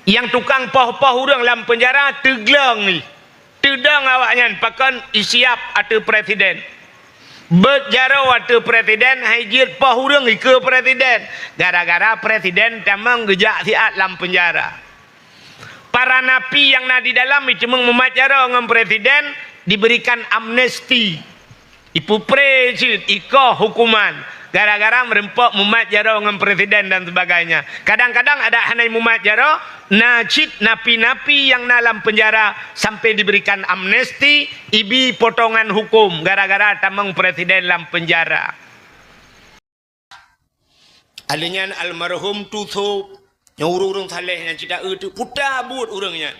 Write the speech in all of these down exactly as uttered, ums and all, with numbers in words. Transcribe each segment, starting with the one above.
Nyang tukang poh-poh ureuëng lam peunjara teugleng jih. Teudong awaknyan pakon isiap ateueh presiden. Beuet jaroe ateueh presiden hai jeuet poh ureuëng ikeue presiden. Gara-gara presiden tamong geujak siat lam peunjara. Para napi nyang na di dalam jiteumeung mumat jaroe ngon presiden diberikan amnesti. Ipeupreh cit ikoh hukuman gara-gara meureumpok mumat jaroe ngon presiden dan sebagainya. Kadang-kadang adak hana mumat jaroe, na cit napi-napi nyang na lam peunjara sampai diberikan amnesti, ibi potongan hukum gara-gara tamong presiden lam peunjara. Aleuh nyan almarhum Tusob, nyang ureuëng-ureuëng saleh nyan cit taeu teuk puta buet ureuëng nyan.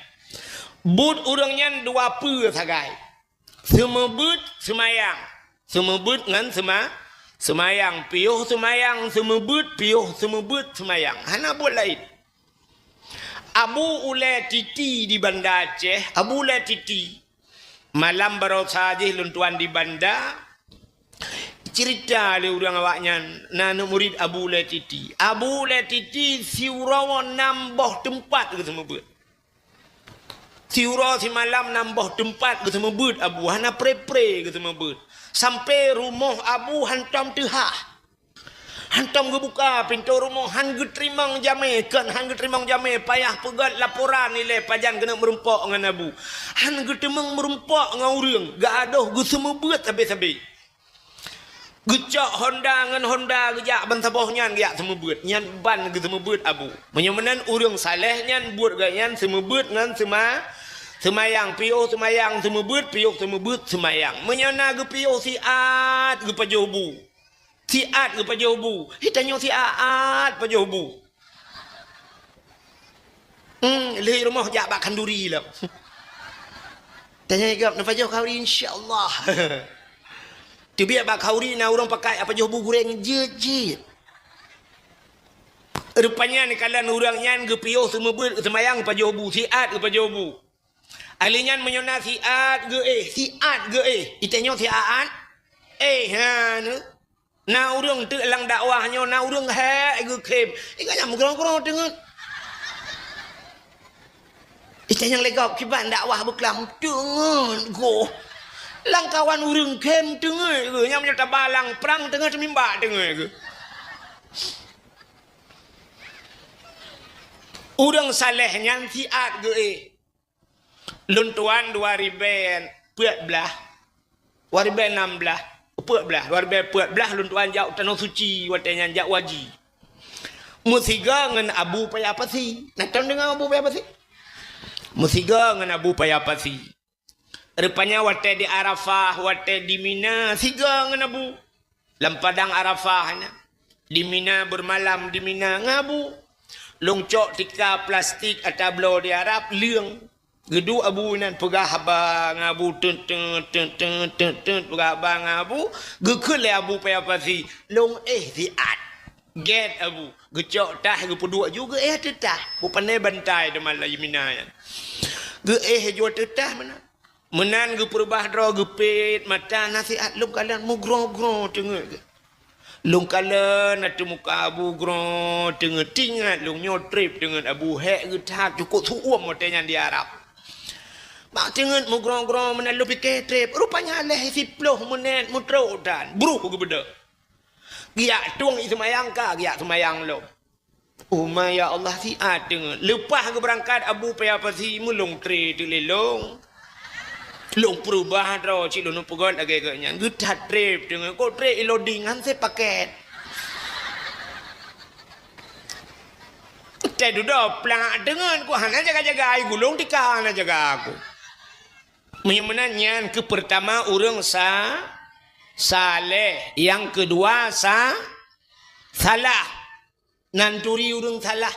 Buet ureuëng nyan dua peue sagai. Seumeubeuet seumayang. Seumeubeuet ngon seuma-, seumayang. Piôh seumayang seumeubeuet, piôh seumeubeuet seumayang. Hana buet laén. Abu Ulée Titi di Banda Aceh, Abu Ulée Titi. Malam baroesa jih lôn tuan di Banda, cerita lé ureuëng awaknyan, na aneuëk murit Abu Ulée Titi. Abu Ulée Titi siuroe nam boh teumpat geuseumeubeuet. Siuroe simalam nam boh teumpat geuseumeubeuet Abu, hana pre-pre geuseumeubeuet. Sampai rumoh Abu hantom teuhah. Hantom geubuka pintoe rumoh, han geuteurimong jamé, kon han geuteurimong jamé, payah peugét laporan ilée pajan keuneuk meureumpok ngon Abu. Han geuteurimong meureumpok ngon ureuëng, geuadoh geuseumeubeuet sabe-sabe. Geucok honda ngon honda geujak ban saboh nyan geujak seumeubeuet. Nyan ban geuseumeubeuet Abu. Meunyoe meunan ureuëng saleh nyan buet geuh nyan seumeubeuet ngon seuma-, seumayang, piôh seumayang seumeubeuet, piôh seumeubeuet seumayang. Meunyoe na geupiôh siat geupajoh bu. Siat geupajoh bu. Hi tanyoe siat pajoh bu. Hmm, lheueh rumoh jak bak khanduri lom. Tanya gop, "Na pajoh khanduri?" "Insya Allah." Teubiet bak khanduri na ureuëng pakai apa joh bu gureng jeuet-jeuet. Rupanya neukalon ureuëng nyan geupiôh seumeubeuet seumayang pajoh bu, siat geupajoh bu. Ahli nyan meunyoe na siat geuéh, siat geuéh. Itanyoe siat? Eh, ha, ne. Na ureuëng teuk lam dakwah nyoe, na ureuëng hék geukhém. Ingat nyang meugroe-groe teungeut. Ita nyang lé gob kiban dakwah beuklam teungeut goh. Lam kawan ureuëng khém teungeut geuh. Nyang meunyoe taba lam prang teungeut mimba teungeut geuh. Ureuëng saleh nyan siat geuéh. Lôn tuan dua ribée peuet blaih, dua ribée nam blaih, peuet blaih, dua ribée peuet blaih lôn tuan jak u Tanoh Suci watée nyan jak waji. Meusigoe ngon Abu Paya Pasi. Na tom deungoe Abu Paya Pasi? Meusigoe ngon Abu Paya Pasi. Rupanya watée di Arafah, watée di Mina, sigoe ngon Abu. Lam padang Arafah nyan. Di Mina, beureumalam di Mina ngon Abu. Lôn cok tika plastik ata bloe di Arab, leueng. Geuduek Abu inan peugah haba ngon Abu, teut, teut, teut, teut, teut, teut, peugah haba ngon Abu. Geukheun lé Abu Paya Pasi, lôn éh siat. Gét Abu. Geucok tah geupeuduek ju geuéh ateueh tah. Bupane bantai teuma lam Mina nyan. Geuéh ju ateueh tah meunan. Meunan geupeurubah droe geupét mata na siat lôn kalon meugroe-groe teungeut geuh. Lôn kalon ateueh muka Abu groe teungeut, tingat lôn nyoe treb teungeut Abu hék geuh that cukôp su'uem watée nyan di Arab. Bak teungeut meugroe-groe meunan lôn pike treb, rupanya lheueh siploh menét meutrok tan, bruh geubeudôh. Geujak tueng i seumayang ka geujak seumayang lom. Uma ya Allah siat teungeut. Leupah geubeurangkat Abu Paya Pasi meulôn treb teuk lé lôn. Lôn peurubah droe cit lôn peugét lagée geuh nyan. Geuthat treb teungeut. Kok treb iloding han sé paket. Teududoe plak teungeut ku hana jaga-jaga ai gulong tika hana jaga aku. Meunyoe meunan nyan keu peurtama ureuëng sa-, saleh, nyang keudua sa-, salah. Nan turi ureuëng salah.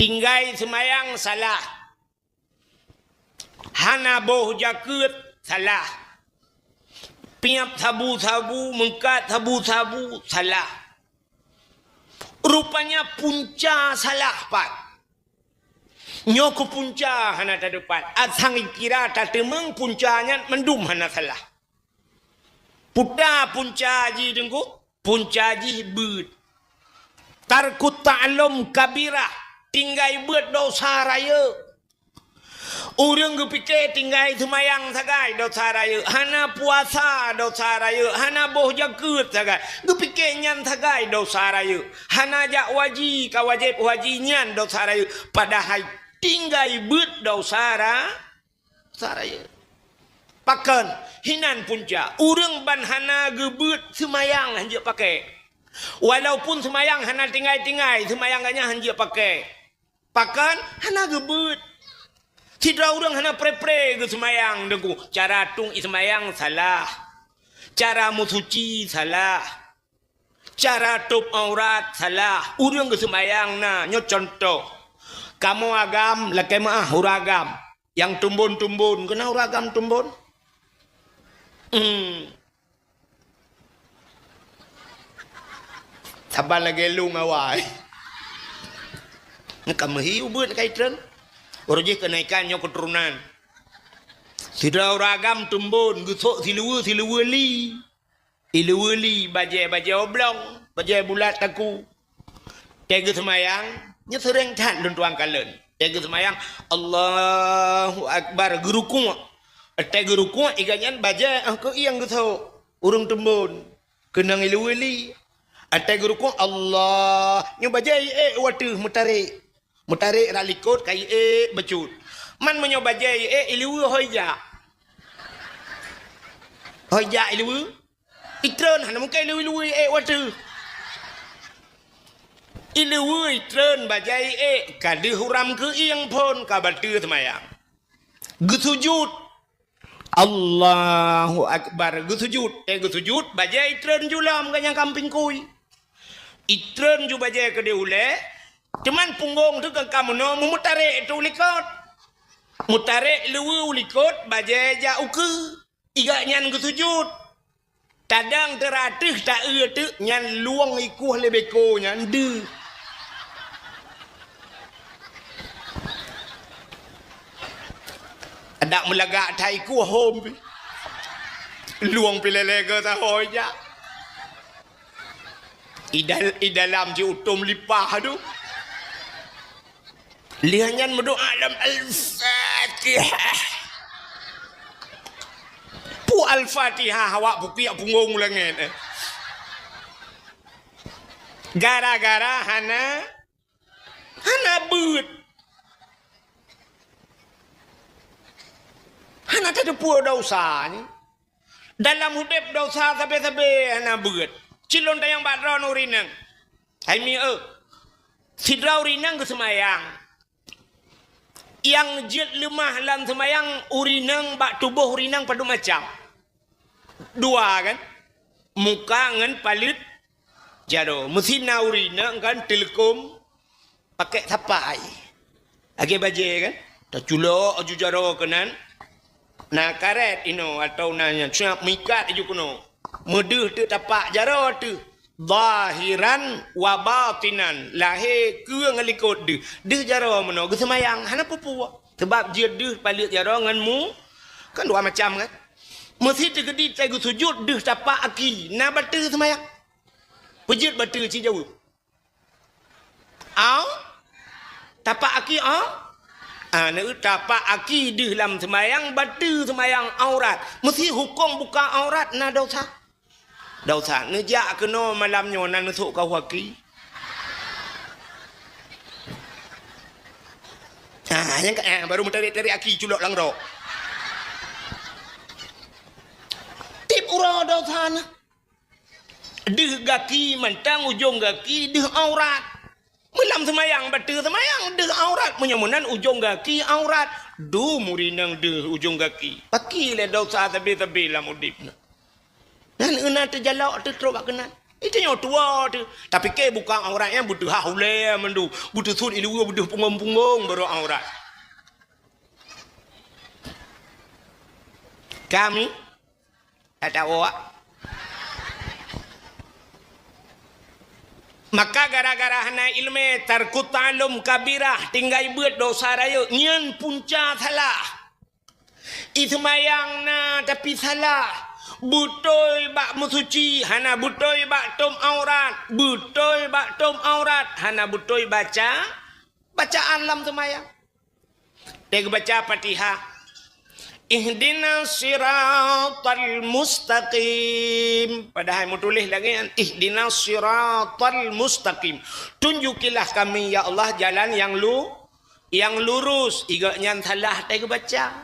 Tinggai seumayang salah. Hana boh jakeuet salah. Piep sabu-sabu, meukat sabu-sabu salah. Rupanya punca salah pat. Nyoe keu punca hana tateupat. Asang kira tateumeung punca nyan mandum hana salah. Puta punca jih teungku, punca jih beuet. Tarkut ta'allum kabirah. tinggai beuet dosa rayeuk. Ureuëng geupike tinggai seumayang sagai dosa rayeuk, hana puasa dosa rayeuk, hana boh jakeuet sagai, geupike nyan sagai dosa rayeuk, hana jak waji ka wajéb waji nyan dosa rayeuk, padahai tinggai beuet dosa ra-, dosa rayeuk. Pakon, hinan punca, ureuëng ban hana geubeuet seumayang hanjeuet pakai. Walaupun seumayang hana tinggai-tinggai, seumayang ganya hanjeuet pakai. Pakon hana geubeuet. Sidroe ureuëng hana pre-pre geuseumayang, Teungku. Cara tueng seumayang salah. Cara meusuci salah. Cara tôb aurat salah. Ureuëng geuseumayang na, nyoe contoh. Kamoe agam, lakée meuáh ureuëng agam. Nyang tumbon-tumbon, keunan ureuëng agam tumbon. Hmm. Saban lagée lueng awai. Ka meuhi ubeut ka itreun. Uroe jih keunaikan nyoe keuturonan. Sidroe ureuëng agam tumbon geusok siluweue-siluweue li. Iluweue li bajée-bajée oblong, bajée bulat taku. Tée geuseumayang, nyoe seuréng that lôn tuang kalon. Tée geuseumayang, Allahu Akbar, geurukuk. Tée geurukuk, iga nyan bajée, ah, keu ieng geusok. Ureuëng tumbon. Keunong iluweue li. Atai geurukuk, Allah. Nyoe bajée iék wateuh meutarek. Meutarek rak likot ka iék bacut. Man meunyoe bajée iék iluweue hôi jak. Hôi jak iluweue. Itreun hana mungken iluweue iék wateuh. Iluweue itreun bajée iék ka deuh uram keu ieng phon ka bateue seumayang. Geusujut. Allahu Akbar. Geusujut. Eh, geusujut, bajée itreun ju lom ganyang kamping kui. Itreun ju bajée keudeh ulée, cuman punggong teuh ka meunoe meumeutarek teuh u likot. Meutarek luweue u likot, bajée jak ukeue. Iga nyan geusujut. Tadang teuratéh ta-eu teuk nyan luwong ikueh lé beko nyan deuh. Adak meulagak that ikueh hom pi. Luwong pi lé-lé geuh tahôi jak. I dal-, i dalam jiutom lipah tu. Lheueh nyan meudoa lam Al-Fatihah. Pu Al-Fatihah awak pukiak punggong langét, eh. Gara-gara hana, hana beuet. Hana tateupeue dosa nyoe. Dalam udeb dosa sabe-sabe hana beuet. Cilon tayang bak droeneuh ureueng inong. Hai mi, eh. Sidroe ureueng inong geuseumayang. Nyang jeuet leumah lam seumayang ureueng inong bak tuboh ureueng inong padum macam. Dua kan? Muka ngon paleuet jaroe. Meusi na ureueng inong kan teuleukom pakék sapai. Lagée bajée kan? Taculok aju jaroe keunan. Na karet inoe atau na nyan, siap meuikat aju keunoe. Meudeuh teuk tapak jaroe teuh. Zahiran wa batinan. Lahé keue ngon likot deuh. Deuh jaroe meunoe geuseumayang hana peue-peue. Sabab jeuet deuh paleuet jaroe ngon mu, kan dua macam kan? Meusi teukeudi tai geusujut deuh tapak aki, na bateue seumayang. Peujeuet bateue ci jaweueb. Au? Tapak aki, au? Ah, na tapak aki deuh lam seumayang, bateue seumayang aurat. Meusi hukôm buka aurat na dosa. Dosa. Neujak keunoe malam nyoe na neusok keu aki. Ah, nyang ka, ah, baru meutarek-tarek aki culok lam rok. Tiep uroe dosa na. Deuh gaki mantong ujong gaki deuh aurat. Meulam seumayang, bateue seumayang, deuh aurat. Meunyoe meunan ujong gaki aurat. Dum ureueng inong deuh ujong gaki. Paki lé dosa sabe-sabe lam udeb nyoe. Nyan euna teujalok teuh trok bak keunan. Itu nyoe tuwoe teuh. Tapike buka aurat nyan beuteuhah ulée mandum. Beuteusuet iluweue beudeuh punggong-punggong baru aurat. Kami Atawa. Maka gara-gara hana iéleumé, tarkut ta'allum kabirah, tinggai beuet dosa rayeuk, nyan punca salah. Iseumayang na tapi salah. Beutôi bak meusuci, hana beutôi bak tom aurat. Beutôi bak tom aurat, hana beutôi baca Bacaan lam seumayang. Teubaca Fatihah. Ihdinas siratal mustaqim. Padahai meutuléh lagée nyan, ihdinas siratal mustaqim. Tunjukilah kami, ya Allah, jalan yang lu-, yang lurus. Igok nyan salah teubaca.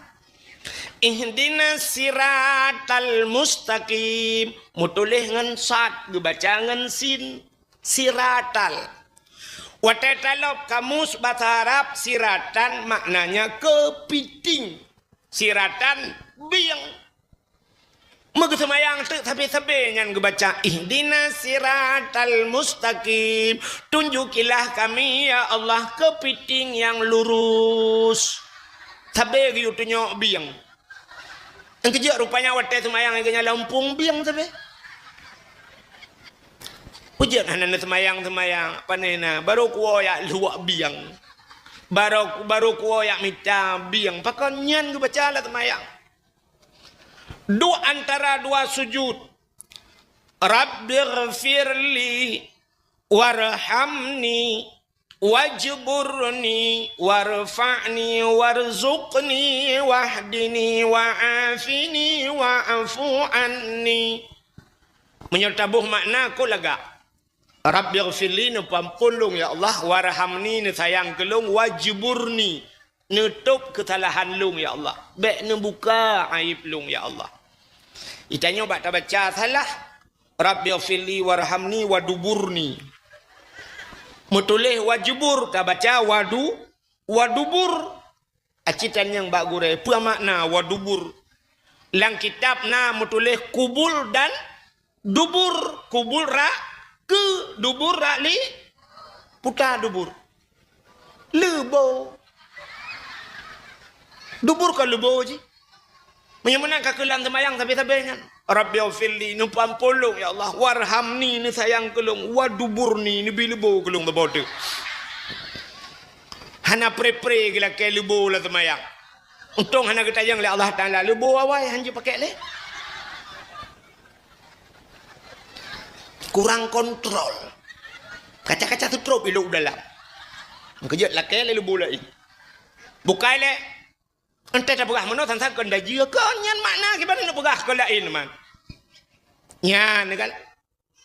Ihdinas siratal mustaqim. Meutuléh ngon sad, geubaca ngon sin. Siratal. Watée talob kamus basa Arab, siratan maknanya keupiting. Siratan bieng. Meugeuseumayang teuk sabe-sabe nyan geubaca, "Ihdinas siratal mustaqim." Tunjukilah kami, ya Allah, keupiting nyang lurus. Sabe geuyue tunyok bieng. Nyang keujeuet rupanya watée seumayang geuhnyan lam umpung bieng sabe. Peue jeuet hana neuseumayang-seumayang, pane na, barô kuwoe jak luwak bieng. Barô, barô kuwoe jak mita bieng. Pakon nyan geubaca lam seumayang. Duek antara dua sujud. Rabbighfirli warhamni wajburni warfa'ni warzuqni wahdini wa'afini wa'fu anni. Meunyoe taboh makna, kon lagak. Rabbighfirli, neupeuampôn lôn, ya Allah, warhamni, neusayang keu lôn, wajburni, neutôb keusalahan lôn, ya Allah. Bék neubuka aéb lôn, ya Allah. Itanyoe bak tabaca salah. Rabbighfirli warhamni waduburni. Meutuléh wajbur, tabaca wadu-, wadubur. Aci tanyong bak gurée, peue makna wadubur? Lam kitab na meutuléh kubul dan dubur. Kubul rak keu, dubur rak li-, puta dubur. Leubo. Dubur ka leubo jih. Meunyoe meunan ka keuh lam seumayang sabe-sabe nyan. Rabbighfirli, neupeuampôn lôn, ya Allah. Warhamni, neusayang keu lôn. Waduburni, neubi leubo keu lôn saboh teuk. Hana pre-pre geulakée leubo lam seumayang. Untông hana geutanyong lé Allah Taala, leubo awai han jipakék lé. Kurang kontrol. Kaca-kaca teutrôp ilok u dalam. Keujeuet lakée lé leubo laén. Bukai lé. Entée tapeugah meunoe, san-san kon dajue, kon nyan makna kiban neupeugah kon laén man. Nyan kan.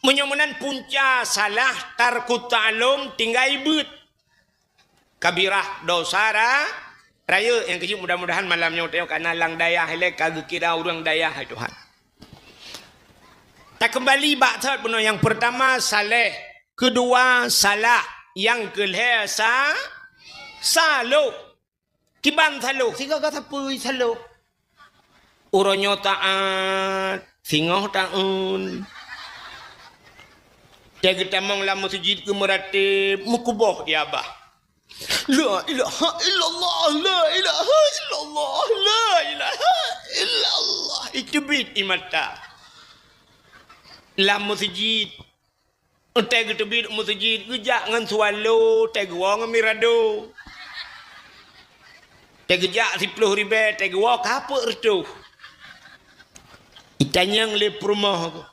Meunyoe meunan punca salah tarku ta'allum tinggai beuet. Kabirah, dosa ra-, rayeuk. Nyang keujeuet mudah-mudahan malam nyoe tanyoe kana lam dayah ilée ka geukira ureuëng dayah, hai Tuhan. Takeumbali bak thot bunoe, nyang peurtama saleh, keudua salah, nyang keulhée sa-, saloh. Kiban saloh, sigoe ka sapeue saloh. Uroe nyoe taát, singoh taeun. Tée geutamong lam meuseujid geumeuratéb, meukuboh di abah. La ilaha illallah, la ilaha illallah, la ilaha illallah. Iteubiet ie mata. Lam meuseujid, tée geuteubiet meuseujid, geujak ngon swallow, tée geuwoe ngon mirado. Tée geujak siploh ribée, tée geuwoe ka peuet reutôh. Itanyong lé peurumoh,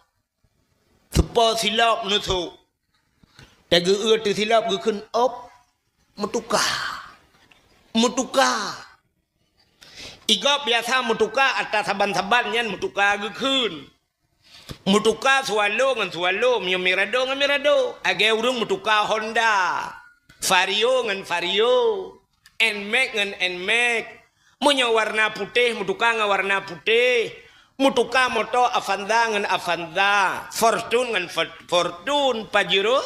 "Soe po silop neusok?" Tée geu-eu teusilop geukheun, "Op, meutuka. Meutuka." Igob biasa meutuka ata saban-saban nyan meutuka geukheun. Meutuka swallow ngon swallow, meunyoe mirado ngon mirado. Lagée ureuëng meutuka Honda, Vario ngon Vario, Nmax ngon Nmax. Meunyoe warna putéh, meutuka ngon warna putéh. Meutuka moto Avanza ngon Avanza, Fortuner ngon For-, Fortuner, Pajero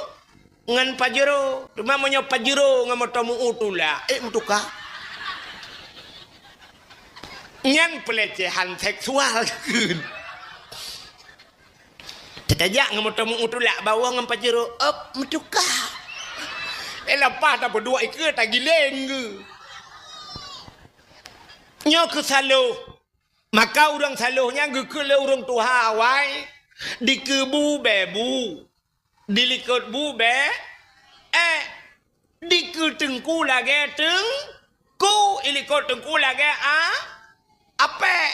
ngon Pajero. Teuma meunyoe Pajero ngon moto meu-u tulak, ék meutuka. Nyan peulecehan seksual. Teutajak ngon moto meu-u tulak, bawoe ngon Pajero, op, meutuka. Eh, leupah tapeuduek ikeue, tagiléng geuh. Nyoe keuh saloh. Maka ureuëng saloh nyan geukheun lé ureuëng tuha awai, dikeue bu bée bu, dilikot bu bée, eh, dikeue teungku lagée teungku, ilikot teungku lagée a-, apék.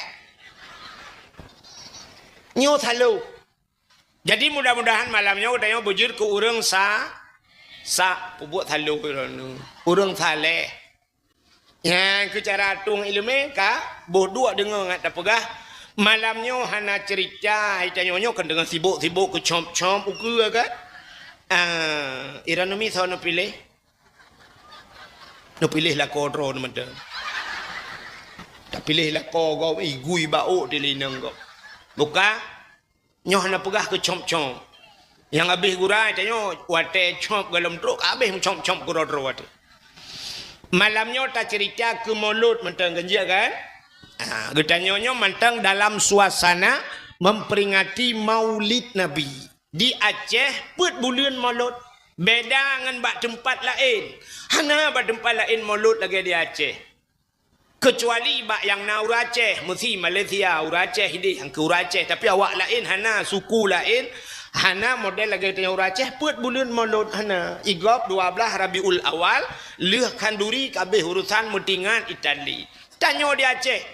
Nyoe saloh. Jadi, mudah-mudahan malam nyoe geutanyoe beujeuet keu ureuëng sa-, Sak peubuet saloe droeneuh. Ureuëng saleh. Nyan keu cara tueng iéleumé ka boh duek deungoe ngat tapeugah. Malam nyoe hana ceurita, hai tanyoe nyoe kan deungon sibok-sibok keu com-com ukeue kan. Ah, ira numi soe neupiléh? Neupiléh lakoe droe mantong. Tapiléh lakoe gob, igui baok di linong gob. Buka, nyoe hana peugah keu com-com. Nyang habéh gura tanyoe watée com golom trok habéh com-com keudroe-droe watée. Malam nyoe taceurita keu Maulud mantong ganjil kan? Ha, geutanyoe nyoe mantong dalam suasana memperingati Maulid Nabi. Di Aceh peuet buleuen Maulud. Beda ngon bak teumpat laén. Hana bak teumpat laén Maulud lagée di Aceh. Keucuali bak nyang na ureuëng Aceh, meusi Malaysia, ureuëng Aceh ideh nyang keu ureuëng Aceh, tapi awak laén hana, suku laén hana model lagée tanyoe ureuëng Aceh peuet buleuen Maulud hana. Igob dua blaih Rabiul Awal, lheueh khanduri kabéh urusan meutingan Itali. Tanyoe di Aceh,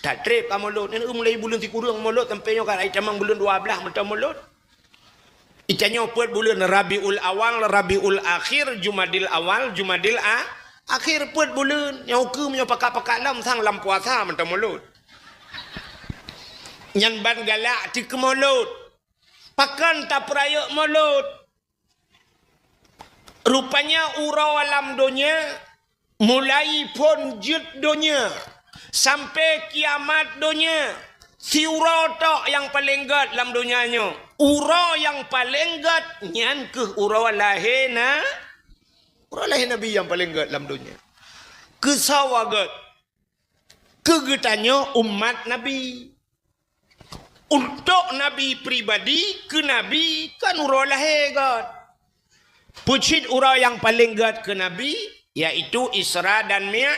tatreb ka Maulud, nyan mulai buleuen sikureueng Maulud sampai nyoe ka tamong buleuen dua blaih mantong Maulud. Itanyoe peuet buleuen Rabiul Awal, Rabiul Akhir, Jumadil Awal, Jumadil A-, Akhir peuet buleuen. Nyang ukeue meunyoe pakat-pakat lom sang lam puasa mantong Maulud. Nyan ban galak teuh keu Maulud. Pakon tapeurayeuk Maulud? Rupanya uroe lam donya, mulai phon jeuet donya sampai kiamat donya, siuroe tok nyang paleng gét lam donya nyoe. Uroe nyang paleng gét nyan keuh uroe lahé na-, uroe lahé Nabi nyang paleng gét lam donya. Keusoe gét? Keu geutanyoe umat Nabi. Untuk Nabi pribadi, keu Nabi kan uroe lahé gét. Peucit uroe nyang paleng gét keu Nabi, yaitu Isra dan Mi-,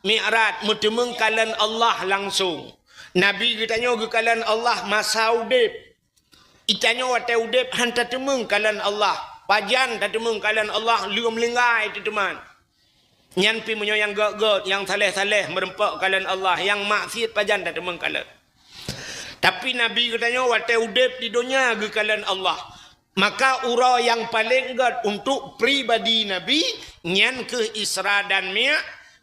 Mi'raj, meuteumeung kalon Allah langsong. Nabi geutanyoe geukalon Allah masa udeb. Itanyoe watée udeb han tateumeung kalon Allah. Pajan tateumeung kalon Allah, lheueh meuninggai teuh teuma. Nyan pih meunyoe nyang gét-gét, nyang saleh-saleh meureumpok kalon Allah, nyang maksiet pajan tateumeung kalon. Tapi Nabi geutanyoe watée udeb di donya geukalon Allah. Maka uroe nyang paleng gét untuk pribadi Nabi, nyan keuh Isra dan Mi-,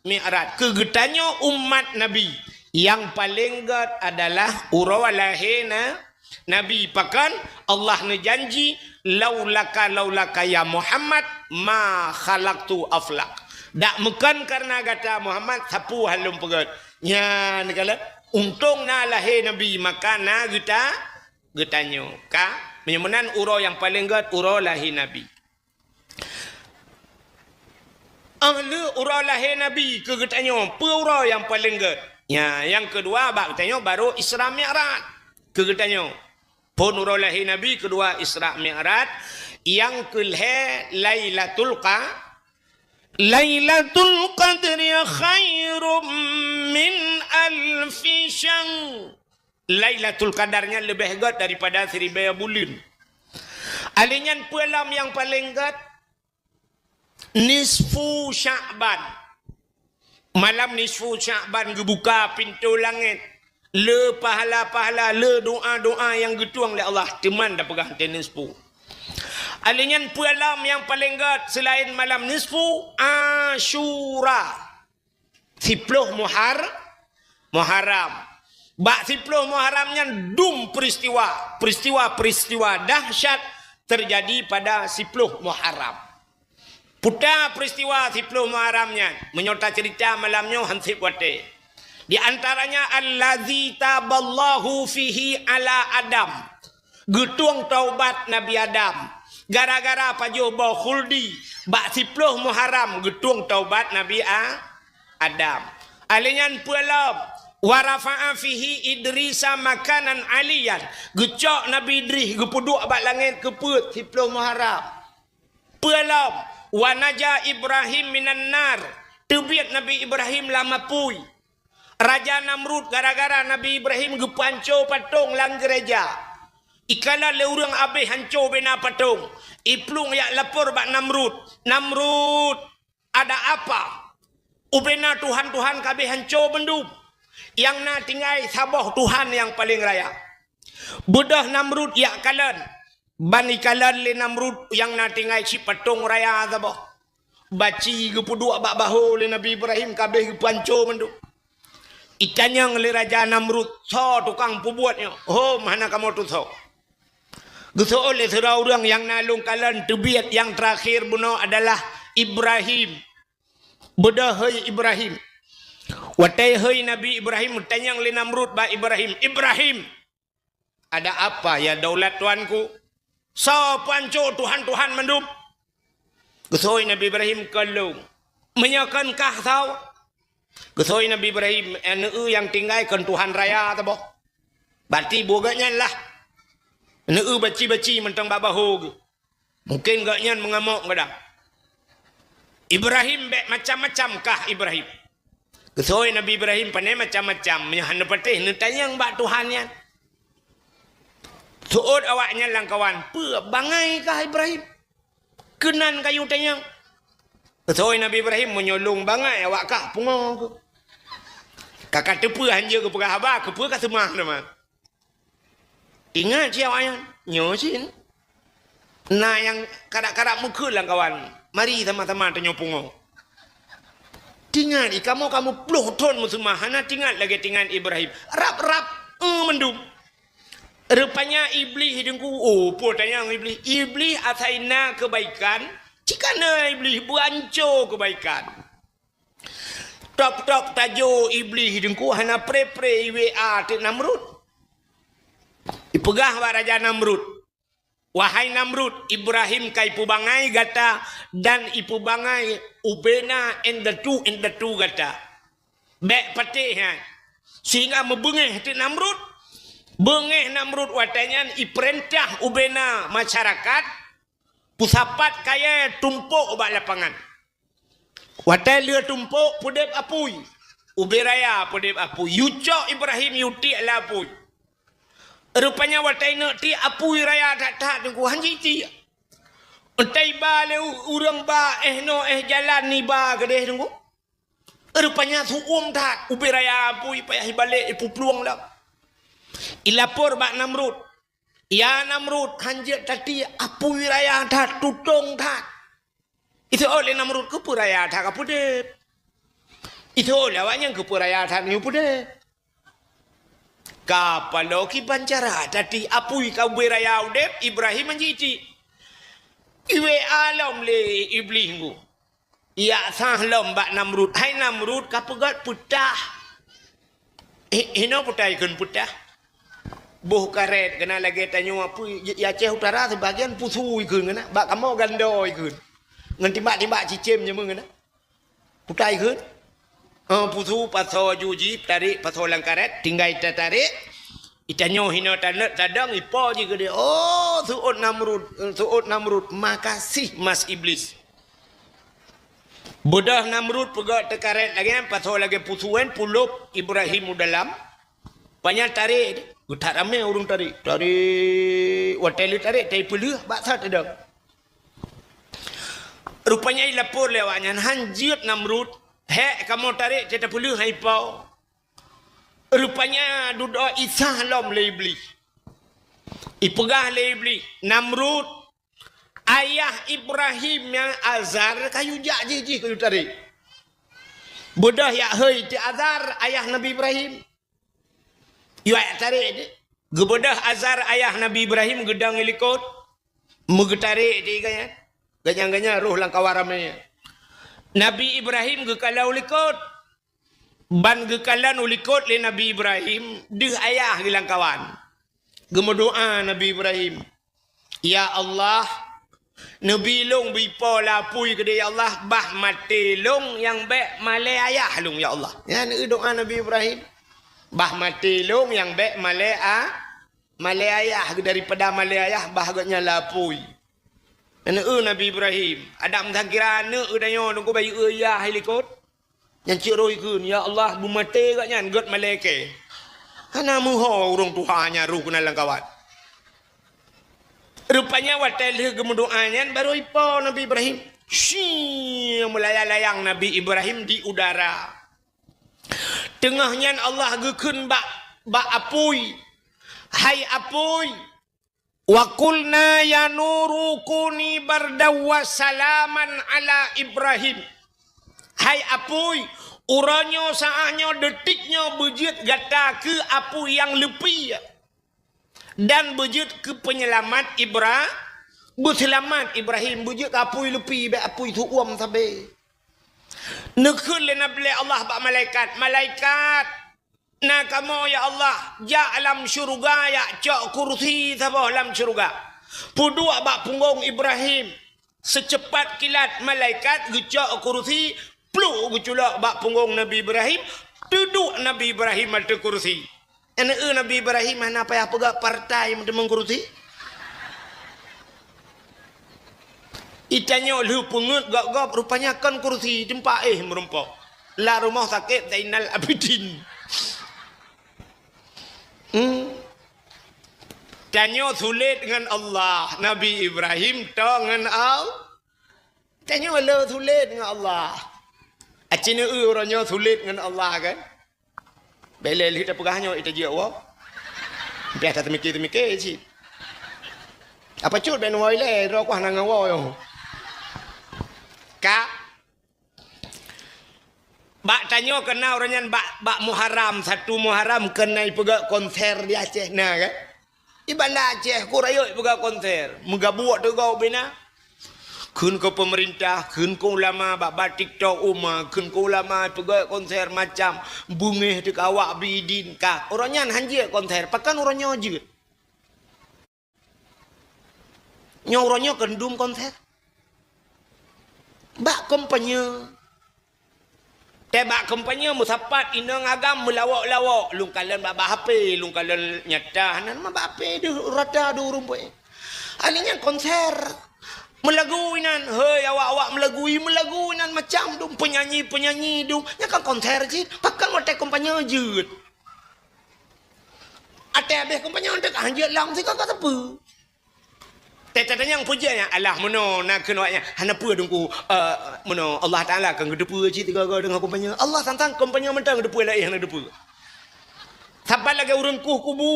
Mi'raj. Keu geutanyoe umat Nabi, nyang paleng gét adalah uroe lahé na-, Nabi. Pakon? Allah neujanji, "Laulaka, laulaka ya Muhammad, ma khalaqtu aflak." Dak meukon kareuna gata Muhammad, sapeue han lôn peugét. Nyan kalon, untông na lahé Nabi, maka na geuta-, geutanyoe. Ka, meunyoe meunan uroe nyang paleng gét, uroe lahé Nabi. Ah, lheueh uroe lahé Nabi keu geutanyoe, peue uroe nyang paleng gét? Nya, nyang keudua bak geutanyoe baru Isra Mi'raj keu geutanyoe. Phon uroe lahé Nabi, keudua Isra Mi'raj, nyang keulhée Lailatul Qa-, Lailatul Qadri khairum min alfi syahr. Lailatul Qadar nyan leubeh gét daripada siribée buleuen. Alheuh nyan peue lom nyang paleng gét? Nisfu Sya'ban. Malam nisfu Sya'ban geubuka pintoe langét. Le pahala-pahala, le doa-doa nyang geutueng lé Allah, teuma tapeugah teuh nisfu. Alheuh nyan peue lom nyang paleng gét seulaén malam nisfu? Asyura. Siploh Muhar-, Muharram. Bak siploh Muharram nyan dum peristiwa, peristiwa-peristiwa dahsyat terjadi pada siploh Muharram. Peue ta peristiwa siploh Muharram nyan, meunyoe taceurita malam nyoe han seb watée. Di antaranya, allazi taballahu fihi ala Adam. Geutueng taubat Nabi Adam. Gara-gara pajoh boh khuldi, bak siploh Muharram geutueng taubat Nabi A-, Adam. Alheuh nyan peue lom? Wa rafa'a fihi Idrisa makanan aliyan. Geucok Nabi Idris geupeuduek bak langét keu peuet siploh Muharram. Peue lom? Wa naja Ibrahim minan nar. Teubiet Nabi Ibrahim lam apui. Raja Namrud gara-gara Nabi Ibrahim geupeuhanco patong lam geureja. Ikalon lé ureuëng abéh hanco bina patong. Iplueng jak lapor bak Namrud. Namrud, ada apa? Ubena tuhan-tuhan ka abéh hanco bandum. Nyang na tinggai saboh Tuhan nyang paleng raya. Beudôh Namrud jak kalon. Ban ikalon lé Namrud nyang na tinggai cit patong raya saboh. Baci geupeuduek bak bahô lé Nabi Ibrahim, ka abéh geupeuhanco mandum. Itanyong lé Raja Namrud, "Soe tukang peubuet nyoe? Hom hana kamoe tusoe." Geuseuôt lé sidroe ureuëng nyang na lôn kalon teubiet nyang teurakhé bunoe adalah Ibrahim. Beudôh, hei Ibrahim. Watée hei Nabi Ibrahim, geutanyong lé Namrud bak Ibrahim, "Ibrahim, ada apa ya daulat tuanku? Soe peuhanco tuhan-tuhan mandum?" Geuseuôt Nabi Ibrahim, "Kon lôn." "Meunyoe kon kah soe?" Geuseuôt Nabi Ibrahim, "Aneuëk nyang tinggai kon tuhan raya saboh." Berarti buet gobnyan lah. Aneuëk baci-baci mantong bak bahô geuh. Mungken gobnyan meungamok gadang. "Ibrahim, bék macam-macam kah Ibrahim." Geuseuôt Nabi Ibrahim, "Pane macam-macam, meunyoe hana patéh neutanyong bak Tuhan nyan." Seuôt awaknyan lamkawan, "Peue bangai kah Ibrahim? Keunan kayue tanyong." Geuseuôt Nabi Ibrahim, "Meunyoe lôn bangai awak kah pungo keuh." Ka ka teupeue hanjeuet geupeugah haba, keupeue ka seumah teuma. Ingat cit awaknyan, nyoe cit. Na nyang karab-karab meukeue lamkawan, mari sama-sama tanyoe pungo. Tingat, i kamoe ka meuploh thon meuseumah, hana tingat lagée tingat Ibrahim. Rab-rab, eh, mandum. Rupanya Iblih deungku, oh, peue tanyong Iblih. Iblih asai na keubaikan, cit ka na Iblih beuanco keubaikan. Top-top tajo Iblih deungku hana pre-pre i W A teuk Namrud. Ipeugah bak Raja Namrud, "Wahai Namrud, Ibrahim ka ipeubangai gata dan ipeubangai ubena indatu-indatu gata. Bék patéh nyan." Sehingga meubeungéh teuk Namrud. Beungéh Namrud watée nyan ipeurintah ubena masyarakat peusapat kayée tumpok bak lapangan. Watée lheueh tumpok, peudeb apui. Ubé raya peudeb apui. Yue cok Ibrahim, yue tiek lam apui. Rupanya watée ineuk tiek apui raya that-that deungku, han jitiek. Entah iba lé u-, ureuëng ba, eh, noe, eh, jalan iba keudeh deungku. Rupanya su'uem that, ubé raya apui payah ibalek, ipeuplueng lam. Ilapor bak Namrud. "Ya Namrud, han jeuet tatiek apui raya that, tutong that." Iseuôt lé Namrud, "Keupeue raya that ka peudeb?" Iseuôt lé awaknyan, "Keupeue raya that nyoe peudeb?" Ka paloe kiban cara tatiek apui ka ubé raya udeb, Ibrahim han jitiek. I W A lom lé Iblih nggu. Ijak sah lom bak Namrud. "Hai Namrud, ka peugét peutah." Hi-, hinoe peutah ikheun peutah. Boh karet keunan lagée tanyoe apui, di Aceh Utara sibagian pusu ikheun keunan, bak kamoe gando ikheun. Ngon timbak-timbak cicém nyoe meunan. Peutah ikheun. Eh, pusu pasoe ju jih, tarek pasoe lam karet, tinggai tatarek. Itanyoe hinoe taneuk tadong, ipo jih keudeh. Oh, seuôt Namrud, seuôt Namrud, makasih mas Iblis. Beudôh Namrud peugét teukaret lagée nyan, pasoe lagée pusu nyan, pulop Ibrahim u dalam. Panyang tarek, geuthat ramé ureuëng tarek. Tarek, watée lheueh tarek, tai peuleueh bak that tadong. Rupanya ilapor lé awaknyan, "Han jeuet Namrud, hék kamoe tarek, tai tapeuleueh hai po." Rupanya dudoe isah lom lé Iblih. Ipeugah lé Iblih, "Namrud, ayah Ibrahim nyan Azar ka yue jak jih, jih ka yue tarek. Beudôh yak hôi teuk Azar, ayah Nabi Ibrahim. Yue yak tarek teuk." Geubeudôh Azar, ayah Nabi Ibrahim, geudong i likot. Meugeutarek teuk gobnyan. Gobnyan-gobnyan roh lam kawan ramé. Nabi Ibrahim geukalon u likot. Ban geukalon u likot lé Nabi Ibrahim, deuh ayah geuh lam kawan. Geumeudoá Nabi Ibrahim, "Ya Allah, neubi lôn bri po lam apui keudeh, ya Allah, bah maté lôn nyang bék malée ayah lôn, ya Allah." Nyan doá Nabi Ibrahim. "Bah maté lôn nyang bék malée a-, malée ayah, daripada malée ayah bah gobnyan lam apui." Aneuëk Nabi Ibrahim, adak meusangkira aneuëk geutanyoe nunggu bayeue yah i likot. Nyan cit roh ikheun, "Ya Allah, beumaté gobnyan gét malée kée." Hana meuho ureuëng tuha nyan roh keunan lam kawan. Rupanya watée lheueh geumeudoá nyan, barô ipo Nabi Ibrahim. Shii, meulayang-layang Nabi Ibrahim di udara. Teungoh nyan Allah geukheun bak, bak apui, "Hai apui, "Wa qulna ya nuru kuni bardaw wa salaman ala Ibrahim." Hai apui, uroe nyoe, saát nyoe, detik nyoe beujeuet gata keu apui nyang leupie. Dan beujeuet keu peunyeulamat Ibra-, beuseulamat Ibrahim, beujeuet keu apui leupie, bék apui seuuem sabe. Neukheun lé Nabi, lé Allah bak malaikat, "Malaikat, na kamoe ya Allah, jak lam syeuruga, jak cok kursi saboh lam syeuruga. Peuduek bak punggong Ibrahim." Seuceupat kilat malaikat geucok kursi, pluk geuculok bak punggong Nabi Ibrahim, teuduek Nabi Ibrahim ateueh kursi. Aneuëk Nabi Ibrahim hana payah peugah partai meuteumé kursi. Itanyoe lheueh peungeuet gob-gob, rupanya kon kursi, teumpat éh meurumpok. Lam rumoh sakét Zainal Abidin. Hmm. Tanyoe sulet ngon Allah. Nabi Ibrahim toe ngon Allah. Tanyoe le sulet ngon Allah. Aci neu uroe nyoe sulet ngon Allah kan? Bék lé lheueh tapeugah nyoe, ita jeuet woe. Biasa teumike-teumike cit. Apa cut bék nuwoe ilée, droe kuah na ngon woe nyoe. Ka. Bak tanyoe keuna uroe nyan bak, bak Muharram, satu Muharram keuna ipeugét konser di Aceh na kan? Di Banda Aceh, ku rayeuk peugah konser. Meugabuek teugau bina. Kheun keu peumeurintah, kheun keu ulama, bak, bak TikTok uma, kheun keu ulama peugah konser macam, beungéh teuka awak bidin ka. Uroe nyan han jeuet konser, pakon uroe nyoe jeuet? Nyoe uroe nyoe kheun dum konser. Bak kampanye. Teuh bak kampanye meusapat inong agam meulawok-lawok, lungkalon bak, bak H P, lungkalon nyata, hana mah bak H P deuh rata deuh ureuëng peuék. Ahli nyan konser. Meulagu inan, hei awak-awak meulagu, i meulagu inan macam dum penyanyi-penyanyi dum. Nyan kan konser cit, pakon watée kampanye jeuet. Até habéh kampanye hanjeuet lam sigoe ka teupeu. Teutatanyong peue jeuet nyan, alah meunoe na kheun awak nyan, hana peue Teungku, eh, meunoe Allah Taala akan geuteupeue cit sigoe-goe deungon kampanye. Allah sang-sang kampanye mantong geuteupeue laén hana geuteupeue. Saban lagée ureuëng kueh kubu.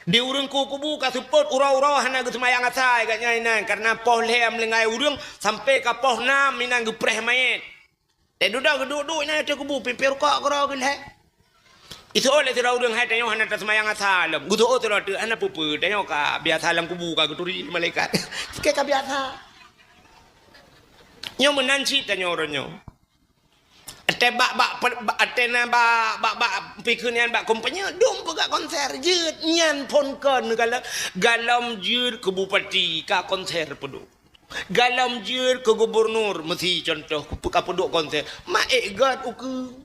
Di ureuëng kueh kubu ka seupôt uroe-uroe hana geuseumayang asai gobnyan inan, kareuna poh lhée meuninggai ureuëng sampai ka poh nam inan geupreh manyét. Teuh dudoe geuduek-duek inan ateueh kubu, pimpéh rukok keudroe geulhée. Iseuôt lé sidroe ureuëng hai tanyoe hana taseumayang asa lom. Geuseuôt sidroe teuk hana peue-peue, tanyoe ka biasa lam kubu ka geuturi lé malaikat. Sikée ka biasa. Nyoe meunan cit tanyoe uroe nyoe. Até bak, bak, bak, até na bak, bak, bak, pikeu nyan bak kampanye, dum peugah konser jeuet nyan phon kon galom, galom jeuet keu bupati ka konser peuduek. Galom jeuet keu gubunur, meusi contoh, ka peuduek konser. Maék gét ukeue.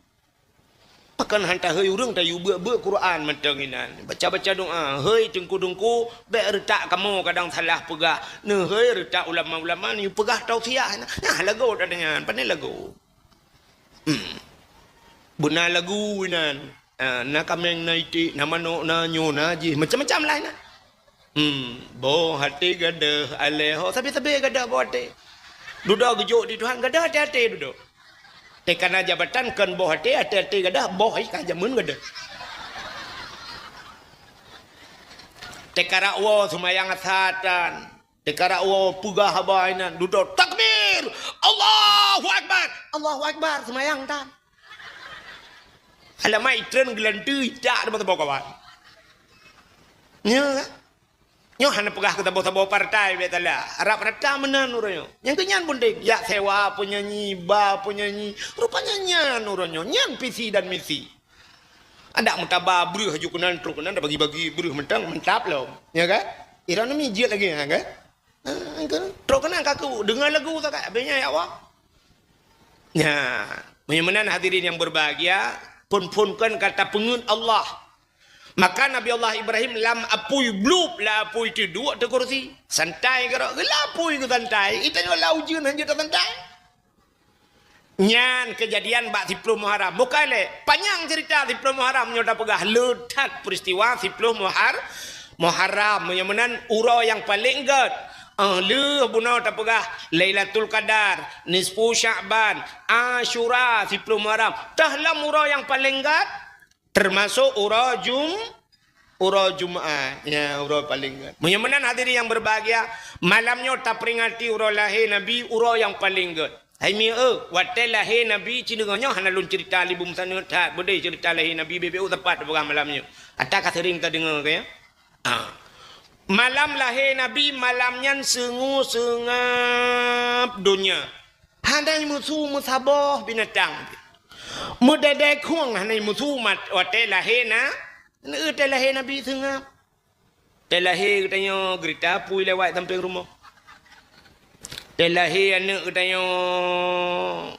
Pakon han tahôi ureuëng tayue beuet-beuet Quran mantong inan. Baca-baca doa, hei teungku-teungku, bék reutak kamoe kadang salah peugah. Neuhôi reutak ulama-ulama neuyue peugah tausiah inan. Nah, lagoe that nyan, pane lagoe. Hmm. Beuna lagu inan. Ah, na kaméng, na iték, na manok, na nyoe, na jih, macam-macam lah inan. Hmm, boh até gadôh, aléh ho, sabe-sabe gadôh boh até. Dudoe geujok di Tuhan, gadôh até-até dudoe. Teuh kana jabatan kon boh até, até-até gadôh, boh ai ka jameun gadôh. Teuh karak woe seumayang asa tan. Teuh karak woe peugah haba inan, dudoe takbir! Allahu Akbar! Allahu Akbar, seumayang tan. Alamat itreun geulanteue ijak teuma saboh kawan. Nyoe kan? Nyoe hana peugah keu saboh-saboh partai bék salah. Arab rata meunan uroe nyoe. Nyang keu nyan peunteng, jak sewa penyanyi, ba penyanyi. Rupanya nyan uroe nyoe. Nyan visi dan misi. Adak meutaba breuh aju keunan trok keunan dak bagi-bagi breuh mantong mantap lom. Ya kan? Iran ni jeuet lagi ya kan? Ah, kan? Trok keunan kaku deungoe lagu sagai habis nyan ya Allah. Nah, meunyoe meunan hadirin yang berbahagia, phon-phon kon ka tapeungeuet Allah. Maka Nabi Allah Ibrahim lam apui blub, lam apui teuduek teuh kursi. Santai keudroe, geulah apui geusantai. Ita nyoe lam ujeuen hanjeuet tasantai. Nyan keujadian bak siploh Muharram. Bukan lé, panyang cerita siploh Muharram nyoe tapeugah le that peristiwa siploh Muhar-, Muharram. Meunyoe meunan uroe nyang paleng gét. Eh, lheueh bunoe tapeugah Lailatul Qadar, nisfu Sya'ban, Asyura, siploh Muharram. Teuh lam uroe nyang paleng gét, teumasok uroe Jum-, Uroe Jumat, ya, uroe paleng gét. Meunyoe meunan hadirin yang berbahagia, malam nyoe taperingati uroe lahé Nabi, uroe nyang paleng gét. Hai mieu, watée lahé Nabi, ci deungoe nyoe hana lôn ceurita libum saneut that, beudeh ceurita lahé Nabi, beu-beu teumpat peugah malam nyoe. Ata ka seuring tadeungoe, ya? Ah. Malam lahé Nabi, malam nyan seungue seungab donya. Hana meusu meusaboh binatang. Meudadai khueng hana meusu mat-, watée lahé na, watée lahé Nabi seungab. Watée lahé geutanyoe geurita apui lewat sampéng rumoh. Watée lahé aneuëk geutanyoe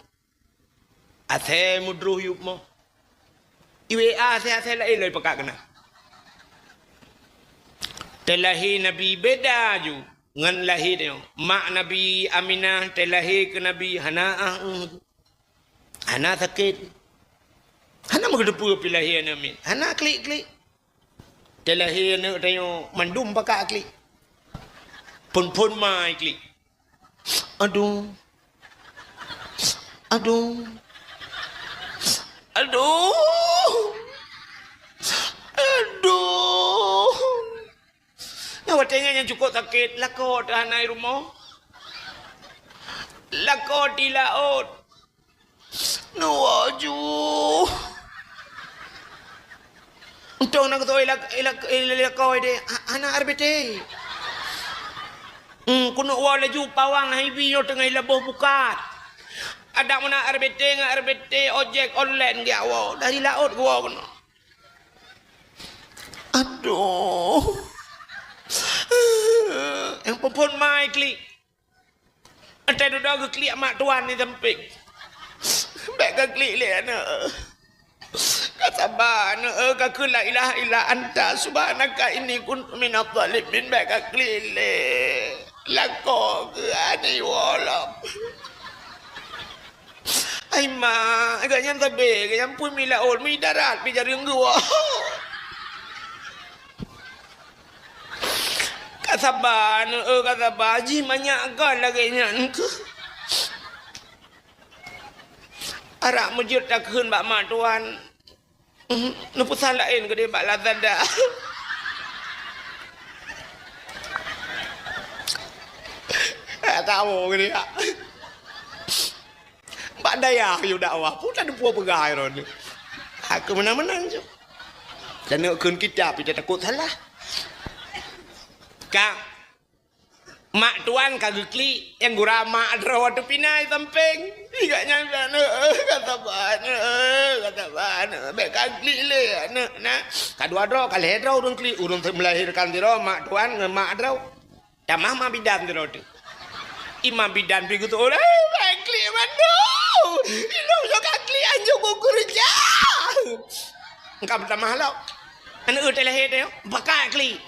asée meudroh yup moh. I W A asée-asée laén lom ipakat keunan. Teulahé Nabi beda ju ngon lahé tanyoe. Mak Nabi Aminah teulahé keu Nabi hana ah, hana sakét. Hana meugeuteupeue pih lahé aneuëk miet. Hana klik-klik. Teulahé aneuëk tanyoe mandum pakat klik. Phon-phon ma iklik. Aduh. Aduh. Aduh. Aduh. Nah, watée nyan nyang cukôp sakét, lakoe teuh hana i rumoh. Lakoe di laôt. Nuwoe ju. Untông na geutôi lak-, lak-, lakoe deh, ha-, hana R B T. Hmm, keuneuk woe laju pawang hai bi nyoe teungoh laboh pukat. Adak meunan R B T ngon R B T ojek online geujak woe, dari laôt geuwoe keunoe. Aduh. Nyang phon-phon ma iklik. Watée dudoe geuklik mak tuan di sampéng. Bék ka klik lé aneuëk. Ka saba aneuëk, ka kheun la ilaha illa anta subhanaka inni kuntu minadh dhalimin, bék ka klik lé. Lakoe keu ani wolom. Ai mak, gobnyan sabe, gobnyan pun mi laôt, mi darat, pi jareueng geuwoe. Ka saba aneuëk, ka saba, jih manyak gon lagée nyan keuh. Arak meujeuet takheun bak mak tuan. Neupesan laén keudeh bak Lazada. Tak tahu keudeh. Bak dayah yue dakwah pun tak ada peue peugah droeneuh. Aku menang-menang je. Dan nak kheun kitab, kita takut salah. Ka, mak tuan ka geuklik, nyang gura mak droe teupinai sampéng. Ingat nyan, aneuk, eh, ka saban, eh, ka saban, eh, bék ka klik lé, aneuk, nah. Ka dua droe, ka lhée droe ureuëng klik, ureuëng melahirkan sidroe, mak tuan ngon mak droe. Tamah ma bidan sidroe teuh. I ma bidan pi geutôh, "Eh, bék klik mandum! Ilôn lôn ka klik anjong kuku reujang!" Engka meutamah lom. Aneuk teuh lahé teuh, pakat klik.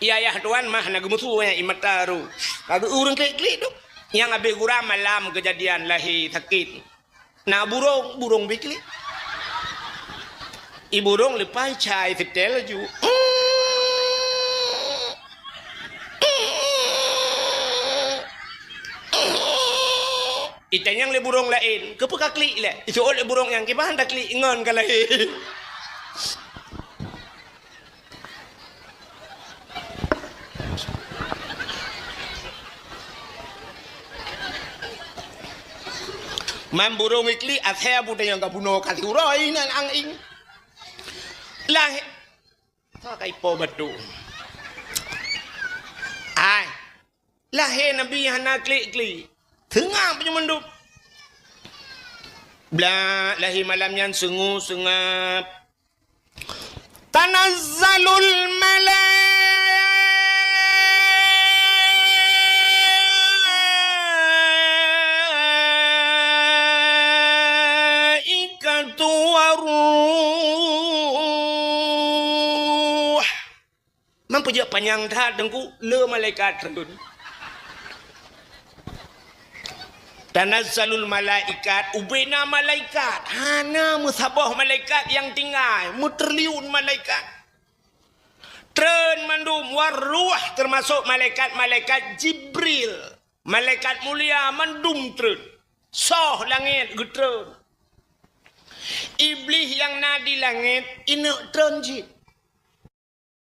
I ayah tuan mah na geumeusu nyan i mata ru. Ka geu ureuëng klik-klik tu. Nyang habéh gura malam keujadian lahé sakét. Na burông, burông biklik. I burông leupah cai seutée laju. Itanyong lé burông laén, "Keupeue ka klik lé?" Iseuôt lé burông nyan, "Kiban taklik ngon ka lahé." Man burông iklik, asée buta nyang ka bunoe ka siuroe inan anging. Lahé, sa ka ipo batu. Ai. Lahé Nabi hana klik-klik. Seungab nyoe mandum. Blah lahé malam nyan seungue-seungab. Tanazzalul malaikatu warruh. Man peujeuet panyang that Teungku, le malaikat treun. Tanazzalul malaikat, ubé na malaikat, hana meusaboh malaikat nyang tinggai, meutriliun malaikat. Treun mandum, warruh, teumasok malaikat-malaikat Jibril, malaikat mulia mandum treun. Soh langét geutreun. Iblih nyang na di langét, ineuk treun cit.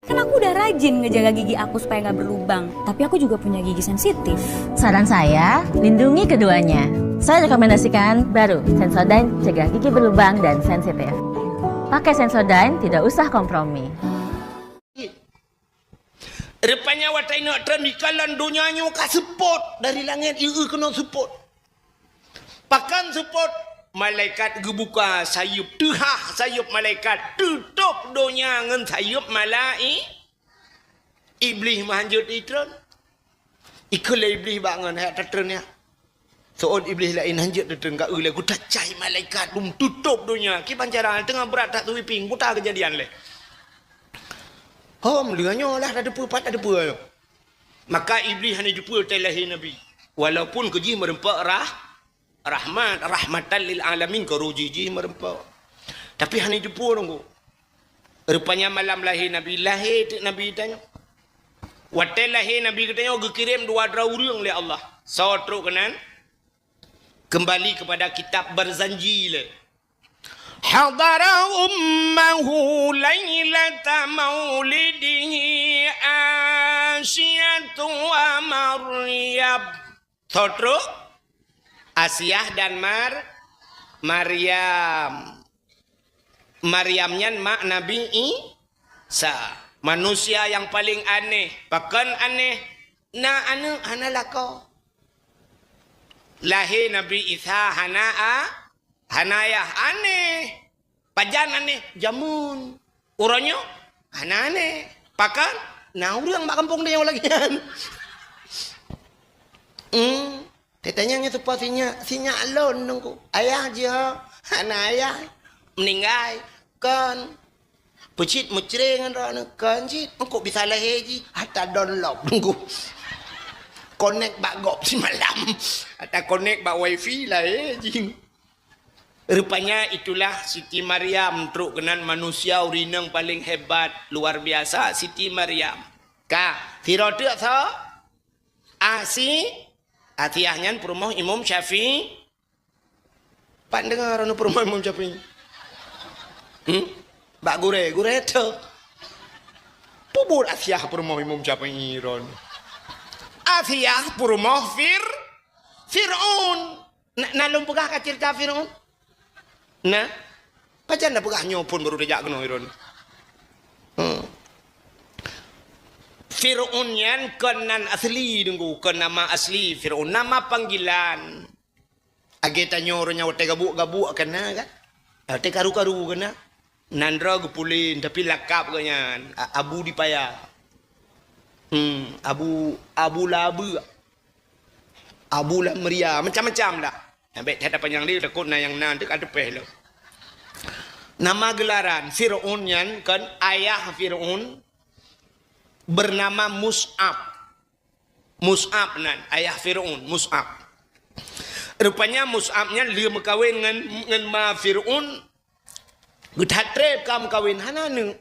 Kan aku udah rajin ngejaga gigi aku supaya nggak berlubang, tapi aku juga punya gigi sensitif. Saran saya, lindungi keduanya. Saya rekomendasikan baru Sensodyne cegah gigi berlubang dan sensitif. Pakai Sensodyne, tidak usah kompromi. Rupanya watèe inong treun dikalon donya nyoe ka seupôt dari langèt, ieu keunoe seupôt. Pakon seupôt? Malaikat geubuka sayeuep, teuhah sayeuep malaikat, teutôp donya ngon sayeuep malai-, Iblih meuhanjeuet itreun. Ikheun lé Iblih bak ngon, "Hai tatreun nyak." Seuôt Iblih laén hanjeuet tatreun ka eu lé, geuta cai malaikat dum teutôp donya. Kiban cara teungoh brat that sweeping, buta keujadian lé. Hom, lheueh nyoe lah tateupeue, pat tateupeue nyoe. Maka Iblih hana jiteupeu watèe lahé Nabi. Walaupun keu jih meureumpok rah-, rahmat, rahmatan lil alamin, keu roh jih, jih meureumpok. Tapi hana jiteupeu nunggu. Rupanya malam lahé Nabi, lahé teuk Nabi tanyoe. Watèe lahé Nabi geutanyoe geukirém dua droe ureueng lé Allah. Soe trok keunan? Kembali kepada kitab Barzanji lé. Hadara ummahu lailata maulidihi Asiyatu wa Maryam. Soe trok? Asiah dan Mar-, Maryam. Maryam nyan mak Nabi Isa. Manusia nyang paleng aneh. Pakon aneh? Na aneuk hana lakoe. Lahé Nabi Isa hana a-, hana ayah. Aneh. Pajan aneh? Jameun. Uroe nyoe hana aneh. Pakon? Na ureueng bak gampông tanyoe lagèe nyan. Hmm. Tatanyong nyan seupôt si nyak, si nyak lôn nunggu. Ayah jih hana ayah. Meuninggai. Kon. Peucit meucre ngon droeneuh. Kon cit. Engkok bisa lahé jih. Ata download nunggu. Connect bak gob simalam. Ata connect bak wifi lahé jih. Rupanya itulah Siti Maryam trok keunan manusia ureueng inong paleng hebat, luar biasa Siti Maryam. Ka, sidroe teuk soe? Asi-, Asiah nyan peurumoh Imam Syafi'i. Pat deungoe droeneuh peurumoh Imam Syafi'i? Hmm? Bak gurèe, gurèe tho. Peubuet Asiah peurumoh Imam Syafi'i droeneuh. Asiah peurumoh Fir-, Fir'aun. Na, na lôn peugah ka ceurita Fir'aun? Na? Pajan na peugah nyoe phon baru tajak keunoe droeneuh? Hmm. Fir'aun nyan kon nan asli, Teungku, kon nama asli Fir'aun, nama panggilan. Lagèe tanyoe ureueng nyang watèe gabuk-gabuk ka na kan? Watèe karu-karu ka na? Nan droe geupulen, tapi lakab geuh nyan, A-, Abu Dipaya. Hmm, Abu, Abu Labeuk. Abu Lamria, macam-macam lah. Nyang bèk that tapanyang lé, takot na nyang na teuk ka teupèh lom. Nama gelaran Fir'aun nyan kan, ayah Fir'aun bernama Mus'ab. Mus'ab nan, ayah Fir'aun, Mus'ab. Rupanya Mus'ab nyan lheueh meukawen ngon, ngon ma Fir'aun, geuthat trép ka meukawen, hana aneuk.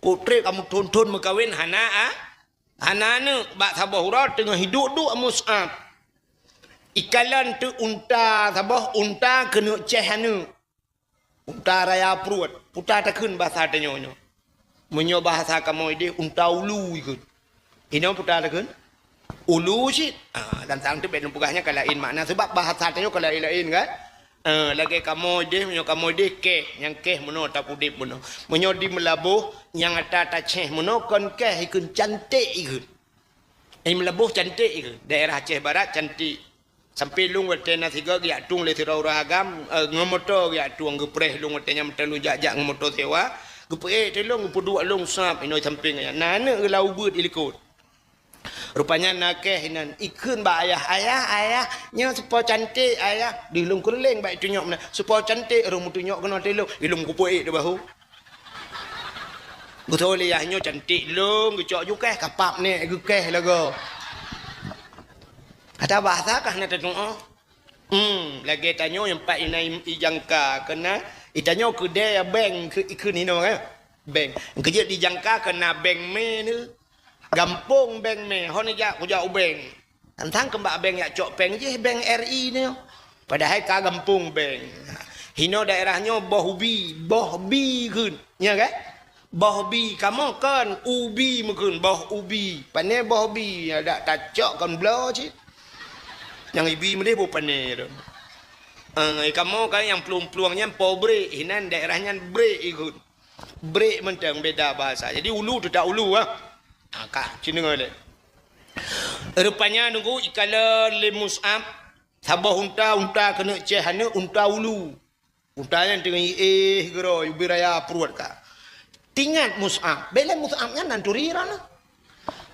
Kok trép ka meuthon-thon meukawen, hana a-, hana aneuk. Bak saboh uroe teungoh hidup duek Mus'ab. Ikalon teuk unta saboh, unta keuneuk céh aneuk. Unta raya pruet, peue takheun bahasa tanyoe nyoe. Meunyoe bahasa kamoe idéh, unta ulu ikheun. Inoe peue takheun? Ulu cit. Ah, dan sang teuk bèk lôn peugah nyan ka laén makna, sabab bahasa tanyoe ka laén-laén kan? Eh, lagèe kamoe idéh, meunyoe kamoe idéh kèh, nyang kèh meunoe, tap udép meunoe. Meunyoe di Meulaboh, nyang ata tacéh meunoe kon kèh ikheun, canték ikheun. Di Meulaboh canték ikheun, daerah Aceh Barat cantik. Sampai lôn watèe na sigoe geujak tueng lé sidroe ureueng agam, eh, ngon moto geujak tueng, geupreh lôn watèe nyan, meuteun lôn jak-jak ngon moto sewa, geupeuék teulông, geupeuduek lôn sab inoe sampéng nyan. Na aneuk geulau beuet di likot. Rupanya na kèh inan, ikheun bak ayah, "Ayah, ayah, nyoe soe po canték, ayah." Di lôn keureuleng bak itunyok meunan, "Soe po canték," ureueng meutunyok keunoe teulông, di lôn geupeuék di bahu. Geuthô lé yah nyoe cantik lom, geucok ju kèh, kapap nèk geukèh lagoe. Ata bahasa kah na tatu'oh? Hmm, lagèe tanyoe nyang pat inan ijangka keunan, itanyoe keudè beng keu, ikheun inoe kan? Beng. Keujeuet dijangka keunan beng mè nyoe. Gampông beng mè, hon ijak kujak u beng. Tantang keumbak beng jak cok péng jih, beng R I nyoe. Padahai ka gampông beng. Hinoe daerah nyoe boh ubi, boh bi kheun. Nya kan? Boh bi, kamoe kon ubi meukeun, boh ubi. Pane boh bi, adak tacok kon bloe cit. Nyang ibi meudeh boh pane tu. Ah, kamoe kan nyang plueng-plueng nyan po brek, hinan daerah nyan brek ikot. Brek mantong beda bahasa. Jadi ulu teutap ulu ah. Ha, ka, ci deungoe lé. Rupanya nunggu ikalon lé Mus'ab, saboh unta, unta keuneuk ceh aneuk, unta ulu. Unta nyan teungoh iéh geuro, ubé raya pruet ka. Tingat Mus'ab, bèk lé Mus'ab nyan nan turi droeneuh.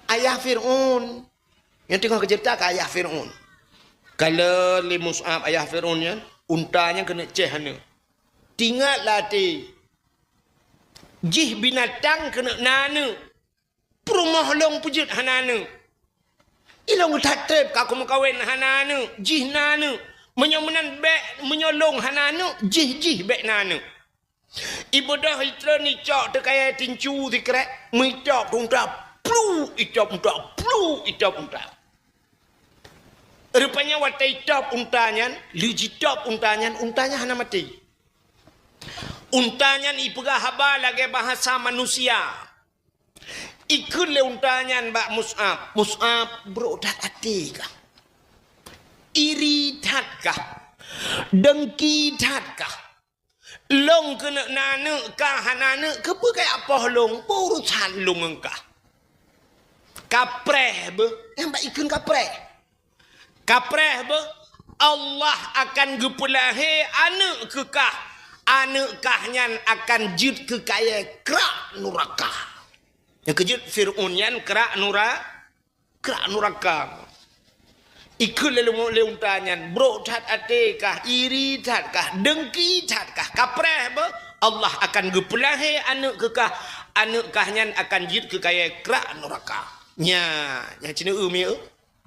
Ayah Fir'aun. Nyang teungoh geuceurita keu ayah Fir'aun. Kalon lé Mus'ab ayah Fir'aun nyan, unta nyan keuneuk ceh aneuk. Tingat lam até, jih binatang keuneuk na aneuk. Peurumoh lôn peujeuet hana aneuk. Ilôn that treb ka kumeukawen hana aneuk, jih na aneuk. Meunyoe meunan bèk, meunyoe lôn hana aneuk, jih, jih bèk na aneuk. Ibeudôh itreun icok teuh kayèe tincu sikrek, meuitôb unta, plu, itôb unta, plu, itôb unta. Rupanya watèe itôb unta nyan, lheuh jitôb unta nyan, unta nyan hana maté. Unta nyan ipeugah haba lagèe bahasa manusia. Ikheun lé unta nyan bak Mus'ab, "Mus'ab, brok that até kah? Iri that kah? Dengki that kah? Lôn keuneuk na aneuk kah hana aneuk, keupeue kajak poh lôn, peue urusan lôn ngon kah?" Kapreh beuh, nyang bak ikheun kapreh. Kapreh beuh, Allah akan geupeulahé aneuk keu kah. Aneuk kah nyan akan jeuet keu kayèe krak nuraka. Nyang keujeuet Fir'aun nyan krak nura-, krak nuraka. Ikheun lé, lé unta nyan, "Brok that até kah, iri that kah, dengki that kah, kapreh beuh, Allah akan geupeulahé aneuk keu kah. Aneuk kah nyan akan jeuet keu kayèe krak nuraka." Nya, nyang ci neueu mieu.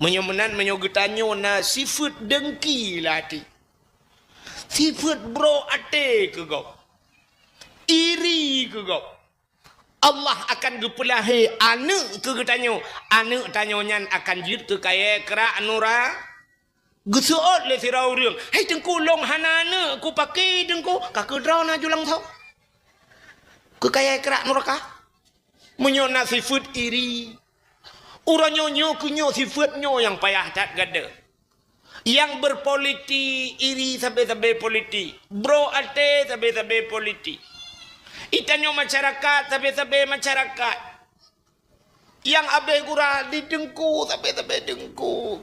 Meunyoe meunan, meunyoe geutanyoe na sifeuet dengki lam até, sifeuet brok até keu gob, iri keu gob, Allah akan geupeulahé aneuk keu geutanyoe. Aneuk tanyoe nyan akan jeuet keu kayèe krak nura-, geuseuôt lé sidroe ureueng, "Hai Teungku, lôn hana aneuk, kupaké Teungku?" Ka keudroe na ju langsông keu kayèe krak nuraka. Meunyoe na sifeuet iri, uroe nyoe, nyoe keuh nyoe sifeuet nyoe nyang payah that gata. Nyang berpolitik iri sabe-sabe politik, brok até sabe-sabe politik. Itanyoe masyarakat sabe-sabe masyarakat. Nyang abéh gura di Teungku sabe-sabe Teungku.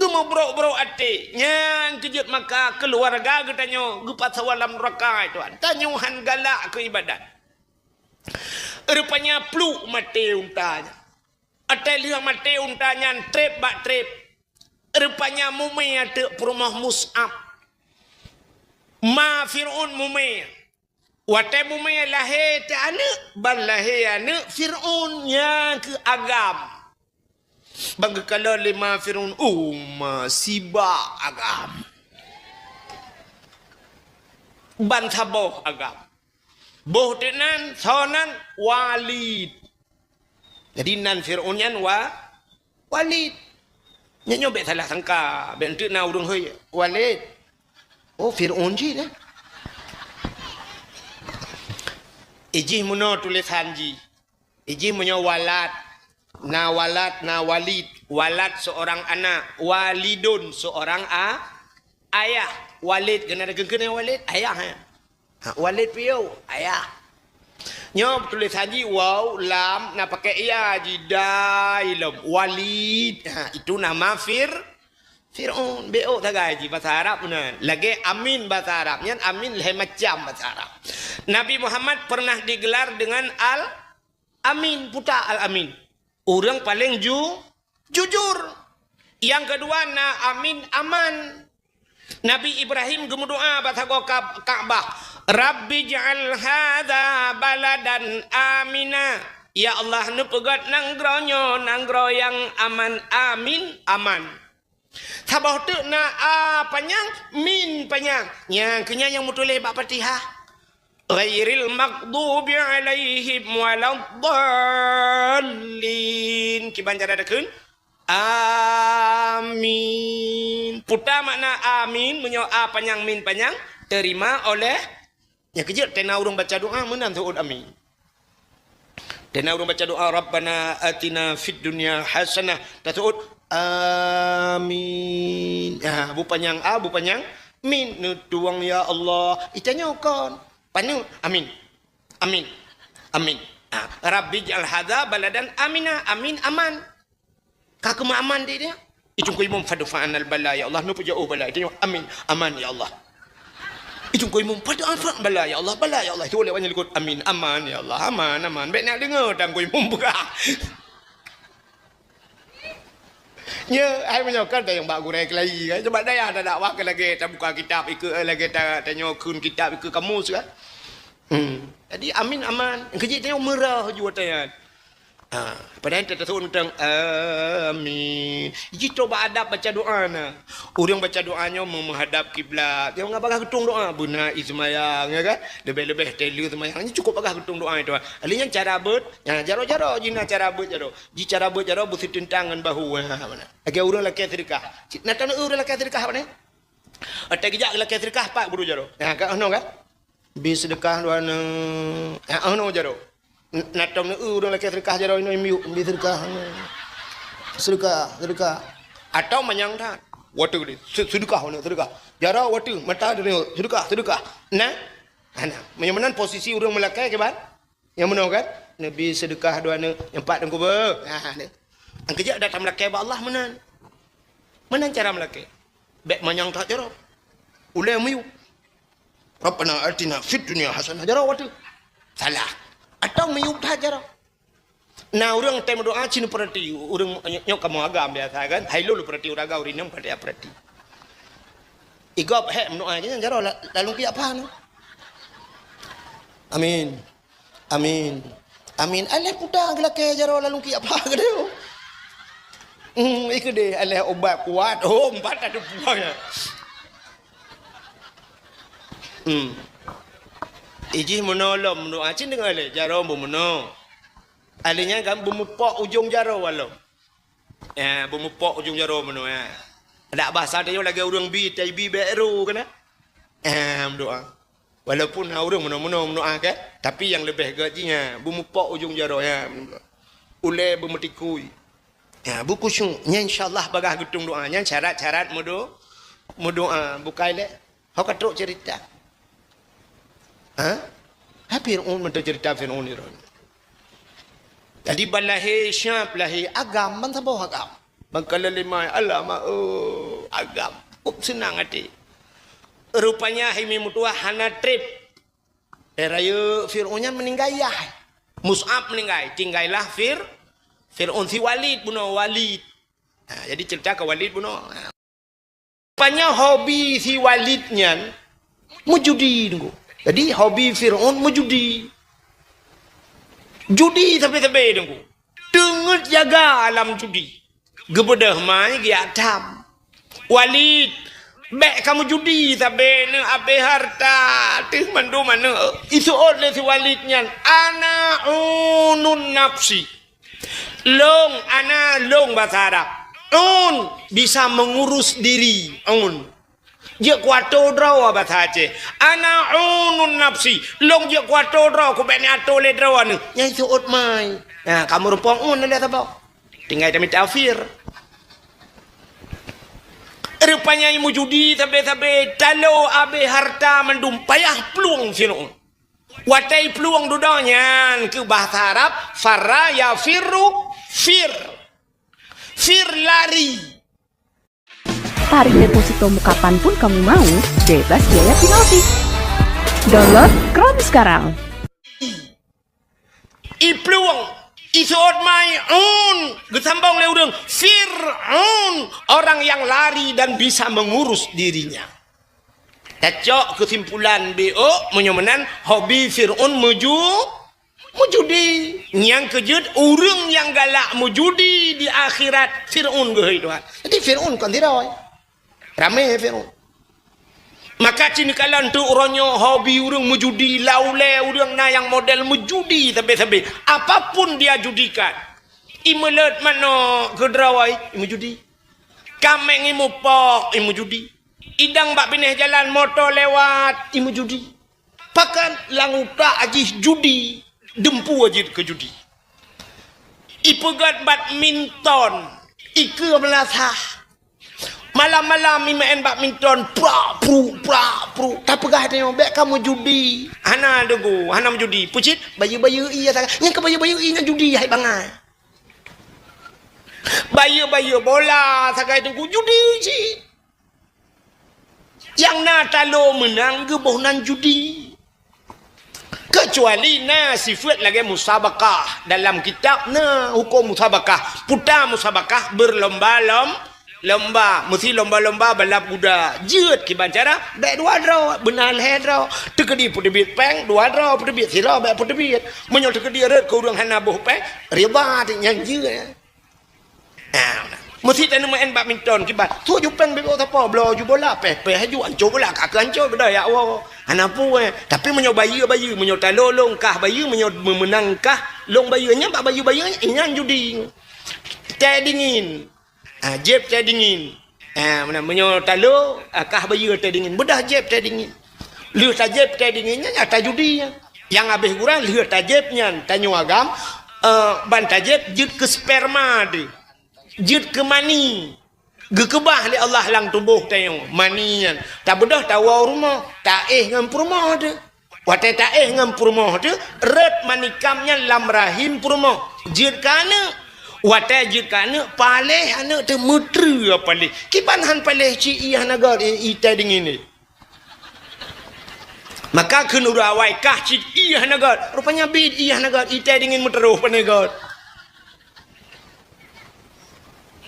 Geumeubrok-brok até, nyang keujeuet maka keuluwarga geutanyoe geupasoe lam nuraka, tuan. Tanyoe han galak keu ibadat. Rupanya pluek maté unta nyan. Watèe lheueh maté unta nyan treb bak treb. Rupanya mumè ateueh peurumoh Mus'ab. Ma Fir'aun mumè. Watèe mumè lahé teuh aneuk, ban lahé aneuk Fir'aun nyang keu agam. Ban geukalon lé ma Fir'aun, "Oh, ma sibak agam. Ban saboh agam." Boh teuk nan, soe nan, Walid. Jadi nan Fir'aun nyan Wa-, Walid. Nyan nyoe bèk salah sangka, bèk enteuk na ureueng hôi, "Walid." Oh, Fir'aun jih nyan. Ijih meunoe tulésan jih. Ijih meunyoe walad, na walad, na walid. Walad seorang anak, walidun seorang a-, ayah. Walid keunan keukeuen walid, ayah, eh. Ha, walid piôh, ayah. Nyoe tulésan jih waw, lam, na pakai ya jih, dai lom. Walid. Ha, itu nama Fir-, Fir'aun. Bèk ôk sagai jih basa Arab meunan. Lagèe Amin basa Arab. Nyan Amin lhèe macam basa Arab. Nabi Muhammad pernah digelar dengan Al-Amin, puta Al-Amin. Ureueng paleng ju-, jujur. Nyang keudua na Amin, aman. Nabi Ibrahim geumeudoa bak sagoe Ka-, Ka'bah, "Rabbi ij'al hadza baladan amina." Ya Allah, neupeugöt nanggroe nyoe nanggroe nyang aman, amin, aman. Saboh teuk na a panyang, min panyang. Nyang keu nyan nyang meutuléh bak Fatihah. Ghairil maghdubi alaihim waladdallin. Kiban cara takheun? Amin. Peue makna amin? Meunyoe a panyang, min panyang, terima oleh Nyang keujeuet teuntang ureuëng baca doa meunan seuôt amin. Teuntang ureuëng baca doa, "Rabbana atina fid dunya hasanah." Taseuôt, "Amin." Ha, bu panyang a, bu panyang min. Neutueng ya Allah. Itanyoe kon. Paneuk, amin. Amin. Amin. Ha, Rabbi ij'al hadza baladan amina. Amin, aman. Ka keumah aman di dia. Ijong ku imum fadfa anal bala ya Allah. Nupu jauh bala. Dia amin. Aman ya Allah. Ijong ku imum fadfa bala ya Allah. Bala ya Allah. Itu oleh banyak likot. Amin. Aman ya Allah. Aman, aman. Baik nak dengar dan ku imum buka. Ya, hai meunyoe kan tayang bak gurée kelai kan. Sebab daya ada dakwah ke lagi tabuka kitab ikut, eh, lagi ta tanyoe kun kitab ikut kamus kan. Hmm. Jadi amin aman. Kejit tayang merah jua tayang. Ha, padahai teuteusôn teuntang, "Amin." Jih toh bak adab baca doa na. Ureuëng baca doa nyoe meuhadab kiblat. Dia ngapa geutung doa? Beuna ismayang, ya kan? Lebih-lebih telu semayang. Ini cukup bagah geutung doa itu. Alih nyan cara beuet, ya, jaroe-jaroe jih na cara beuet jaroe. Jih cara beuet jaroe beusiteuntangan bahu. Ha, mana? Lagée ureuëng lakée seudeukah. Na tahu ureuëng lakée seudeukah apa ni? Atai geujak lakée seudeukah pat guru jaroe. Ya, kan? Ono kan? Bi seudeukah dua ne. Ya, ono jaroe. N-, na tom neu ureuëng lakée seudeukah jaroe inoe miyueb, bi seudeukah. Seudeukah, seudeukah. Atau manyang that. Wateu deh, se-, seudeukah, seudeukah. Jaroe wateu, mata deh, seudeukah, seudeukah. Nah, nah, meunyoe meunan posisi ureuëng meulakée kiban? Nyang meunoe kan? Neubi seudeukah dua ne, nyang pat teungku beuh. Nah, deh. Angkeujak datang meulakée bak Allah meunan. Meunan cara meulakée. Bék manyang that jaroe. Ulée miyueb. Rabbana atina fid dunya hasanah. Jaroe wateu. Salah. Atau miyueb that jaroe. Na ureuëng tém doa cit peurati, ureuëng nyoe kamoe agam biasa kan. Hai lôn peurati ureuëng agam ureuëng nyang peurati. Igop hek meudoa nyan jaroe la-, lalu kiyak pha nyoe. Amin. Amin. Amin. Alah puta geulakée jaroe lalu kiyak pha keudeh. Hmm, ikeu deh alah ubat kuat. Oh, empat ada buah ya. Hmm. Ijih meunoe lom meudoa cit deungon lé jaroe bu meunoe. Alih nyan kan beumupok ujong jaroe walom. Eh, beumupok ujong jaroe meunoe, eh. Dak basa tanyoe lagée ureuëng bi, tai bi bék ru keunan. Eh, meudoa. Walaupun na ureuëng meunoe-meunoe meudoa kan, tapi nyang leubeh gét jih nyan beumupok ujong jaroe nyan. Ulée beumeutikui. Ya, bukhusyuk. Nyan insya Allah bagah geutung doa. Nyan syarat-syarat meudo-, meudoa. Bukai lé. Ho ka trok cerita. Ha? Ha Fir'aun meudo cerita Fir'aun iron. Jadi ban lahé syab lahé agam ban saboh agam. Ban ka lé limai alama, oh, agam. Up seunang até. Rupanya hai mi meutuah hana treb. Eh, rayeuk Fir'aun nyan meuninggai yah. Mus'ab meuninggai, tinggailah Fir-, Fir'aun si Walid bunoe Walid. Ha, jadi cerita ke Walid bunoe. Ha. Rupanya hobi si Walid nyan meujudi, Teungku. Jadi, hobi Fir'aun meujudi. Judi sabe-sabe, Teungku. Teungeut jaga alam judi. Geubeudôh mai geujak tham. Walid, bék kamoe judi sabe neuh abéh harta teuh mandum aneuëk. Iseuôt lé si Walid nyan, "Ana unun nafsi." Long, ana long basa Arab. Un, bisa mengurus diri. Un. Jeuet kuato droe basa Aceh. Ana unun nafsi. Long jeuet kuato droe, kubék neuato lé droe neuh. Nyang iseuôt mai. Nah, kamoe rumpong un lé saboh. Tinggai tamita fir. Rupanya meujudi sabe-sabe talo abéh harta mandum payah plueng Fir'aun. Watée plueng dudoe nyan keu bahasa Arab, farra yafirru fir. Fir lari. Tarik deposito kapan pun kamu mau, bebas biaya penalti. Download Chrome sekarang. Iplueng, iseuôt mai un, geusambong lé ureuëng Fir'aun, orang yang lari dan bisa mengurus dirinya. Tacok keusimpulan B O, meunyoe meunan hobi Fir'aun meuju-, meujudi. Nyang keujeuet ureuëng nyang galak meujudi di akhirat Fir'aun geuhôi Tuhan. Jadi Fir'aun kon sidroe. Ramé Fir'aun. Maka cit neukalon teuk uroe nyoe hobi ureuëng meujudi, laulée ureuëng na nyang model meujudi sabe-sabe. Apapun dia judikan. Imeuleuet manok keudroe, imeujudi. Kaméng imupok, imeujudi. Idang bak binéh jalan moto lewat, imeujudi. Pakon lam utak jih judi, dumpeue jeuet keu judi. Ipeugét badminton, ikeue meulasah. Malam-malam imeu'en badminton, prak, pruk, prak, pruk. Tapeugah tanyoe, "Bék kamoe judi." Hana deungo, hana meujudi. Pucit, bayeue-bayeue ie sagai. Nyang keu bayeue-bayeue ie nyan judi hai bangai. Bayeue-bayeue bola sagai teungku judi cit. Nyang na talo meunang geuboh nan judi. Keucuali na sifeuet lagée musabakah. Dalam kitab na huköm musabakah. Puta musabakah beurlomba-lom-, lomba. Meusi lomba-lomba balap kuda. Jeuet kiban cara, bék dua droe, beuna lhée droe. Teukeudi peuteubiet péng, dua droe peuteubiet, sidroe bék peuteubiet. Meunyoe teukeudi rhot keu ureuëng hana boh péng, riba teuk nyan jeuet. Nah, meusi taneuk meu'en badminton kiban. Su ju péng beubaih sapo, bloe ju bola, péh-péh ju, ancô bola, ka keu ancô, beudôh yak woe. Hana peue. Tapi meunyoe bayeue-bayeue, meunyoe talo lôn kah bayeue, meunyoe meumeunang kah lôn bayeue, nyan bak bayeue-bayeue nyan judi. Teh dingin. Ah, jieb teh dingin. Ah, meunan, meunyoe talo, ah, kah bayeue teh dingin. Beudôh jieb teh dingin. Lheueh tajieb teh dingin nyan, ah, tajudi nyan. Nyang habéh gura lheueh tajieb nyan, tanyoe agam, eh, ban tajieb jeuet keu sperma teuh. Jeuet keu mani. Geukeubah lé Allah lam tuboh tanyoe. Mani nyan. Tabeudôh tawoe u rumoh. Taéh ngon peurumoh teuh. Watée taéh ngon peurumoh teuh, rhot mani kam nyan lam rahim peurumoh. Jeuet keu aneuëk. Watée jeuet keu aneuëk, paléh aneuëk teuh meutreue paléh. Kiban han paléh cit ié hana göt, i-, i teh dingin nyan. Maka kheun ureuëng awai kah cit ié hana göt. Rupanya biet ié hana göt, i teh dingin meuteurôh pane göt.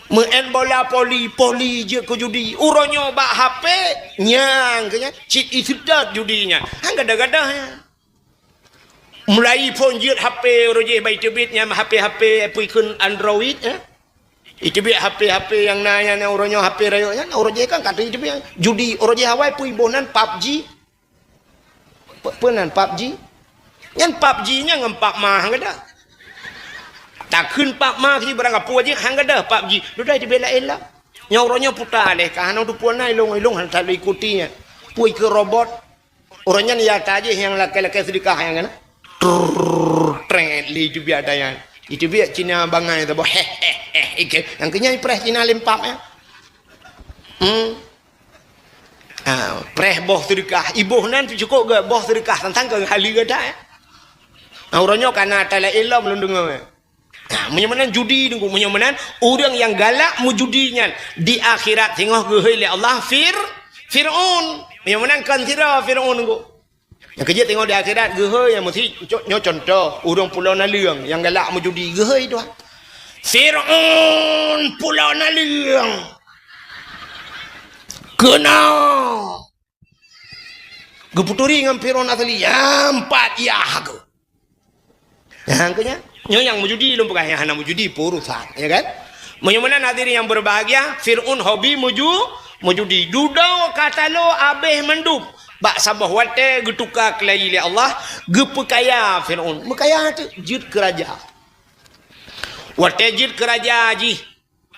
Meu'en bola poli, poli jeuet keu judi. Uroe nyoe bak H P, nyang keu nyan, cit iseutôt judi nyan. Han gadôh-gadôh nyan. Mulai iPhone jeuet H P uroe jih bak iteubiet nyan H P-H P peue kheun Android, eh? Iteubiet H P-H P nyang na nyan, uroe nyoe H P rayeuk nyan, uroe jih kan ka iteubiet judi, uroe jih awai peue iboh nan PUBG. Pe-, peue nan PUBG? Nyan PUBG nyan ngon pap ma han gadôh. Takheun pap ma si barang kapeue jih han gadôh PUBG. Dudoe iteubiet laén lah. Nyoe uroe nyoe puta lé ka hana teupeue na ilong-ilong hana that ikuti nyan. Peue keu robot. Uroe nyan ya ta jih nyang lakée-lakée seudeukah nyang kana. Trrrr, trét lé iteubiet ata nyan. Iteubiet Cina bangai saboh. Heh, heh, heh, ike. Nyang keu nyan ipreh Cina lé pap nyan. Hmm. Ah, preh boh seudeukah. Iboh nan cukôp gét boh seudeukah tantang keu haleue gata, eh. Ah, uroe nyoe kana ata laén lom lôn deungoe, eh. Nah, meunyoe meunan judi teungku, meunyoe meunan ureuëng nyang galak meujudi nyan di akhirat singoh geuhôi lé Allah Fir-, Fir'aun. Meunyoe meunan kon sidroe Fir'aun teungku. Nyang keujeuet teungoh di akhirat geuhôi nyang meusi co-, nyoe contoh, ureuëng pulo naleueng nyang galak meujudi geuhôi tuha. Fir'aun pulo naleueng. Keunoe. Geupeuturi ngon Fir'aun asli, ya, empat yah aku. Nyang keu nyan, nyoe nyang meujudi lôn peugah, nyang hana meujudi peurusan, ya kan? Meunyoe meunan hadirin yang berbahagia, Fir'aun hobi meuju-, meujudi. Dudoe ka talo abéh mandum. Bak saboh watée geutuka keulayi lé Allah, geupeukaya Fir'aun. Meukaya teuh jeuet keu raja. Watée jeuet keu raja jih,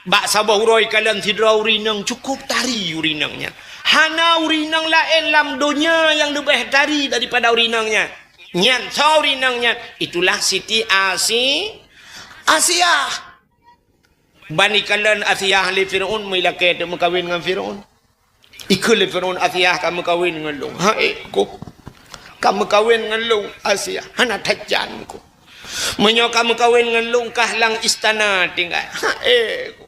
bak saboh uroe kalon sidroe ureuëng inong cukôp tari ureuëng inong nyan. Hana ureuëng inong laén lam donya nyang leubeh tari daripada ureuëng inong nyan. Nyan soe ureuëng inong nyan? Itulah Siti Asi-, Asiah. Ban ikalon Asiah lé Fir'aun, meulakée teuk meukawen ngon Fir'aun. Ikheun lé Fir'aun, "Asiah ka meukawen ngon lôn." "Hai, ku. Ka meukawen ngon lôn, Asiah. Hana that jan ku. Meunyoe ka meukawen ngon lôn, kah lam istana tinggai. Hai, ku.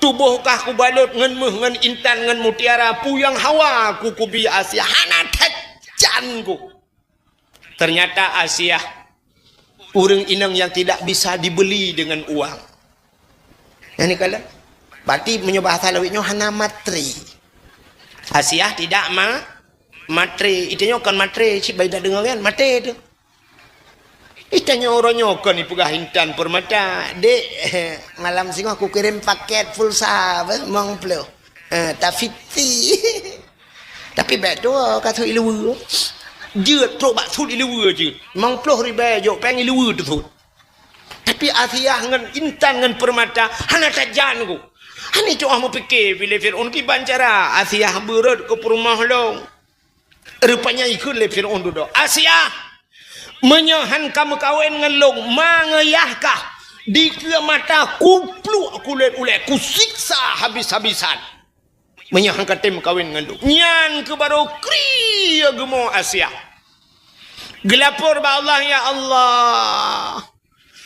Tuboh kah kubalot ngon méuh, ngon intan, ngon mutiara, peue nyang hawa ku kubi Asiah. Hana that jan ku." Ternyata Asiah ureuëng inong nyang tidak bisa dibeli dengan uang. Nyang ni kala, berarti meunyoe bahasa lawét nyoe hana matre. Asiah tidak ma-, matre. Itu nyoe kon matre, cit bai dak deungoe kan, matre tu. Itu nyoe uroe nyoe kon ipeugah intan permata. "Dek, malam singoh kukirém paket pulsa, beh, mong ploh. Eh, tafiti." Tapi bék tuwoe ka sut iluweue. Jeuet trok bak sut iluweue jeuet. Limong ploh ribée jok péng iluweue teusut. Tapi Asiah ngon intan ngon permata hana that jan ku. Hana cok ah meupike bilé Fir'aun kiban cara Asiah beurot keu peurumoh lôn. Rupanya ikheun lé Fir'aun dudoe, "Asiah, meunyoe han ka meukawen ngon lôn, ma ngon yah kah, dikeue mata kupluek kulét ulée, kusiksa habis-habisan. Meunyoe han ka tem meukawen ngon lôn." Nyan keuh barô krie geumo Asiah. Geulapor bak Allah, "Ya Allah,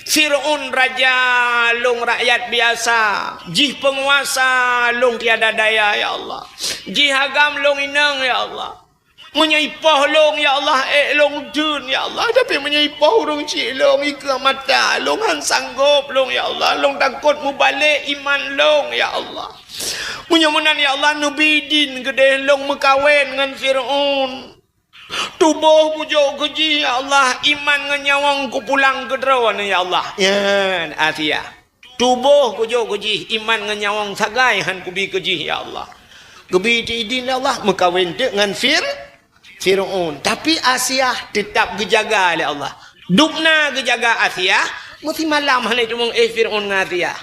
Fir'aun raja, lôn rakyat biasa. Jih peunguasa, lôn tiada daya, ya Allah. Jih agam, lôn inong, ya Allah. Meunyoe ipoh lôn, ya Allah, ék lôn deuh, ya Allah. Tapi meunyoe ipoh ureuëng chik lôn, ikeue mata lôn, han sanggob lôn, ya Allah. Lôn takot mubalek iman lôn, ya Allah. Meunyoe meunan, ya Allah, neubi idin keudeh lôn meukawen ngon Fir'aun. Tuboh kujok keu jih, ya Allah, iman ngon nyawöng kupulang keu droeneuh, ya Allah." Nyan Asiah. "Tuboh kujok keu jih, iman ngon nyawöng sagai han kubi keu jih, ya Allah." Geubi idin lé Allah, meukawen teuk ngon Fir-, Fir'aun. Tapi Asiah teutap geujaga lé Allah. Dubna geujaga Asiah, meusimalam hana teumeu'éh Fir'aun ngon Asiah.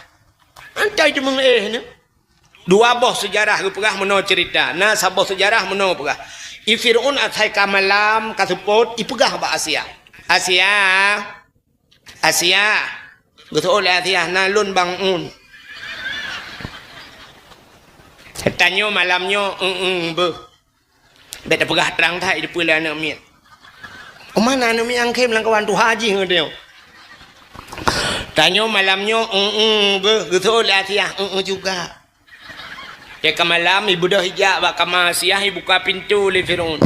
Antai teumeu'éh nyoe. Dua boh seujarah geupeugah meunoe ceurita. Na saboh seujarah meunoe peugah, i Fir'aun asai ka malam, ka seupôt, ipeugah bak Asiah, "Asiah, Asiah." Geuseuôt lé Asiah, "Na lôn Bang Un." "Tanyoe malam nyoe, eu-eu beuh." Bék tapeugah trang that, dipeue lé aneuk miet. Óh mana aneuk miet nyang khem lam kawan tuha jih ngon tanyoe. "Tanyoe malam nyoe, eu-eu beuh," geuseuôt lé Asiah, "Eu-eu juga." Teuka malam, ibeudôh ijak bak kama Asiah, ibuka pintoe lé Fir'aun.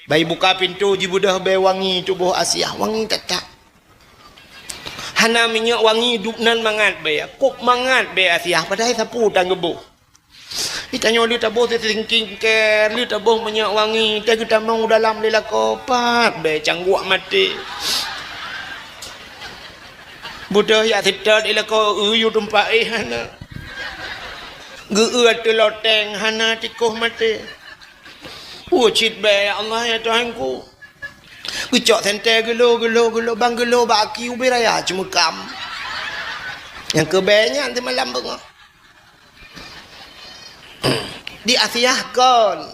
Bah ibuka pintoe, jibeudôh bée wangi tuboh Asiah, wangi that-that. Hana minyeuk wangi, dubnan mangat bée, kôb mangat bée Asiah, padahai sapeue tan geuboh. Itanyoe lheueh taboh sisingkingker, lheueh taboh minyeuk wangi, teuh geutamong u dalam lé lakoe, pat bée cangguek maté. Beudôh jak seutôt i lakoe, eu yue teumpat éh hana. Geu-eu ateueh loteng hana, tikoh maté. Peue cit bée, ya Allah, ya Tuhanku. Geucok sentée geulô, geulô, geulô, bang geulô bak aki ubé raya ceumeukam. Nyang keu bée nyan teumalam beungoh. Di Asiah kon.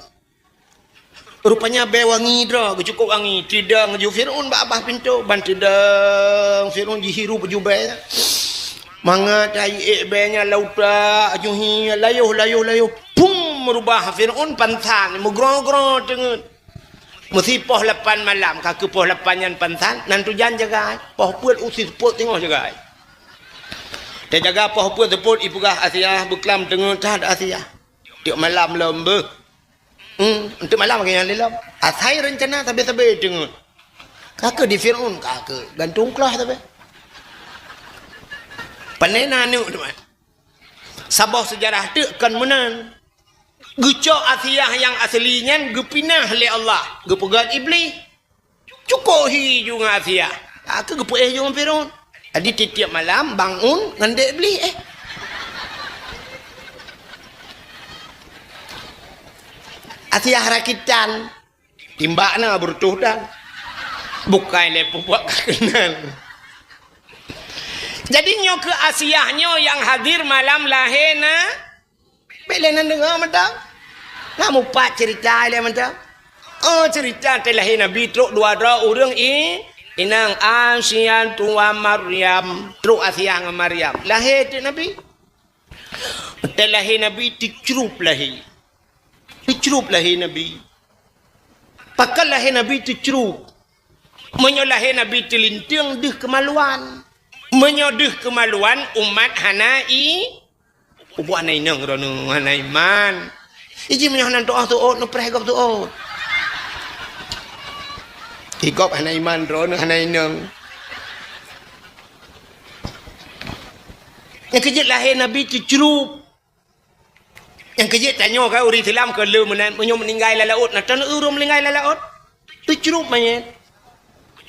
Rupanya bée wangi droe, geucukôp wangi. Teudong ju Fir'aun bak babah pintoe, ban teudong Fir'aun jihirup ju bée. Mangat ai ék bée nyan lam utak, ju hi, layoh, layoh, layoh. Pum, meurubah Fir'aun pansan, meugroe-groe teungeut. Meusipoh lapan malam, ka keu poh lapan nyan pansan, nan tujan jagai. Poh peuet usi seupôt teungoh jagai. Teujaga poh peuet seupôt, ipeugah Asiah, beuklam teungeut that Asiah. Tiep malam lom beuh. Hmm, untuk malam lagée nyan lé lom. Asai reuncana sabe-sabe teungeut. Ka keu di Fir'aun, ka keu gantung klah sabe. Panena aneuk teuma. Saboh seujarah teuk kon meunan. Geucok Asiah nyang asli nyan geupinah lé Allah, geupeugét Iblih. Cukôp hi ju ngon Asiah. Ka keu geupeuéh ju ngon Fir'aun. Jadi tiep-tiep malam bangun ngon dék Iblih éh. Asiah rakitan. Timbak na beureutoh dan. Bukai lé peubuet ka keunal. Jadi nyoe keu Asiah nyoe nyang hadir malam lahé na. Bék lé nan deungoe mantong. Na mupat ceurita ilée mantong. Oh, ceurita teulahé Nabi trok dua droe ureuëng i-, inong Asiah tuan Maryam. Trok Asiah ngon Maryam. Lahé teuk Nabi. Teulahé Nabi teucrup lahé. Teucrup lahé Nabi. Pakon lahé Nabi teucrup? Meunyoe lahé Nabi teulinteung deuh keumaluan. Meunyoe deuh keumaluan umat hana i-, Ubuet hana inong droeneuh hana iman. Iji meunyoe hana teuôt, neupreh gob teuôt. Igob hana iman droeneuh hana inong. Nyang keujeuet lahé Nabi teucrup. Nyang keujeuet tanyoe ka ureuëng Islam keu le meunan, meunyoe meuninggai lam laôt, na tan ureuëng meuninggai lam laôt. Teucrup manyét.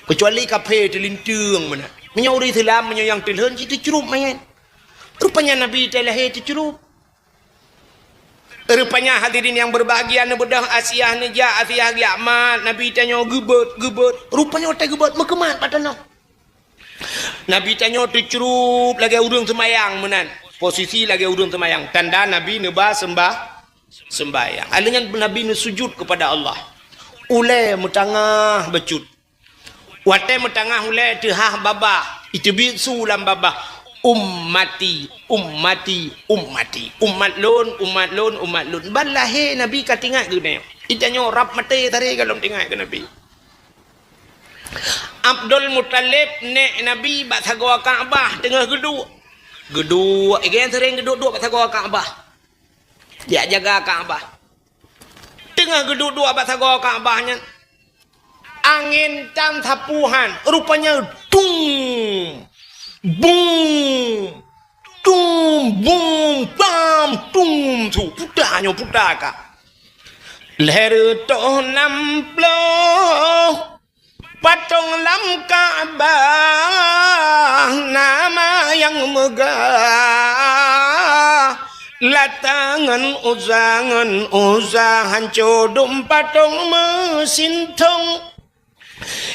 Keucuali kaphé teulinteung meunan. Meunyoe ureuëng Islam, meunyoe nyang teulheueh jih teucrup manyét. Rupanya Nabi teulahé teucrup. Rupanya hadirin yang berbahagia, neubeudôh Asiah neujak, Asiah geujak mat, Nabi tanyoe geubeuet, geubeuet. Rupanya watée geubeuet meukeumat bak tanoh. Nabi tanyoe teucrup lagée ureuëng seumayang meunan. Posisi lagée ureuëng seumayang. Tanda Nabi neuba seumbah-, seumbahyang. Alheuh nyan Nabi neusujut keupada Allah. Ulée meutangah bacut. Watée meutangah ulée teuhah babah, iteubiet su lam babah, "Ummati, ummati, ummati." Umat lôn, umat lôn, umat lôn. Ban lahé Nabi ka teuingat keu nyoe. Ita nyoe rab maté tari ka lom teuingat keu Nabi. Abdul Muthalib, nék Nabi, bak sagoe Ka'bah teungoh geuduek. Geuduek, i geuh seuring geuduek-duek bak sagoe Ka'bah. Jijak jaga Ka'bah. Teungoh geuduek-duek bak sagoe Ka'bah nyan, angén tan sapeue han, rupanya dung, bung, dung, bung, bam, dung, su, puta nyoe, puta ka. Lhèe reutôh nam ploh patong lam Ka'bah, nama nyang meugah, Lata ngon Uzza, ngon Uzza, hanco dum patong meusintong.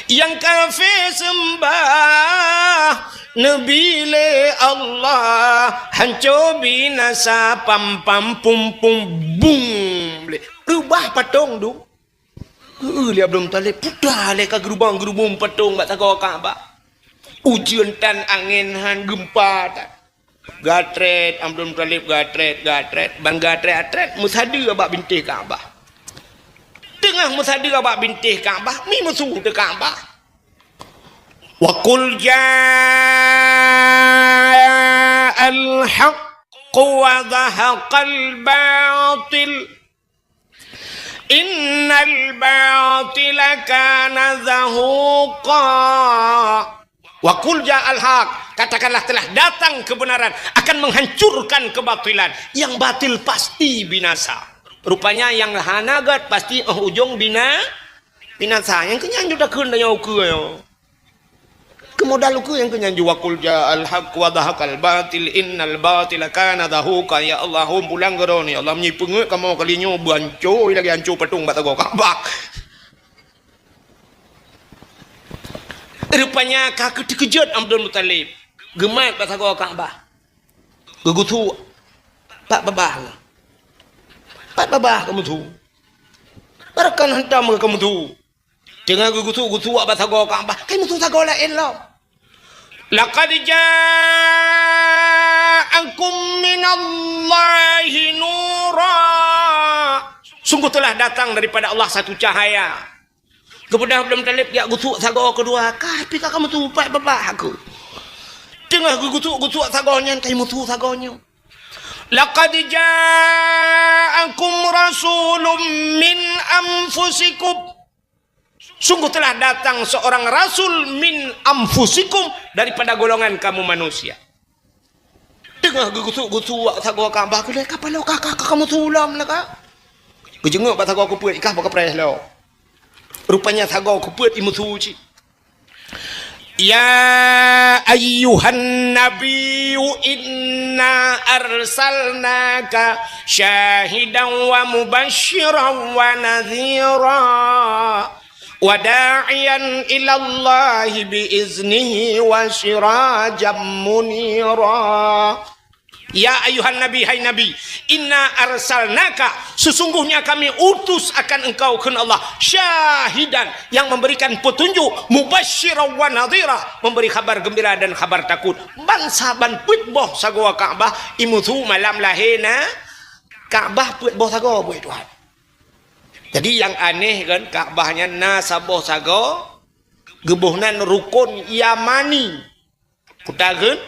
Nyang kafé seumbah neubi lé Allah, hanco binasa, pam, pam, pum, pum, bung. Reubah patong dum. Heu, lé Abdul Muthalib, puta lé ka geurubong-geurubong patong bak sagoe Ka'bah. Ujeuen tan, angén han, geumpa tan. Gatrét, Abdul Muthalib gatrét, gatrét, ban gatrét-gatrét meusadeue bak bintéh Ka'bah. Teungoh meusadeue bak bintéh Ka'bah, mi musoh teuh Ka'bah. "Wa qul ja'al haqqu wa zahaqal batil. Innal batila kana zahuqa." "Wa qul ja'al haq," katakanlah, "Telah datang kebenaran, akan menghancurkan kebatilan. Yang batil pasti binasa." Rupanya nyang hana gét pasti óh ujong bina-, binasa. Nyang keu nyan ju takheun tanyoe ukeue nyoe. Keu modal ukeue nyang keu nyan ju, "Wa qul ja'al haq wa zahaqal batil, innal batila kana zahuqa." Ya Allah, hom pulang keu Droeneuh, ya Allah, meunyoe peungeuet kamoe kali nyoe, beuhanco lagée hanco patong bak sagoe Ka'bah. Rupanya ka geuteukeujot Abdul Muthalib, geumat bak sagoe Ka'bah. Geugusuk pat babah. Pat babah ka musoh. Barokon hantom ka musoh. Teungoh geugusuk-gusuk bak sagoe Ka'bah, ka musoh sagoe laén lom. "Laqad ja'akum minallahi nura." Sungguh telah datang daripada Allah satu cahaya. Geupeugah Abdul Muthalib jak gusuk sagoe keudua, ka pih ka musoh pat babah aku. Teungoh geugusuk-gusuk sagoe nyan, ka musoh sagoe nyoe. "Laqad ja'akum rasulun min anfusikum." Sungguh telah datang seorang rasul min anfusikum, daripada golongan kamu manusia. Teungoh geugusuk-gusuk bak sagoe Ka'bah, keuneuk ka paloe ka, ka, ka, ka musoh lom lah ka. Geujeungok bak sagoe keupeuet, ikah bak kapreh lom. Rupanya sagoe keupeuet imusoh cit. "Ya ayyuhan nabiyyu inna arsalnaka syahidan wa mubasysyiran wa nadhira, wa da'iyan ilallahi bi iznihi wa sirajan munira." "Ya ayuhan nabi, hai Nabi, inna arsalnaka, sesungguhnya kami utus akan engkau," kheun Allah, "syahidan, yang memberikan petunjuk, mubasysyiran wa nadhira, memberi khabar gembira dan khabar takut." Ban saban peuet boh sagoe Ka'bah imusoh malam lahé na Ka'bah, peuet boh sagoe, boh Tuhan. Jadi nyang aneh kan, Ka'bah nyan na saboh sagoe, geuboh nan rukon Yamani. Peue geukheun?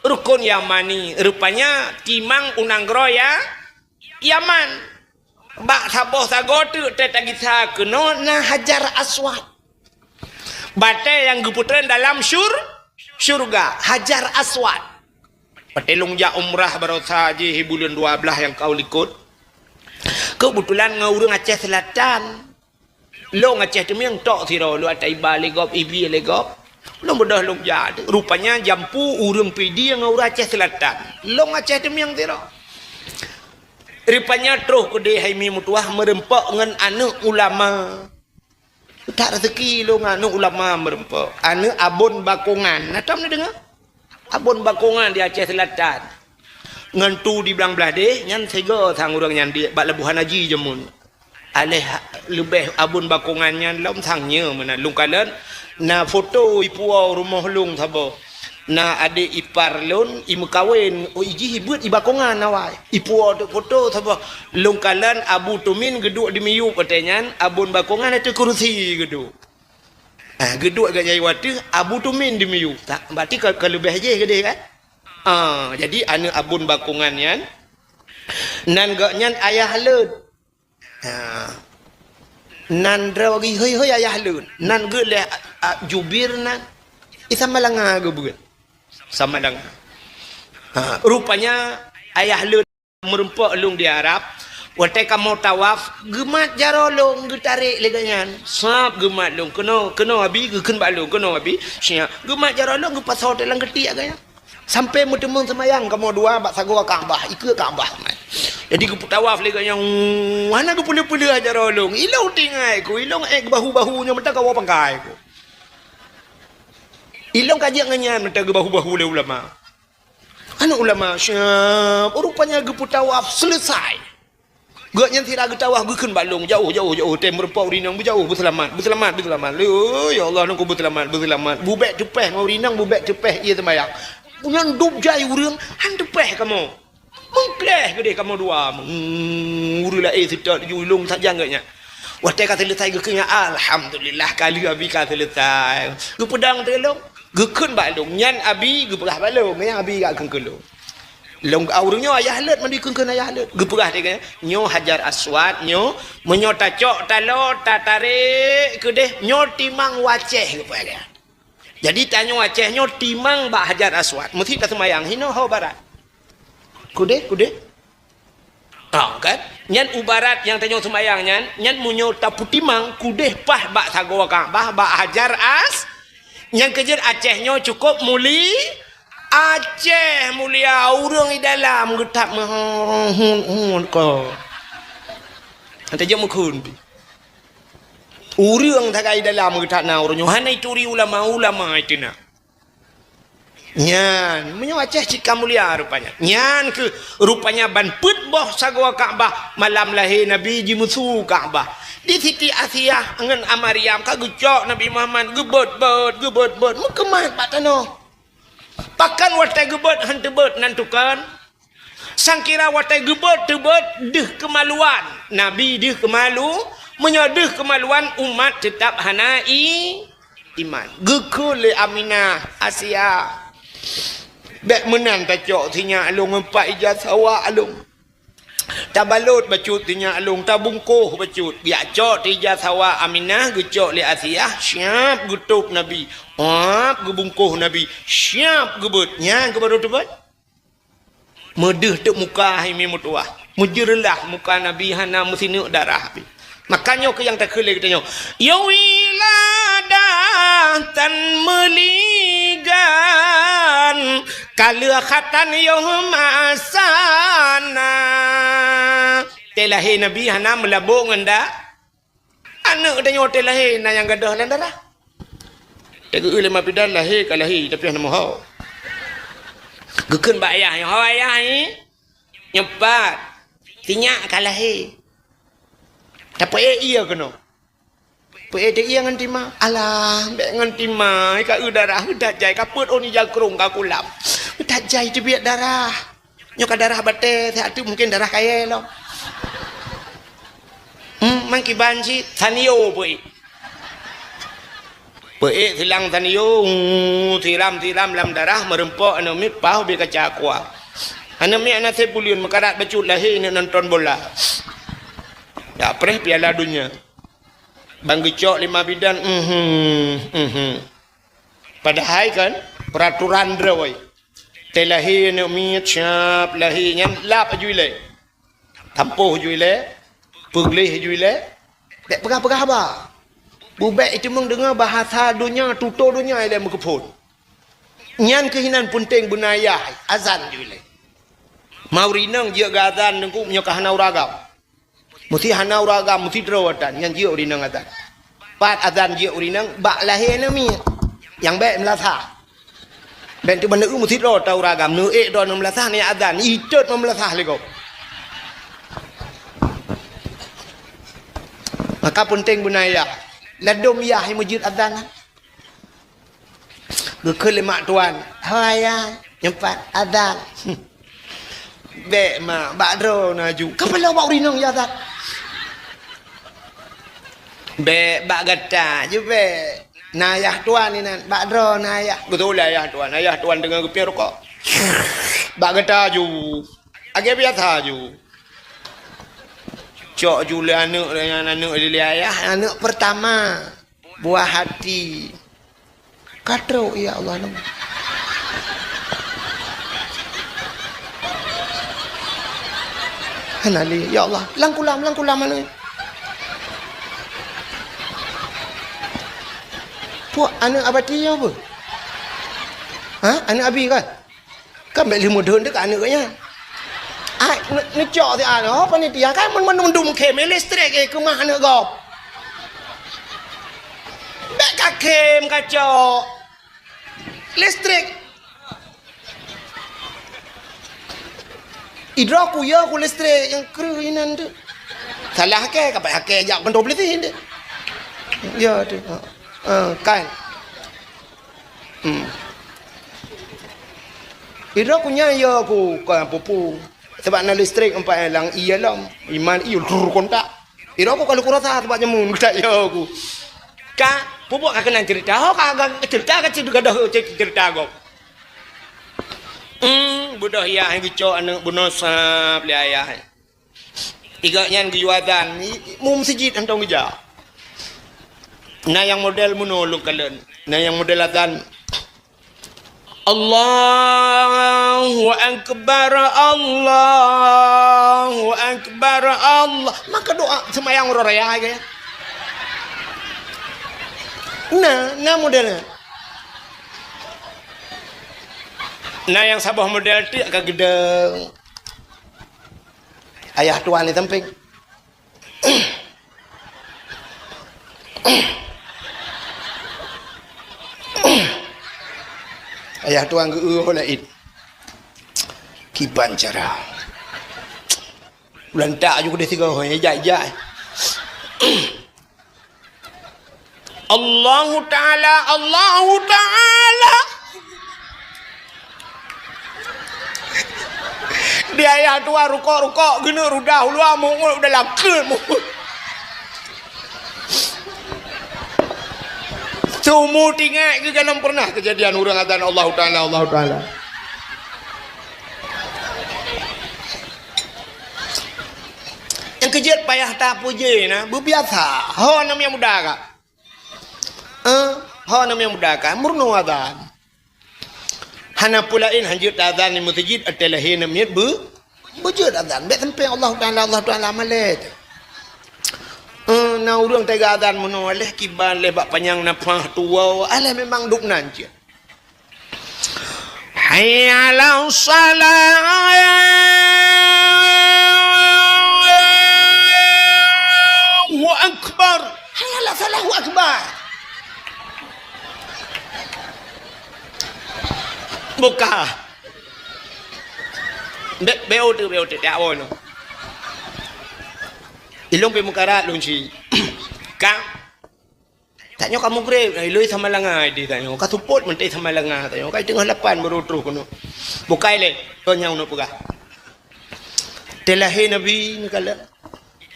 Rukon Yamani. Rupanya timang u nanggroe Ya-, Yaman. Bak saboh sagoe teuk teuh tagisa keunoe na Hajar Aswad. Batée nyang geupeutren dalam syur-, syurga, Hajar Aswad. Watée lôn jak umrah baroesa jih buleuen dua blaih nyang ka likot. Keubeutulan ngon ureuëng Aceh Selatan. Lôn Aceh Teumieng tok sidroe, lôn ata iba lé gob, ibi lé gob. Lôn beudôh lôn jak. Rupanya jampu ureuëng Pidie ngon ureuëng Aceh Selatan. Lôn Aceh Teumieng sidroe. Rupanya troh keudeh hai mi meutuwah meureumpok ngon aneuëk ulama. That rezeki lôn ngon aneuëk ulama meureumpok. Aneuëk Abon Bakongan. Na tom neudeungoe? Abon Bakongan di Aceh Selatan. ngon tu di blang blah deh, nyan sigoe sang ureuëng nyan di bak Labuhan Haji jameun. Aléh leubeh abon bakongan nyan lom sang nyoe meunan. Lôn kalon na foto ipuwoe rumoh lôn saboh. Na adék ipar lôn imeukawen, oh, ijih ibeuet ibakongan awai. Ipuwoe teuk foto saboh. Lôn kalon Abu Tumin geuduek di miyueb watée nyan, abon bakongan ateueh keurusi geuduek. Ah, geuduek geuh jai wateueh Abu Tumin di miyueb. Tak, berarti ka, ka leubeh jih geudeh kan? Ah, jadi aneuëk abon bakongan nyan, nan geuh nyan ayah lôn. Ha. Nan droe geuh hôi-hôi ayah lôn. Nan geuh leh, a, a, jubir nan. Isa malanga geuh beuet. Sama dengan. Ha, rupanya ayah lôn meureumpok lôn di Arab. Watée kamoe tawaf, geumat jaroe lôn geutarek lé geuh nyan. Sab geumat lôn. Keunoe, keunoe Abi, geukheun bak lôn, keunoe Abi. Siap. Geumat jaroe lôn geupasoe teuk lam keutiek geuh nyan. Sampai meuteumeung seumayang kamoe dua bak sagoe Ka'bah, ikeue Ka'bah. Jadi geupeutawaf lé geuh nyan, hana geupeuleueh-peuleueh jaroe lôn. Ilôn tinggai ku, ilôn ék bahu-bahu nyoe meuta kawoe pangkai ku. Ilôn ka jeuet ngon nyan meuta geubahu-bahu lé ulama. Aneuëk ulama siap, rupanya geupeutawaf selesai. Geuh nyan sira geutawah geukheun bak lôn, jauh, jauh, jauh, tem meureumpok ureuëng inong, beujauh, beuseulamat, beuseulamat, beuseulamat. Lé, ya Allah, nangku beuseulamat, beuseulamat. Bubek teupeh ngon ureuëng inong, bubek teupeh ié seumayang. Nyan dub jai ureuëng, han teupeh kamoe. Meukleh geudeh kamoe dua. Hmm, ureuëng laén seutôt ju ilong sajan geuh nyan. Watée ka selesai geukheun, alhamdulillah, kali Abi ka selesai. Geupeudong teuh lôn, geukheun bak lôn. Nyan Abi geupeugah bak lôn, nyan Abi ka kheun keu lôn. Lôn, ah, ureuëng nyoe ayah lôn, mandum kheun-kheun ayah lôn. Geupeugah lé geuh nyan, nyoe Hajar Aswad, nyoe, meunyoe tacok taloe, tatarek keudeh, nyoe timang u Aceh, geupeugah lé geuh nyan. Jadi tanyoe Aceh nyoe timang bak Hajar Aswad. Meusti taseumayang hinoe ho barat. Keudeh, keudeh. Ah, kan? Nyan u barat nyang tanyoe seumayang nyan, nyan meunyoe tapeutimang keudeh paih bak sagoe Ka'bah, bak Hajar As-, nyang keujeuet Aceh nyoe cukup muli-, Aceh mulia, ureuëng di dalam geutab meuhun-hun ko. Ata jeuet meukhun pi. Ureuëng sagai dalam geutak na ureuëng nyoe hana ituri ulama-ulama itu na. Nyan, meunyoe Aceh cit ka mulia rupanya. Nyan keuh rupanya ban peuet boh sagoe Ka'bah malam lahé Nabi jimusu Ka'bah. Di Siti Asiah ngon Maryam ka geucok Nabi Muhammad geubeuet-beuet, geubeuet-beuet, meukeumat bak tanoh. Pakon watée geubeuet han teubeuet nan tukon? Sangkira watée geubeuet teubeuet deuh keumaluan. Nabi deuh keumalu, meunyoe deuh keumaluan umat teutab hana i-, iman. Geukheun lé Aminah, Asia. Bék meunan tacok sinyak lôn ngon pat ija sawa lôn. Tabalot bacut sinyak lôn, tabungkoh bacut. Geujak cok teuh ija sawa Aminah, geucok lé Asia, siap geutôb Nabi. Ap geubungkoh Nabi, siap geubeuet. Nyan keuh barô teubeuet. Meudeuh teuk muka hai mi meutuwah. Meujeureulah muka Nabi hana meusineuk darah pi. Maka nyoe keuh nyang takheun lé geutanyoe. Yoh wiladah tan meuligan, ka lheueh khatan yoh masana. Teuh lahé Nabi hana meulabok ngon da-, Aneuëk tanyoe teuh lahé na nyang gadôh lam darah. Teugeue lé ma bidan lahé ka lahé, tapi hana meuho. Geukheun bak ayah, "Ho ayah, nyoe pat, sinyak ka lahé." Tapeuék ié keunoe. Peuék teuh ié ngon tima. Alah, bék ngon tima, ka eu darah, eu that jai, ka peuet ôn ija krông ka kulam. Eu that jai teubiet darah. Nyoe ka darah batée, siat teuk mungken darah kayée lom. Hmm, mangkiban cit, sanio peuék. Peuék silang sanio, hmm, siram-siram lam darah, meureumpok aneuk miet paih ubé kaca aqua. Aneuk miet hana sép buleuen, meukarat bacut lahé neuk nonton bola. Dak preh Piala Donya. Ban geucok lé ma bidan, mhm, mhm. Padahai kan, peuratoran droe. Teuh lahé aneuk miet, siap lahé nyan lap aju ilée. Tampoh aju ilée, peugleh aju ilée. Bék peugah-peugah haba. Bubek iteumeung deungoe bahasa donya, tutoe donya ilée meukeuphon. Nyan keuh inan peunteng beuna ayah, azan aju ilée. Ma ureuëng inong jeuet geu azan teungku meunyoe ka hana ureuëng agam. Meusti hana ureuëng agam, meusti droe atan, nyan jeuet ureuëng inong atan. Pat atan jeuet ureuëng inong, bak lahé aneuk miet. Nyang bék meulasa. Bèk teubang neu meusidroe tahu ragam, neu ék droe enam belas sah, nyan azan, itot enam belas sah lé gob. Maka peunteng beuna yah. Ladôm yah meujeuet azan. Geukheun lé mak tuan, "Ho ayah, nyoe pat azan." "Bèk mak, bak droe na ju." "Ka paloe bak ureueng inong yah azan?" "Bèk, bak gata ju bèk. Na ayah tuan inan, bak droe na ayah." Geutulak ayah tuan, ayah tuan teungoh geupiep rukok. "Bak gata ju. Lagèe biasa ju." Cok ju lé aneuk, nyan aneuk lé ayah, aneuk pertama. Buah hati. Ka trok, ya Allah, lom. Hana lé, ya Allah. Lam kulam, lam kulam mana? Puak aneuk abati ya apa? Ha? Aneuk abi kan? Kan bèk lheueh meudeun deuk aneuk nyan. Ai, ne-, neucok siat, oh, panitia, kan mun mandum-mandum khém, eh, listrik, eh, keumah aneuk gob. Bèk ka khém, ka cok. Listrik. Idroe ku ya ku listrik nyang kreueh inan tu. Salah hakèe, ka payah hakèe jak keuntô polisi tu. Ya tu. Ha. Ha, kan. Hmm. Idroe ku nyan ya ku ka pupu. Sabab na listrik empat lam ié lom. Iman ié lur kontak. Idroe ku kalau kurasa sabab nyamun kita ya ku. Ka pupuk ka keunan cerita. Ho ka, ka cerita ka cerita gadoh cerita gob. Hmm, beudôh yah geucok aneuk bunoe sab lé ayah. Igak nyan geuyue azan, i-, i-, mu meuseujid hantom geujak. Na nyang model meunoe lôn kalon. Na nyang model azan, "Allahu Akbar, Allahu Akbar, Allah." Maka doa seumayang uroe raya ke. Na, na model nyan. Na nyang saboh model teuk ka geudong. Ayah tuan di sampéng. Ayah tuan geu-eu ho laén. Kiban cara. Ulantak ju keudeh sigoe ho, jak-jak. Allahu Ta'ala, Allahu Ta'ala. Di ayah tuan rukok-rukok, geuneuk rudah uluwa, mu'uet u dalam keue mu'uet. Seumu tinggai geugalom pernah kejadian ureueng azan Allahu Ta'ala, Allahu Ta'ala. Nyang keujeuet payah tapuji na, beubiasa. Ho aneuk miet muda ka. Eh, ho aneuk miet muda ka, meurunoe azan. Hana peue laén, hanjeuet azan di meuseujid, até lahé aneuk miet beu-, beujeuet azan. Bèk sampéng Allahu Ta'ala, Allahu Ta'ala malèe. Eh, na ureueng teuga azan meunoe, lheuh kiban, lheuh bak panyang nafah tuwoe, alah memang duek nan cit. Hayya 'alas shalah. Allahu Akbar. Hayya 'alas shalah, Allahu Akbar. Buka. Be-, beu tu, beu tu, tiap awal tu. Ilong pe mukarat lung si. Ka. Tanyoe ka mugreb, iloi sama langa di tanyoe. Ka seupôt mantong sama langa tanyoe. Ka teungoh lapan baru troh keunoe. Bukai lé, kon nyang uneuk peugah. Teulahé Nabi neukalon.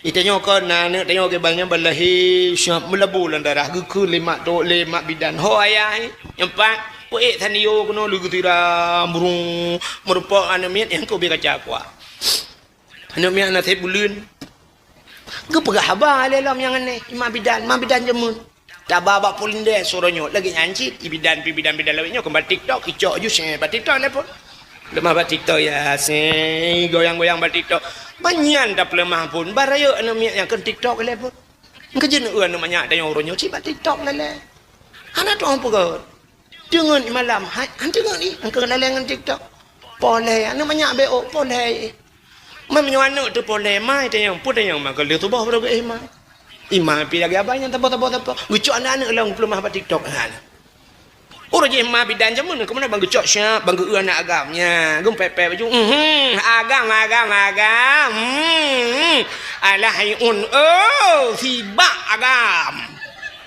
Di tanyoe kon na aneuk tanyoe ke banyak balahé siap meulabu lam darah geukheun lé mak tok lé mak bidan. Ho ayah, eh, nyang pat, peuék sanio keunoe lé geutiram burung meurupok aneuk miet nyang keu bie kaca kuah. Aneuk miet na sép buleuen. Geupeugah haba lé lom nyang aneh, i mak bidan, mak bidan jameun. Taba bak polindeh suroe nyoe, lagèe nyan cit, i bidan, pi bidan, bidan lawét nyoe, keumbal TikTok, icok ju sè bak TikTok lé phon. Leumah bak TikTok, ya, sè, goyang-goyang bak TikTok. Banyan tapeuleumah phon, barayek aneuk miet nyang keu TikTok lé phon. Keujeuet neu aneuk manyak tanyoe uroe nyoe cit bak TikTok lé lé. Hana tu'oh peugöt. Teungeut i malam, hai, han teungeut i, han keu laleng ngon TikTok. Poh lhèe, aneuk manyak B O, poh lhèe. Meunyoe aneuk teuh poh lhèe, mai tanyong, peue tanyong, maka lheueh suboh baru geuéh mai. I mai pi lagèe abai nyan saboh, saboh, saboh. Geucok aneuk-aneuk lom peuleumah bak TikTok, aneuk. Uroe jih ma bidan jameun, keumeuna bang geucok siap, bang geu-eu aneuk agam. Nya, geumpepet baju. Mhm, agam, agam, agam. Mhm. Alah hai un, oh, sibak agam.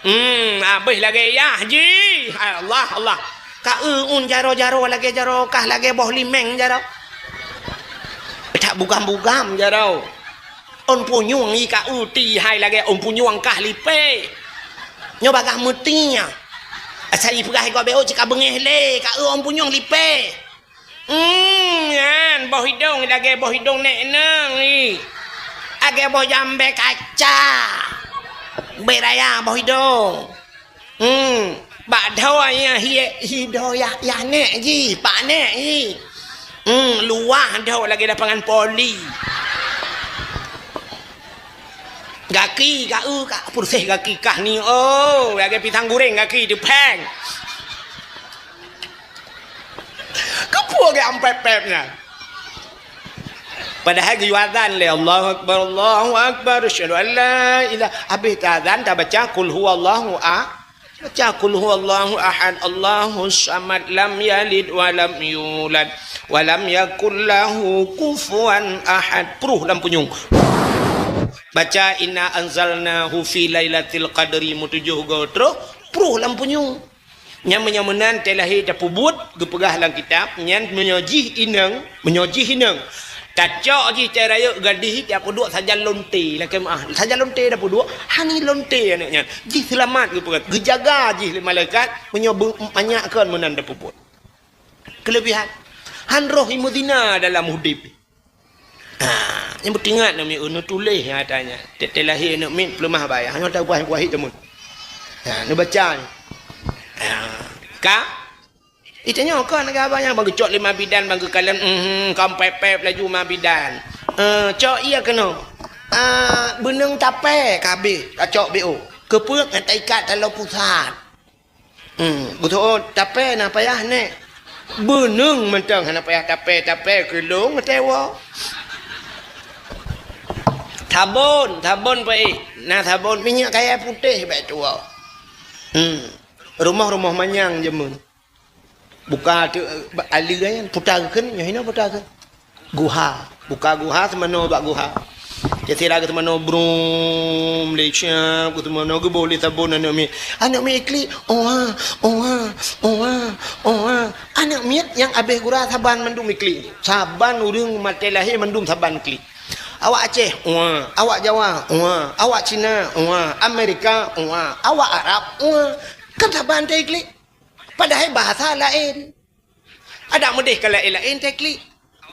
Hmm, habéh lagée yah jih. Allah, Allah. Ka eu un jaroe-jaroe lagée jaroe kah, lagée boh limeng jaroe. That bugam-bugam jaroe. Ôn punyueng i ka eu ti hai lagée ôn punyueng kah lipée. Nyoe bagaih meuti nyan. Asai peugah i gob bék cit ka beungéh lé, ka eu ôn punyueng lipée. Hmm, nyan boh idong lagée boh idong nék neung i. Lagée boh jambée kaca. Beuraya boh idong. Hmm, bak dhoe nyan hi, hi dhoe yah, yah nék jih, pak nék jih. Hmm, luwah dhoe lagée lapangan voli. Gaki, ka eu, ka peureséh gaki kah ni, oh, lagée pisang goreng gaki teupéng. Keupeue geuampép-pép nyan? Padahai geuyue azan lé, "Allahu Akbar, Allahu Akbar, asyhadu an la ilaha." Habéh taazan tabaca, "Qul huwallahu a-," baca, "Qul huwallahu ahad, Allahus samad, lam yalid wa lam yulad, wa lam yakul lahu kufuwan ahad." Pruh lam punyueng. Baca, "Inna anzalnahu fi lailatil qadri," meutujoh goe troh, pruh lam punyueng. Nyan meunyoe meunan tée lahé tapeubuet, geupeugah lam kitab, nyan meunyoe jih inong, meunyoe jih inong, tacok jih tée rayeuk gadih, tapeuduek sajan lonte lakée meuah. Sajan lonte tapeuduek, hani lonte aneuk nyan. Jih seulamat geupeugah, geujaga jih lé malaikat, meunyoe beu-, manyak kon meunan tapeubuet. Keuleubihan, han roh i meuzina dalam udeb. Ha, nyang peuingat aneuk miet, neutuléh nyang ata nyan. Tée, tée lahé aneuk miet peuleumah baya, nyoe taubah kuahi teumon. Ha, neubaca nyoe. Ha, ka? Itanyoe ka aneuk abah nyan bang geucok lé ma bidan, bang geukalon, mhm, ka pép-pép laju ma bidan. Eh, cok iya keunoe. Ah, beuneung tapée ka habéh, ka cok bék. Keupeue? Ka taikat taloe pusat. Hmm, beutôi, tapée na payah nék. Beuneung mantong hana payah tapée, tapée keulong teuwoe. Sabon, sabon peuék. Na sabon minyeuk kayée putéh bék tuwoe. Hmm, rumoh-rumoh manyang jameun. Buka teuk, eh, aleue nyan, puta kheun, nyoe hinoe puta kheun. Guha. Buka guha, seumanoe bak guha. Cit sira geuh seumanoe brum, lé siab, geuh seumanoe geuboh lé sabon aneuk miet. Aneuk miet iklik, oha, oha, oha, oha. Aneuk miet nyang abéh gura saban mandum iklik. Saban ureuëng maté lahé mandum saban iklik. Awak Aceh, oha. Awak Jawa, oha. Awak Cina, oha. Amerika, oha. Awak Arab, oha. Kan saban teu iklik. Padahai bahasa laén. Adak meudeh ka laén-laén teu iklik.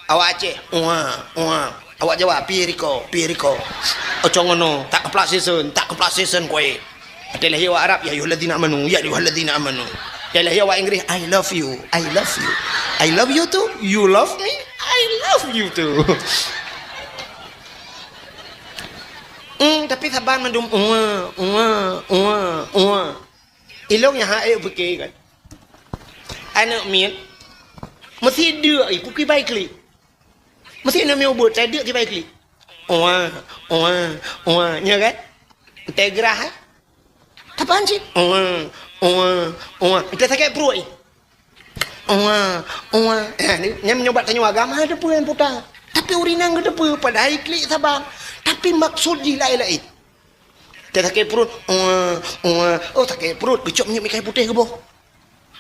Awak Aceh, "Uwa, uwa." Awak Jawa, "Piye riko, piye riko." Ocong ngono, tak keuplak sisen, tak keuplak sisen kué. Teu lahé awak Arab, "Ya ayyuhalladzina amanu, ya ayyuhalladzina amanu." Teu lahé awak Inggris, "I love you, I love you." "I love you too. You love me? I love you too." Hmm, tapi saban mandum, "Uwa, uwa, uwa, uwa." Ilong nyang hana ék pike kan. Aneuk miet meusi deuk i, pike bai klik. Meusi aneuk miet ubeut, tai deuk kibai klik. Oa, oa, oa, nya kan? Teugrah, eh? Tapan cit? Oa, oa, oa. Teu sakét pruet i. Oa, oa. Eh, ni, nyan meunyoe bak tanyoe agam, ha, teupeue nyang puta. Tapi ureueng inong geuteupeue, padahai klik saban. Tapi maksud jih laén-laén. Teu sakét pruet, oa, oa. Oh, sakét pruet, geucok minyeuk meuikai putéh geuboh.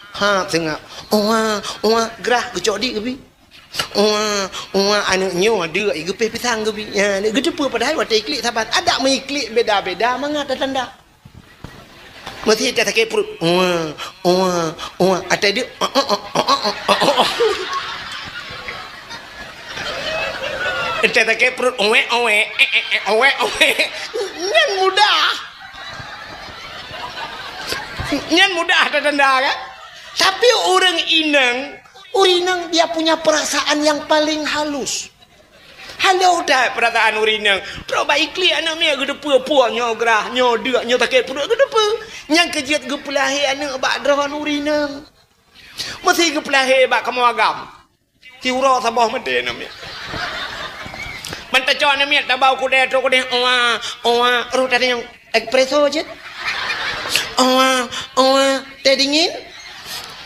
Ha, seungab. Oa, oa, grah, geucok di geubi. Oa, oa, aneuk nyoe deuk i geupéh pisang geubi. Ya, geuteupeue padahai watée iklik saban. Adak meuiklik beda-beda mangat tanda. Meusi teu sakét pruet. Oa, oa, oa. Atai deuk. Teu sakét pruet. Oe, oe. Eh, eh, eh, oe, oe. Nyan mudah. Nyan mudah tanda kan? Tapi ureueng inong, ureueng inong dia punya perasaan yang paling halus. Halus that peurasaan ureueng inong. Trok bak iklik aneuk miet geuteupeue puak nyoe grah, nyoe deuk, nyoe sakét pruet geuteupeue. Nyang keujeuet geupeulahé aneuk bak droe ureueng inong. Meusi geupeulahé bak kamoe agam. Siuroe saboh maté aneuk miet. Ban tacok aneuk miet tabau kudée trok kudée, oa, oa, roh tadi nyang espresso cit. Oa, oa, teh dingin.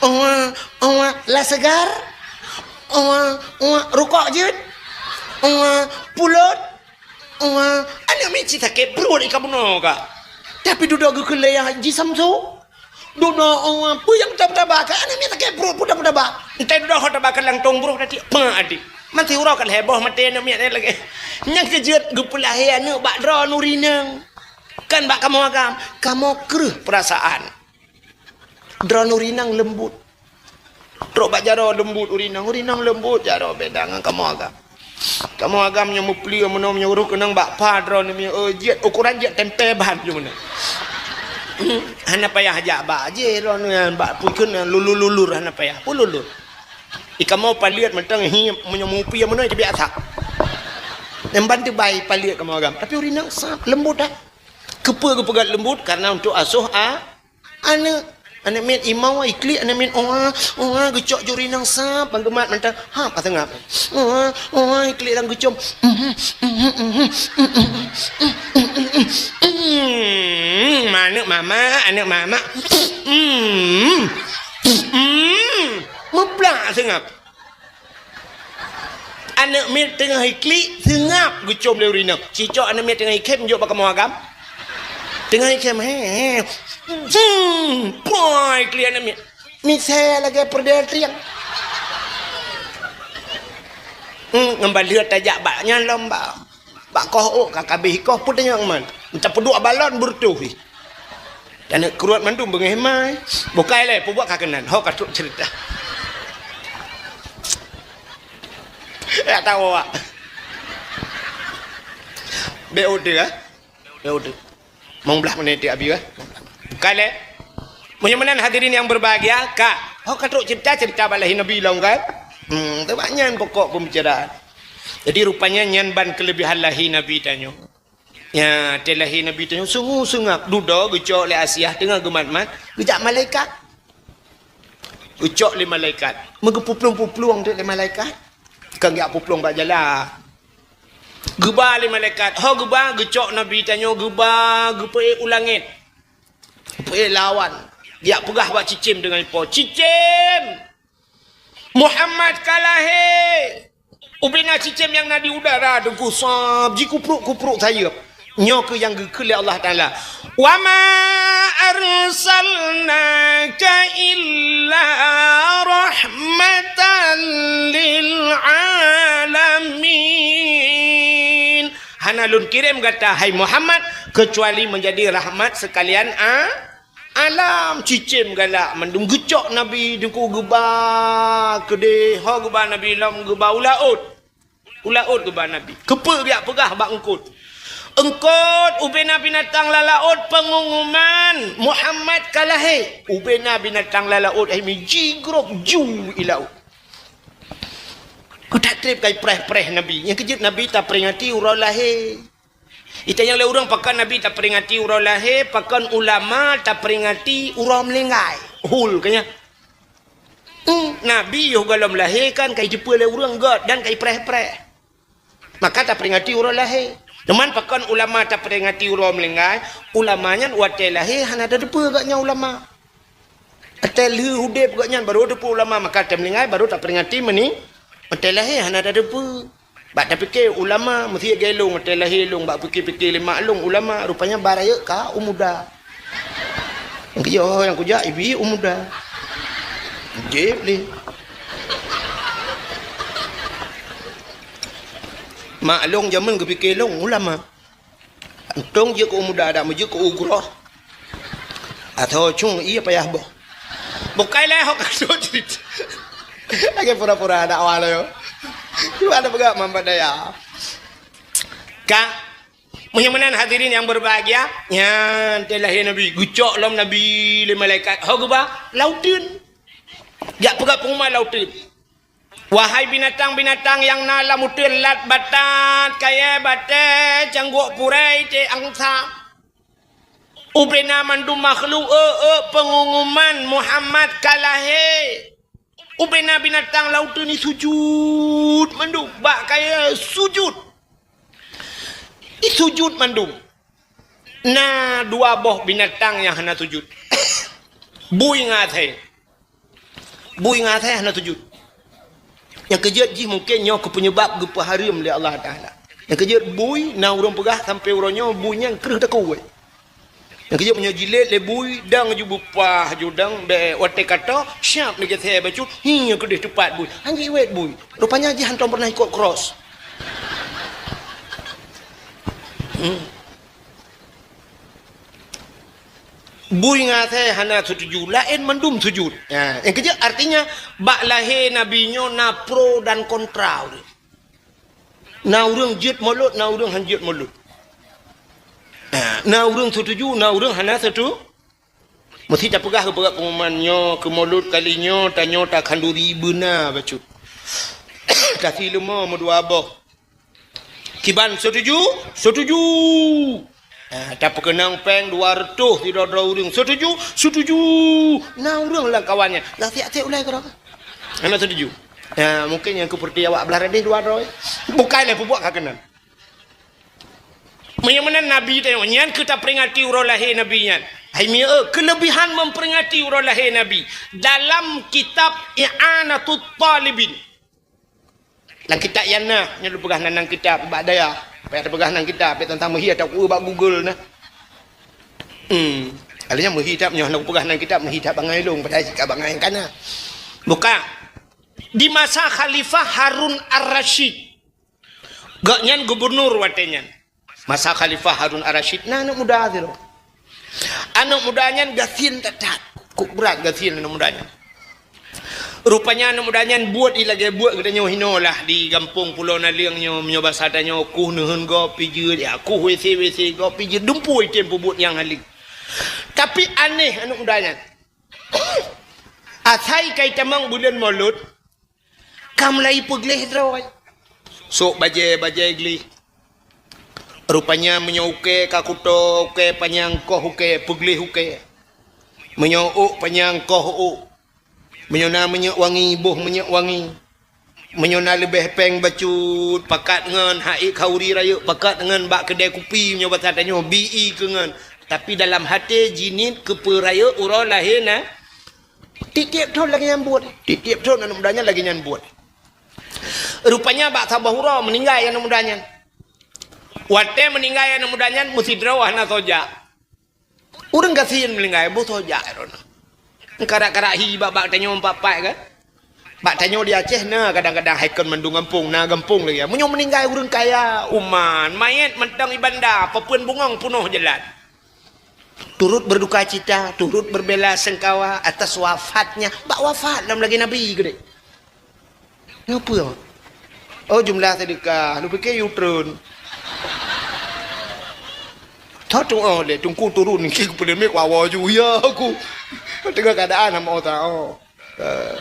Owa, owa, la segar. Owa, owa, rukok jeuet. Owa, pulot. Owa, aneuk miet cit sakét pruet i ka bunoe ka. Tapi dudoe geukheun lé Haji Samsu. Dudoe, owa, peue nyang taba-taba ka aneuk miet sakét pruet peue taba-taba. Entah dudoe ho taba ka lantong broh tadi. Apa adik? Mati uroe ka lhèe boh maté aneuk miet lagèe. Nyang keujeuet geupeulahé aneuk bak droeneuh ureueng inong. Kan bak kamoe agam, kamoe kreueh peurasaan. Droeneuh ureueng inong leumbut. Trok bak jaroe leumbut ureueng inong, ureueng inong leumbut jaroe beda ngon kamoe agam. Kamoe agam nyoe meupleue meunoe meunyoe ureueng keunong bak pha droeneuh miet, oh, jeuet ukuran jeuet tempe ban cuma na. Hana payah jak bak jih droeneuh nyan bak pui kheun lulur-lulur hana payah. Pun lulur. I kamoe paleuet mantong hi meunyoe meupleue meunoe teubiasa. Nyang ban teubai paleuet kamoe agam. Tapi ureueng inong sab leumbut dah. Keupeue geupeugah leumbut? Karena untuk asoh a Aneuk, aneuk miet imau iklik aneuk miet oha, oha geucok juri nang sab ban geumat mantong. Ha, pateungap. Oha, oha iklik dan geucom. Hmm, aneuk mama, aneuk mama. Hmm. Hmm. Muplak seungap. Aneuk miet teungoh iklik, seungap geucom lé ureueng inong. Cicok aneuk miet teungoh ikhém jok bak kamoe agam. Teungoh ikhém, he, he. Hmm, poi iklik aneuk miet. Misai lagèe peureudèe triang. Hmm, ngon baleuet tajak bak nyan lom bak. Bak koh ôk ka kabeh ikoh peue tanyong man. Mita peuduek balon beureutoh ih. Dan kruet mandum beungéh mai. Bukai lé peubuet ka keunan. Ho ka trok cerita. Ya tahu awak. Be ode ah. Be ode. Mong blah menit dia abi ah. Bukai lé. Meunyoe meunan hadirin yang berbahagia, ka. Ho ka trok cerita-cerita bak lahé Nabi lom kan? Hmm, tu bak nyan pokok pembicaraan. Jadi rupanya nyan ban kelebihan lahé Nabi tanyoe. Ya, teuh lahé Nabi tanyoe sungguh seungap dudoe geucok lé Asiah teungoh geumat-mat, geujak malaikat. Geucok lé malaikat. Meugeupuplueng-puplueng teuk lé malaikat. Kan geujak puplueng bak jalan. Geuba lé malaikat. Ho geuba geucok Nabi tanyoe geuba geupeuék u langét. Geupeuék lawan. Geujak peugah bak cicém deungon ipo. Cicém! Muhammad ka lahé! Ubena cicém nyang na di udara teungku sab jikupruk-kupruk sayeuep. Nyoe keuh nyang geukheun lé Allah Taala, "Wa ma arsalnaka illa rahmatan lil alamin." Hana lôn kirém gata, hai Muhammad, keucuali meunjadi rahmat seukalian a-, Alam cicém galak mandum geucok Nabi teungku geuba keudeh, ho geuba Nabi lom geuba u laôt. U laôt geuba Nabi. Keupeue geujak peugah bak eungkôt? Eungkôt ubena binatang lam laôt peungumuman Muhammad ka lahé. Ubena binatang lam laôt hai mi jigrob ju i laôt. Keutak treb kai preh-preh Nabi. Nyang keujeuet Nabi taperingati uroe lahé. Itanyong lé ureuëng pakon Nabi taperingati uroe lahé, pakon ulama taperingati uroe meuninggai. Hul keu nyan. Hmm, Nabi yoh gohlom lahé kan kai teupeue lé ureuëng gét dan kai preh-preh. Maka taperingati uroe lahé. Cuman pakon ulama taperingati uroe meuninggai, ulama nyan watée lahé hana tateupeue gét nyan ulama. Watée lheueh udeb gét nyan baru teupeue ulama, maka watée meuninggai baru taperingati meuning-, watée lahé hana tateupeue. Bak tapike ulama, meusiet gée lôn watée lahé lôn bak pike-pike lé mak lôn ulama, rupanya ba rayeuk ka u muda. Nyang keujoh nyang kujak ibi u muda. Jép lé. Mak lôn jameun geupike lôn ulama. Untông jeuet keu u muda dak meujeuet keu u groh. Atau cung ié payah boh. Bukai lé hok kasut cit. Lagée pura-pura dakwah lé yo. Cuba ada peugah mampat daya. Ka, meunyoe meunan hadirin yang berbahagia, nyan teuh lahé Nabi, geucok lom Nabi lé malaikat. Ho geuba lauteun. Jak peugah peunguma lauteun. Wahai binatang-binatang nyang na lam uteuen lat batat, kayée batée, cangguek purée, iték angsa. Ubena mandum makhluk eu-eu peungumuman Muhammad ka lahé. Ubena binatang lauteun ni sujut mandum bak kayée sujut. Isujut mandum. Na dua boh binatang nyang hana sujut. Bui ngon asée. Bui ngon asèe hana sujud. Nyang keujeuet jih mungken nyoe keu peunyeubab geupeuhareuem lé Allah Taala. Nyang keujeuet bui, na ureuëng peugah sampoe uroe nyoe bui nyan kreueh takue. Nyang keujeuet meunyoe jilét lé bui, dang ju beupah ju dang, bèk watèe ka tô, siap lagèe sèe bacut, hi keudeh teupat bui. Han jiwét bui. Rupanya jih hantom pernah ikot cross. Hmm. Bui ngon asèe hana seutuju, laén mandum sujud. Ha, nyang keujeuet artinya, bak lahé Nabi nyoe na pro dan kontra ureuëng. Na ureuëng jeuet mulod, na ureuëng han jeuet mulod. Ha, na ureuëng seutuju, na ureuëng hana seutu-, Meusti tapeugah keu peugah pengumuman nyoe, keu mulod kali nyoe, tanyoe takhanduri beuna bacut. Tasi leumo meudua boh. Kiban seutuju? Seutuju! Ha, tapeukeunong péng dua reutôh sidroe-droe ureuëng. Seutuju? Seutuju! Na ureuëng lam kawan nyan, "Lasiak-siak ulai keudroe." Hana seutuju. Ha, mungken nyang keupeureuti awak blah radeh dua droe. Bukai lé peubuet ka keunan. Meunyoe meunan Nabi tanyoe, nyan keuh taperingati uroe lahé Nabi nyan. Hai mieu, keuleubihan memperingati uroe lahé Nabi. Dalam kitab I'anatut Talibin. Lam kitab nyan na, nyoe lôn peugah nan, nan kitab bak dayah. Payah tapeugah nan kitab, payah teuntang meuhi atau ku bak Google na. Hmm. Alanya meuhi that, nyoe hana kupeugah nan kitab, meuhi that bangai lôn, padahai sikap bangai kana. Buka. Di masa Khalifah Harun Ar-Rasyid. Gobnyan gubunur watèe nyan. Masa Khalifah Harun Ar-Rasyid, na aneuk muda sidroe. Aneuk muda nyan gasien that-that. Kok brat gasien aneuk muda nyan. Rupanya aneuk muda nyan buet i lagèe buet geutanyoe hinoe lah di gampông Pulo Naleueng nyoe, meunyoe basa tanyoe kuh neuheun gob pijeuet, ya kuh WC-WC gob pijeuet, dumpeue item peubuet nyang haleue. Tapi aneh aneuk muda nyan. Asai ka itamong buleuen Molot, ka mulai peugleh droe. Sôk bajèe-bajèe gleh. Rupanya meunyoe ukèe ka kuto, ukèe panyang koh ukèe, peugleh ukèe. Meunyoe ôk panyang koh ôk. Meunyoe na minyeuk wangi, boh minyeuk wangi. Meunyoe na leubeh péng bacut, pakat ngon, han ék khauri rayeuk, pakat ngon bak keudè kupi, meunyoe basa tanyoe, bi i keu ngon. Tapi dalam até jinieut keupeue rayeuk uroe lahé na. Tiep-tiep thon lagèe nyan buet. Tiep-tiep thon aneuk muda nyan lagèe nyan buet. Rupanya bak saboh uroe meuninggai aneuk muda nyan. Watèe meuninggai aneuk muda nyan, meusidroe hana soe jak. Ureueng gasien meuninggai, boh soe jak droeneuh. Karak-karak hi bak-bak tanyoe pat-pat kan. Bak tanyoe di Aceh na kadang-kadang hai kon mandum gampông, na gampông lagèe. Meunyoe meuninggai ureueng kaya, uman, manyét mantong i banda, papeuen bungöng peunoh jalan. Turut berduka cita, turut berbela sengkawa atas wafatnya. Bak wafat lom lagèe Nabi keudéh. Nyoe peue? Oh, jumlah sedekah. Lôn piké yue treun. Tho tu'oh lé, teungku turun niki keu peuleumé ku awoe ju. Ya aku. Tengok keadaan hamba oh. Eh,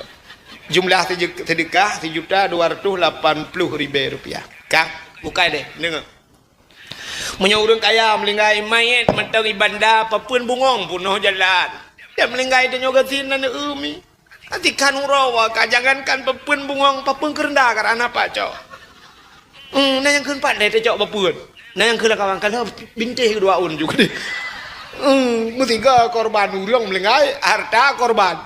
jumlah sede-, sedekah sejuta dua ratus lapan puluh ribèe rupiah. Ka? Bukai deh, deungö. Meunyoe ureueng kaya meuninggai, manyét mantong i banda, papeuen bungöng peunoh jalan. Dan meuninggai tanyoe gasien na neu-eu mi. Até kan uroe wa ka jangankan papeuen bungöng, papeuen keureunda ka hana pat cok. Hmm, na nyang kheun pat lé tacok papeuen. Na nyang kheun lam kawan ka lheueh bintéh keudua ôn ju keudéh. Hmm, meusiga korban ureueng meuninggai, harta korban.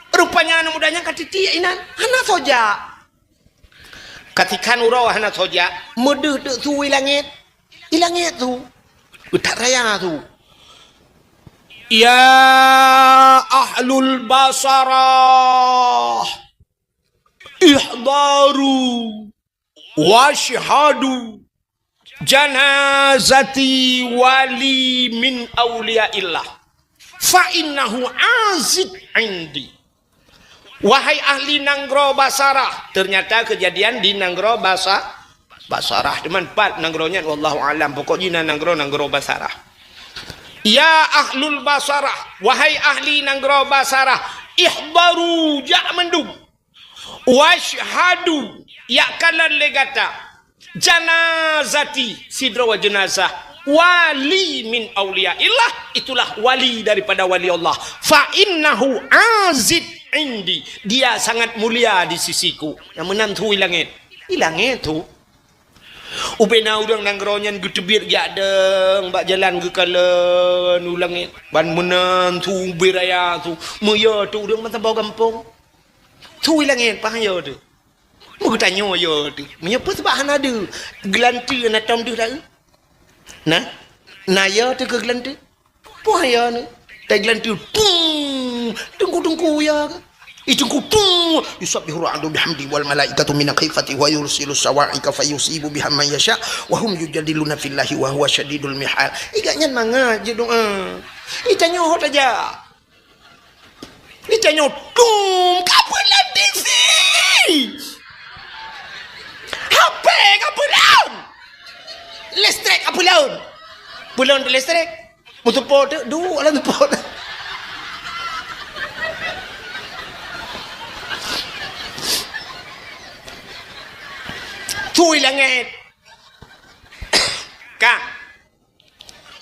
Rupanya aneuk muda nyan ka titiek inan, hana soe jak. Ka tikhan uroe hana soe jak, meudeuh deuk su i langét. I langét su. Geutak raya su. Ya ahlul Basarah, ihdaru wasyhadu janazati wali min auliyaillah. Fa innahu aziz indi. Wahai ahli nanggroe Basarah, ternyata kejadian di nanggroe Basa-, Basarah. Teuma pat nanggroe nyan, wallahu alam. Pokok jih na nanggroe, nanggroe Basarah. Ya ahlul Basarah, wahai ahli nanggroe Basarah, ihdaru, jak mandum. Wasyhadu, jak kalon lé gata. Janazati, sidroe jeunazah. Wali min auliyaillah, itulah wali daripada wali Allah. Fa innahu aziz indi, dia sangat mulia di sisiku. Nyang meunan su i langét. I langét su. Ubé na ureueng nanggroe nyan geuteubiet jak dong bak jalan geukalon u langét. Ban meunan su ubé raya su. Meuyue tu ureueng meusaboh gampông. Sui langét, paih yo teuh. Meugeutanyoe yo teuh. Meunyoe peue sabab hana deuh, geulanteue na tom deuh dak? Na? Na yo teuh keu geulanteue? Peue yo ni? Tai geulanteue, pung! Teungku-teungku yo ke? Ih, teungku, pung! Yusabbihu ra'du bihamdi wal malaikatu min khifati wa yursilu sawa'iqa fayusibu biha man yasha wa hum yujadiluna fillahi wa huwa syadidul mihal. Ih, gak nyan mangat jeuet doa. Ih, tanyoe ho tajak. Ih, tanyoe, tum, ka peulon T V. H P ka peulon. Listrik ka peulon. Peulon listrik. Meuseupôt tu, duek lam seupôt. Sui langét. Ka.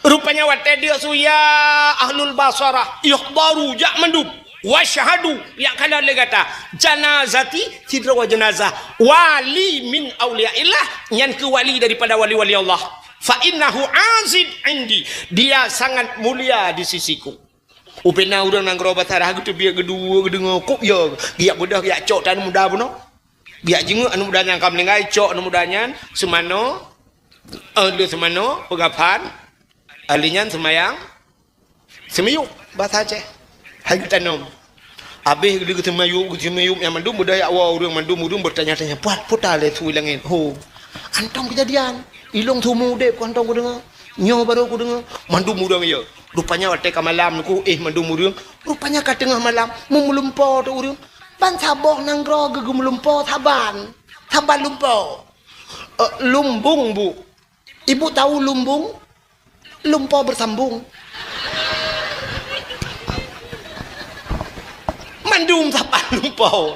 Rupanya watée deuk su, ya ahlul basarah, ihdharu, jak mandum. Wasyhadu, jak kalon lé gata. Janazati, sidroe jeunazah. Wali min auliyaillah, nyan keuh wali daripada wali-wali Allah. Fa innahu azid indi, dia sangat mulia di sisiku. Ubena ureuëng nanggroe Basarah geuteubiet, geuduek, geudeungoe, kok ya, geujak beudôh, geujak cok tan muda bunoe. Geujak jingeuk aneuk muda nyan ka meuninggai, cok aneuk muda nyan seumanoe, eh, le seumanoe, peugafan, ahli nyan seumayang, seumiyueb, basa Aceh. Hai geutanom. Abéh lé geuseumayueb, geuseumayueb nyan mandum beudaya woe ureuëng, mandum ureuëng beutanya-tanya, "Puat, puta lé sui langét." Ho. Hantom keujadian. Ilong seumu udeb ku hantom kudeungoe. Nyoe barô kudeungoe. Mandum ureuëng ya. Rupanya watée ka malam nyoe ku, eh, mandum ureuëng. Rupanya ka teungoh malam, meulumpoe teuh ureuëng. Ban saboh nanggroe geumeulumpoe saban. Saban lumpoe. Eh, lumbung, Bu. Ibu tahu lumbung? Lumpoe beusambong. Mandum saban lumpoe.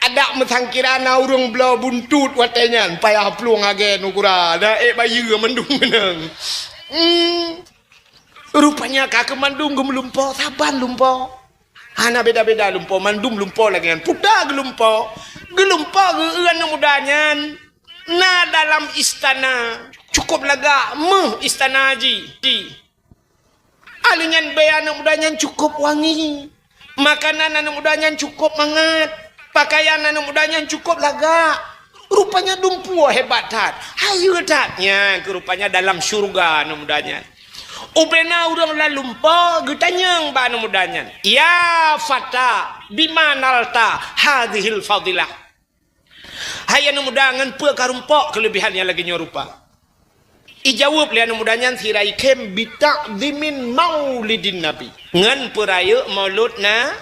Adak meusangkira na ureuëng bloe buntut watée nyan, payah plueng lagée nugura, na ék bayeue mandum keunong. Hmm. Rupanya ka keu mandum geumeulumpoe, saban lumpoe. Hana beda-beda lumpoe, mandum lumpoe lagée nyan. Puta geulumpoe. Geulumpoe geu-eu aneuk muda nyan. Na dalam istana, cukup lagak, meuh istana jih. Ahli nyan bée aneuk muda nyan cukup wangi. Makanan aneuk muda nyan cukup mangat. Pakaian aneuk muda nyan cukup lagak. Rupanya dumpeue hebat that. Hayeue that. Nyan keuh rupanya dalam syurga aneuk muda nyan. Ubena ureuëng lam lumpoe geutanyong bak aneuk muda nyan, "Ya fata, bima nalta hadhil fadilah?" Hai aneuk muda, ngon peue ka rumpok keuleubihan nyang lagée nyoe rupa? Ijaweueb lé aneuk muda nyan sira ikhém, "Bita'zimin maulidin nabi." Ngon peurayeuk maulud na-,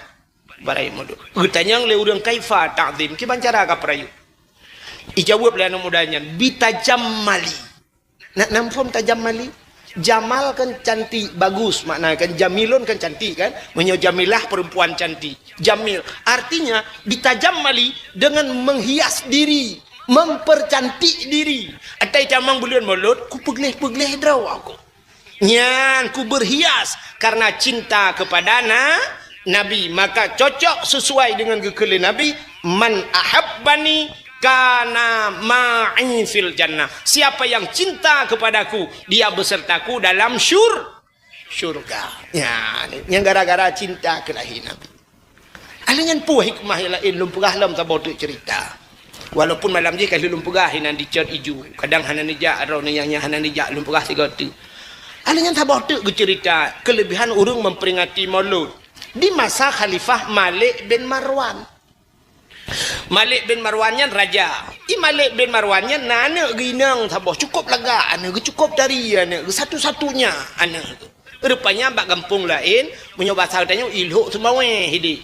peurayeuk maulud. Geutanyong lé ureuëng, "Kaifa ta'zim?" Kiban cara ka peurayeuk? Ijaweueb lé aneuk muda nyan, "Bitajammali." Na, na muphom tajammali? Jamal kan cantik, bagus, makna kan jamilun kan cantik kan? Meunyoe jamilah perempuan cantik. Jamil. Artinya, bitajammali dengan menghias diri, mempercantik diri. Atai tamong buleuen mulod, ku peugleh-peugleh droe aku. Nyan ku berhias karena cinta kepada na-, Nabi. Maka cocok sesuai dengan geukheun lé Nabi, "Man ahabbani kana ma'i fil jannah." Siapa yang cinta kepadaku, dia besertaku dalam syur-, syurga. Ya, ni, nyang gara-gara cinta keu lahé Nabi. Alèh nyan peue hikmah nyang laén lôn peugah lom saboh teuk cerita. Walaupun malam jih ka lheueh lôn peugah inan di cot iju. Kadang hana neujak, droeneuh nyang, nyang hana neujak lôn peugah sigoe teuk. Alèh nyan saboh teuk geucerita keulebihan ureueng memperingati Maulud di masa Khalifah Malik bin Marwan. Malik bin Marwan nyan raja. I Malik bin Marwan nyan na aneuk geuh inong saboh, cukup lagak aneuk geuh, cukup tari aneuk geuh, satu-satunya aneuk geuh. Rupanya bak gampông laén, meunyoe basa geutanyoe, i Lhok Seumawé hidéh.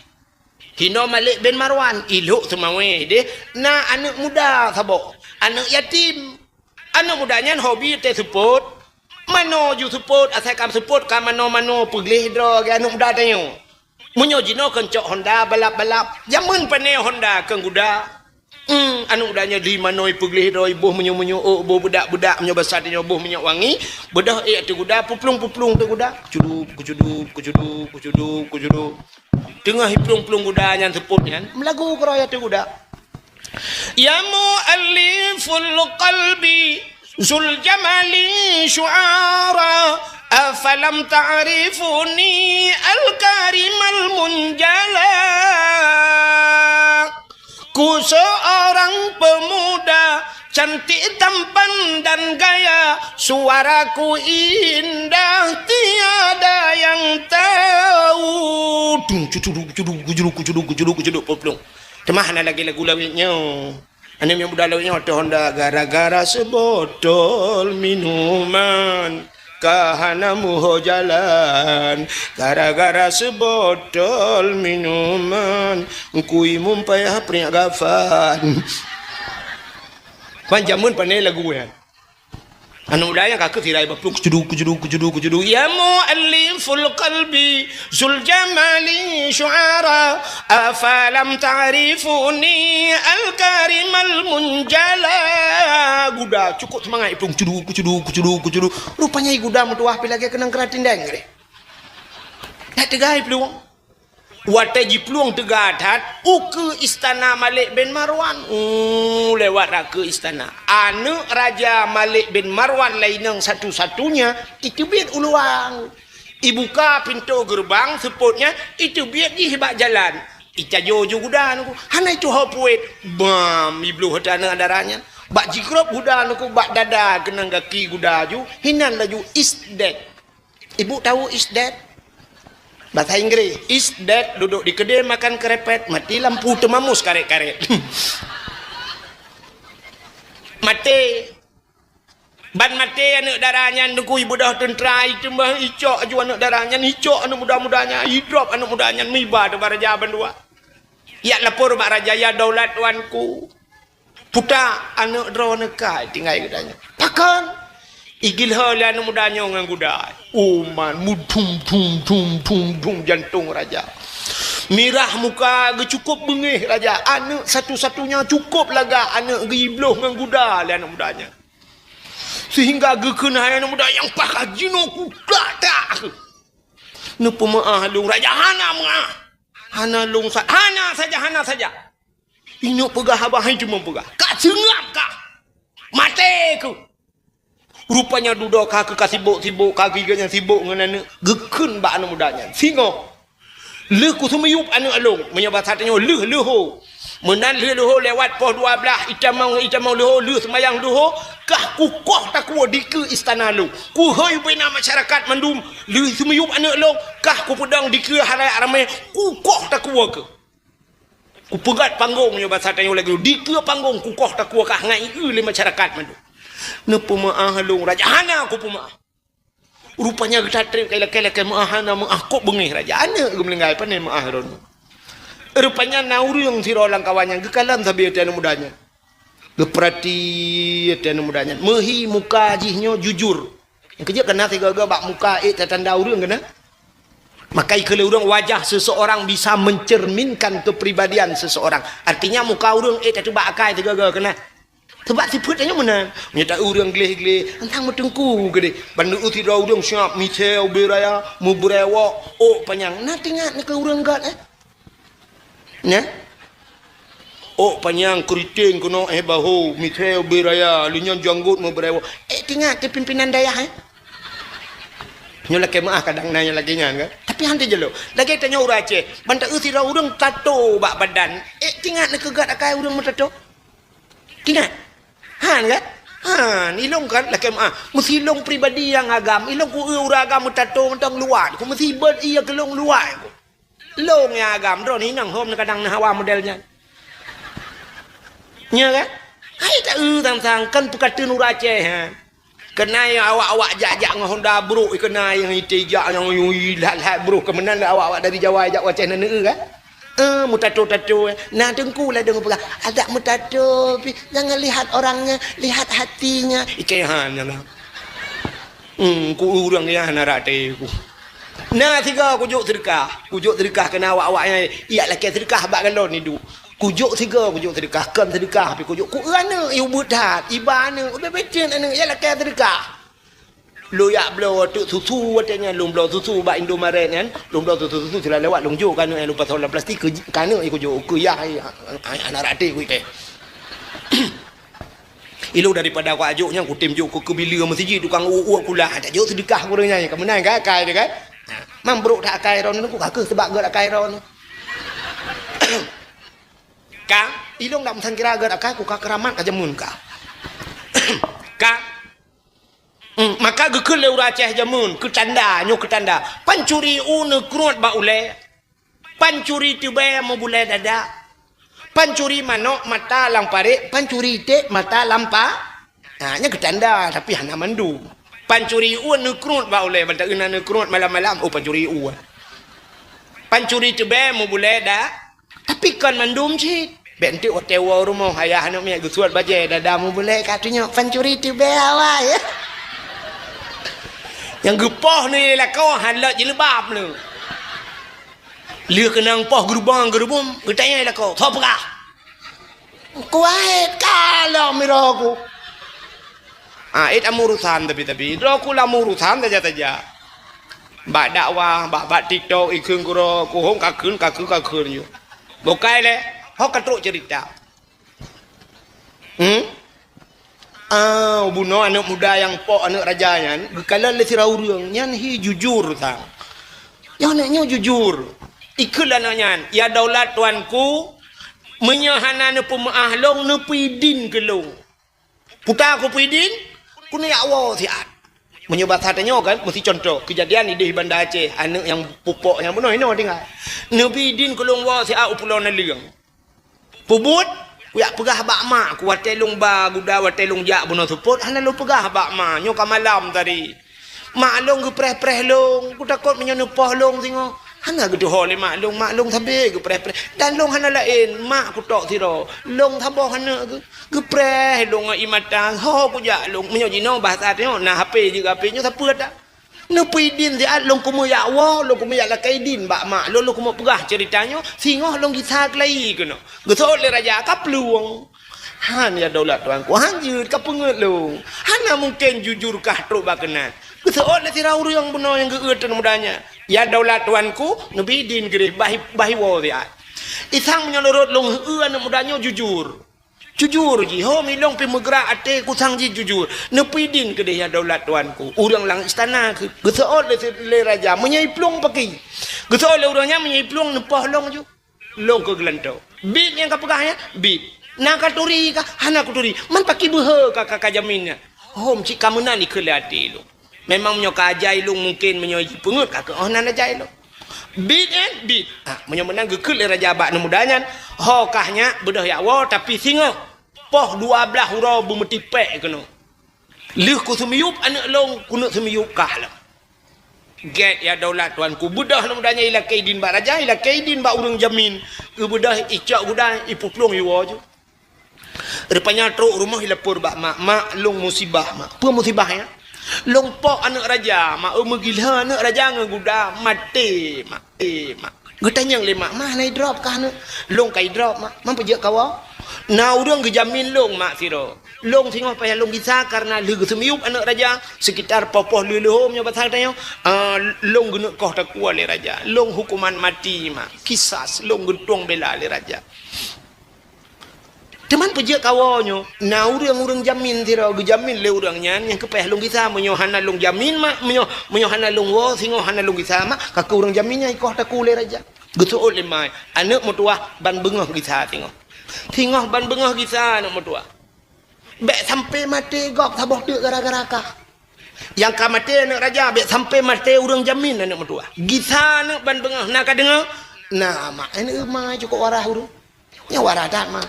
Hinoe Malik bin Marwan, i Lhok Seumawé hidéh, na aneuk muda saboh, aneuk yatim. Aneuk muda nyan hobi teuh seupôt. Manoe ju seupôt, asai ka seupôt ka manoe-manoe, peugleh droe lagèe aneuk muda tanyoe. Meunyoe jinoe keu cok honda balap-balap, jameun pané honda keu guda. Hmm, aneuk muda nyoe di manoe peugleh droe, boh meunyoe-meunyoe, oh, boh beudak-beudak, meunyoe basa tanyoe boh minyeuk wangi, beudôh ék ateueh guda, peuplung-peuplung ateueh guda. Kucudup, kucudup, kucudup, kucudup, kucudup. Teungoh iplueng-plueng guda nyan seupôt nyan, meulagu keudroe ateueh guda. Ya mu'allifal qalbi zul jamali syu'ara, afalam ta'rifuni al-karimal munjala. Ku seorang pemuda, cantik tampan dan gaya, suaraku indah tiada yang tahu. Dung, cudu, cudu, cudu, cudu, cudu, cudu, cudu, poplong. Teuma hana lagée lagu lawét nyoe. Aneuk muda lawét nyoe teuh honda gara-gara sebotol minuman. Ka hana muho jalan, gara-gara sebotol minuman, kui mumpai haprik gafan. Pan jameun pane lagu nyan. Aneuk muda nyang ka keu sirai baplueng, kucudu, kucudu, kucudu, kucudu. Ya mu'alliful qalbi, Zul jamali syu'ara, afalam ta'rifuni al-karimal munjala. Guda, cukup seumangat iplueng, cudu, kucudu, kucudu, kucudu. Rupanya i guda meutuwah pi lagée keunong keuratin deng deh. Dak teuga iplueng. Watée jiplueng teuga that, ukeue istana Malik bin Marwan. Uh, lewat rakeue istana. Aneuk raja Malik bin Marwan lainong satu-satunya, iteubiet u luwa. Ibuka pintoe geureubang, seupôt nyan, iteubiet jih bak jalan. Icajo ju guda nyan ku, hana ituho puet. Bam, ibloh teuh aneuk dara nyan. Bak jikrop guda nyan ku, bak dada keunong gaki guda ju, hinan laju is dead. Ibu tahu is dead? Bahasa Inggris, is dead, duduk di keudè makan krepet, mati lampu teumamus karet-karet. Maté. Ban maté aneuk dara nyan, teungku, ibeudôh teuntra, iteumah icok aju aneuk dara nyan, icok aneuk muda-muda nyan, idrop aneuk muda nyan, meuiba teuma raja bandua. Yak lapor bak raja, "Ya daulat tuanku, puta aneuk droeneuh ka tinggai geutanyoe." "Pakon?" "Igiloe lé aneuk muda nyoe ngon guda." Uman mudum dum dum dum dum jantong raja. Mirah muka geuh, cukup beungéh raja. Aneuk satu-satunya cukup lagak aneuk geuh ibloh ngon guda lé aneuk muda nyan. Sehingga geukheun hai aneuk muda nyang pakat jinoe kuda tak. Neupeumaah lôn raja, hana meuah. Hana lôn sa-, hana saja, hana saja. Inok peugah haba hai teuma peugah. Ka seungab ka. Maté keuh. Rupanya dudoe ka keuh ka sibok-sibok, ka geuh gobnyan sibok ngon aneuk. Geukheun bak aneuk muda nyan. Singoh. Lheueh kuseumiyup aneuk lôn, meunyoe basa tanyoe lheueh leuho. Meunan lheueh leuho lewat poh dua blaih, itamong, itamong leuho, lheueh seumayang leuho, kah kukoh takue dikeue istana lôn. Kuhôi bubena masyarakat mandum, lheueh seumiyup aneuk lôn, kah kupeudong dikeue halayak ramé, kukoh takue keuh. Kupeugét panggong meunyoe basa tanyoe lagée dikeue panggong, kukoh takue kah ngai eu lé masyarakat mandum. Neupeumaah lôn raja, hana kupeumeuah. Rupanya geutatrék keu lakée-lakée meuah, hana meuah, kok beungéh raja. Aneuk geumeulinggai, pane meuah droeneuh. Rupanya na ureuëng sidroe lam kawan nyan geukalon sabe até aneuk muda nyan. Geupeurati até aneuk muda nyan. Meuhi muka jih nyoe jujur. Nyang keujeuet kana sigoe-goe bak muka ék tatanda ureuëng kana. Maka ikheun lé ureuëng, wajah seseorang bisa mencerminkan kepribadian seseorang. Artinya muka ureuëng ék tateuba akai sigoe-goe kana. Teubak sifeuet tanyoe meunan. Meunyoe ta ureuëng gleh-gleh, antang meuteungku keudeh. Ban neueu sidroe ureuëng siab misée ubé raya, meubrewok, ôk panyang. Na teuingat neu keu ureuëng gét, eh? Nyan? Ôk panyang, keuriteng keunoe, eh, baho, misée ubé raya, lé nyan janggot meubrewok. Eh, teuingat keu pimpinan dayah, eh? Nyoe lakée meuah kadang na nyang lagée nyan, kan? Tapi han teujeulok. Lagée tanyoe ureuëng Aceh, ban ta eu sidroe ureuëng tato bak badan. Eh, teuingat neu keu gét akai ureuëng meutato? Teuingat? Han, kan? Han, ilong kan, lakée meuah. Meusi ilong pribadi nyang agam, ilong ku eu ureuëng agam meutato mantong luwat. Ku meusi beuet iya keu lôn luwat. Lôn nyang agam, droeneuh inong hom kadang na hawa model nyan. Nya kan? Hai ta eu sang-sang, kan peukateun ureuëng Aceh, ha. Keunai awak-awak jak-jak ngon honda brok, keunai nyang ite jak nyang yui lhat-lhat brok, keu meunan awak-awak dari Jawa jak u Aceh na neu kan? Eh, meutato-tato, eh. Na teungku ladong peugah, adak meutato, pi, jangan lihat orangnya, lihat hatinya. Ike han nyan lah. Hmm, ku ureuëng ya na rate ku. Na sigoe kujok seudeukah, kujok seudeukah keu na awak-awak nyan, yak lakée seudeukah bak galon iduek. Kujok sigoe, kujok seudeukah, kon seudeukah, pi kujok ku eu aneuk, i ubeut that, iba aneuk, ubé-ubé cit aneuk, yak lakée seudeukah. Lôn yak bloe teuk susu watée nyan, lôn bloe susu bak Indomaret nyan, lôn bloe susu-susu sira lewat lôn jok keu aneuk nyan, lôn pasoe lam plastik keu, keu aneuk nyan kujok, keu yah, aneuk rate ku ite. Ilong daripada ku ajok nyan, kutem jok keu keubileue meuseujid tukang uek-uek kulah, tajok seudeukah keu ureuëng nyan, ka meunan kan akai teuh kan? Ha, mang brok that akai droeneuh, ku ka keuh seubab gét akai droeneuh. Ka, ilong dak meusangkira gét akai ku ka keuramat ka jameun ka. Ka. Hmm, maka geukheun lé ureueng Aceh jameun, keu tanda, nyoe keu tanda. Pancuri u neukruet bak ulée. Pancuri teubée meubulée dada. Pancuri manok mata lam parék, pancuri iték mata lam pa. Ha, nyan keu tanda, tapi hana mandum. Pancuri u neukruet bak ulée, ban taeu na neukruet malam-malam, oh pancuri u. Pancuri teubée meubulée da-, tapi kon mandum cit. Bék enteuk watée woe rumoh ayah aneuk miet geusuet bajée dada meubulée ka tunyok pancuri teubée awai. Nyang geupoh ni lakoe han lok jilbab le. Lheueh keunong poh geurubong-geurubong, geutanyong lakoe, "Soe peugah?" "Kuwahét ka lom miroe ku." Ah, it amu urusan tapi-tapi. Droe ku lam urusan saja-saja. Bak dakwah, bak, bak TikTok, ikheun keudroe, kuhong kakheun, kakheun, kakheun ju. Bukai lé, ho ka trok cerita. Hmm? Ah, bunoe aneuk muda nyang pok aneuk raja nyan, geukalon lé sidroe ureueng, nyan hi jujur sang. Nyoe aneuk nyoe jujur. Ikheun lé aneuk nyan, "Ya daulat tuanku, meunyoe hana neupeumeu'ah lôn, neupeudin keu lôn." Puta ku peudin, keuneuk jak woe siat. Meunyoe basa tanyoe kan, meusti contoh, keujadian idéh Banda Aceh, aneuk nyang pupok nyang bunoe inoe tinggai. Neubi idin keu lôn woe siat u Pulo Naleueng. Peubuet, kujak peugah bak mak ku watée lôn ba guda, watée lôn jak bunoe seupôt, hana lôn peugah bak ma, nyoe ka malam tadi. Mak lôn geupreh-preh lôn, kutakot meunyoe neupoh lôn singoh. Hana geutuho lé mak lôn, mak lôn sabe geupreh-preh. Dan lôn hana laén, mak kutok sidroe. Lôn saboh aneuk geu-, geupreh lôn ngon ié mata, ho kujak lôn. Meunyoe jinoe basa tanyoe na H P jeuet H P nyoe sapeue that. Neupeudin siat lôn keumeujak woe, lôn keumeujak lakée idin bak mak lôn, lôn keumeung peugah ceurita nyoe, singoh lôn gisa keulayi keunoe. Geuseuôt lé raja ka plueng. Han, ya daulat tuanku, han jeuet ka peungeut lôn. Hana mungken jujur kah trok bak keunan. Geuseuôt lé sidroe ureuëng bunoe nyang geueu teuh muda nyan. Ya daulat tuanku, neubi idin keudeh bah, bah iwoe siat. Isang meunyoe lôn rot lôn heu aneuk muda nyoe jujur. Jujur jih, ho milong pih meugrak até kusang jih jujur. Neubi idin keudeh ya daulat tuanku. Ureuëng lam istana keu-, geuseuôt lé, lé raja meunyoe iplueng paki. Geuseuôt lé ureuëng nyan meunyoe iplueng neupoh lôn ju. Lôn keu geulantoe. Bit nyang ka peugah nyan, bit. Na ka turi kah? Hana kuturi. Man paki beuhe ka, ka, ka jamin nyan. Hom cit ka meunan ikheun lé até lôn. Memang meunyoe ka ajai lôn mungken meunyoe jipeungeut ka keuh oh nan ajai lôn. Bit nyan, bit. Ha, meunyoe meunan geukheun lé raja bak aneuk muda nyan, ho kah nyak beudôh jak woe tapi singoh poh dua blaih uroe beumeutipék keunoe. Lheueh kuseumiyueb aneuk lôn, keuneuk seumiyueb kah lom. Gét ya daulat tuanku, beudôh lom dan nyan ilakée idin bak raja, ilakée idin bak ureuëng jamin. Geubeudôh icok guda ipuplueng iwoe ju. Rupanya trok rumoh ilapor bak mak, "Mak, lôn musibah, mak." "Peue musibah nyan?" "Lôn pok aneuk raja, mak, eu meugila aneuk raja ngon guda, maté, mak, maté, mak." Geutanyong lé mak, "Mah na idrop kah aneuk?" "Lôn ka idrop, mak." "Man peujeuet kawoe?" "Na ureuëng geujamin lôn, mak, sidroe. Lôn singoh payah lôn gisa kareuna lheueh geuseumiyueb aneuk raja, sekitar poh-poh lheueh-lheueh nyoe basa tanyoe, ah, lôn geuneuk koh takue lé raja. Lôn hukuman mati, mak. Kisas, lôn geutueng bela lé raja." Teuma peujeuet kawoe nyoe, na ureuëng-ureuëng jamin sidroe geujamin lé ureuëng nyan nyang keu payah lôn gisa, meunyoe hana lôn jamin, mak, meunyoe, meunyoe hana lôn woe singoh hana lôn gisa, mak, ka keuh ureuëng jamin nyan ikoh takue lé raja. Geuseuôt lé mak, aneuk meutuwah ban beungoh gisa singoh. Singoh ban beungoh gisa aneuk meutuwah. Bék sampai maté gob saboh teuk gara-gara kah. Nyang ka maté aneuk raja, bék sampai maté ureuëng jamin aneuk meutuwah. Gisa aneuk ban beungoh, na ka deungoe? Na, mak, aneuk ma cukôp waras ureuëng. Nyan waras that, mak.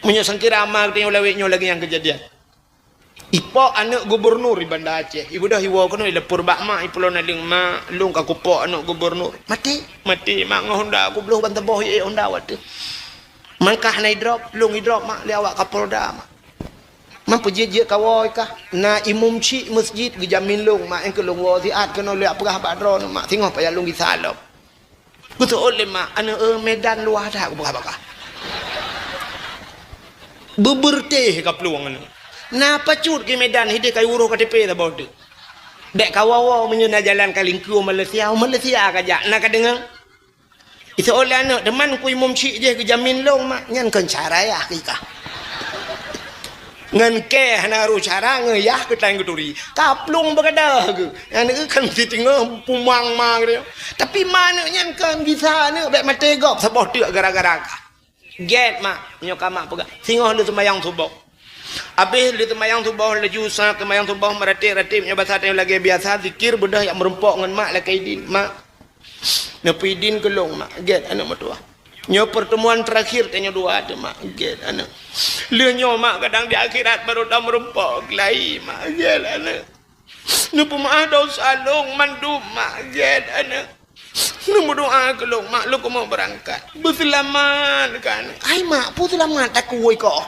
Meunyoe sangkira ma geutanyoe lawét nyoe lagée nyang keujadian. Ipok aneuk gubernur di Banda Aceh. Ibeudôh iwoe keunoe ilapor bak mak, ipulo naleueng, "Mak, lôn ka kupok aneuk gubernur." "Maté?" "Maté, mak, ngon honda kubloh ban taboh ié honda watée." "Man kah na idrop?" "Lôn idrop, mak, lé awak Kapolda, mak." "Man peujeuet-jeuet kawoe kah?" "Na imum chik meuseujid geujamin lôn, mak, nyang keu lôn woe siat keunoe lôn jak peugah bak droeneuh, mak, singoh payah lôn gisa lom." Geuseuôt lé mak, "Aneuk, eu, Medan luwah that kupeugah bak kah." Beubeureutéh ka plueng aneuk. "Na pacut keu Medan, hideh ka uroh K T P saboh teuk." "Bék kawoe-woe, meunyoe na jalan ka lingkue Malaysia, Malaysia ka jak, na ka deungoe?" Iseuôt lé aneuk, "Teuma ku imum chik jih geujamin lôn, mak." "Nyan kon cara yah keu kah. Ngon kée hana rôh cara, ngon yah keuh tan geuturi." Ka plueng beugadôh geuh. Aneuk kon siteungoh pumang ma geuh. Tapi ma aneuk nyan kon gisa aneuk bék maté gob saboh teuk gara-gara kah. Gét, mak, nyoe ka mak peugah. Singoh lheueh seumayang suboh. Abéh lheueh seumayang suboh, laju sa seumayang suboh, meuratéb-ratéb nyoe basa tanyoe lagée biasa, zikir, beudôh jak meurumpok ngon mak lakée idin, "Mak, neupeuidin keu lôn, mak." "Gét, aneuëk meutuwah." "Nyoe pertemuan terakhir tanyoe dua teuh, mak." "Gét, aneuëk." "Lheueh nyoe, mak, kadang di akhirat barô tameurumpok keulayi, mak." "Gét, aneuëk." "Neupeumeu'ah desya lôn mandum, mak." "Gét, aneuëk." "Neumeudoá keu lôn, mak, lôn keumeung beurangkat." "Beuseulamat kah, aneuëk?" "Hai, mak, peue seulamat takue ikoh?"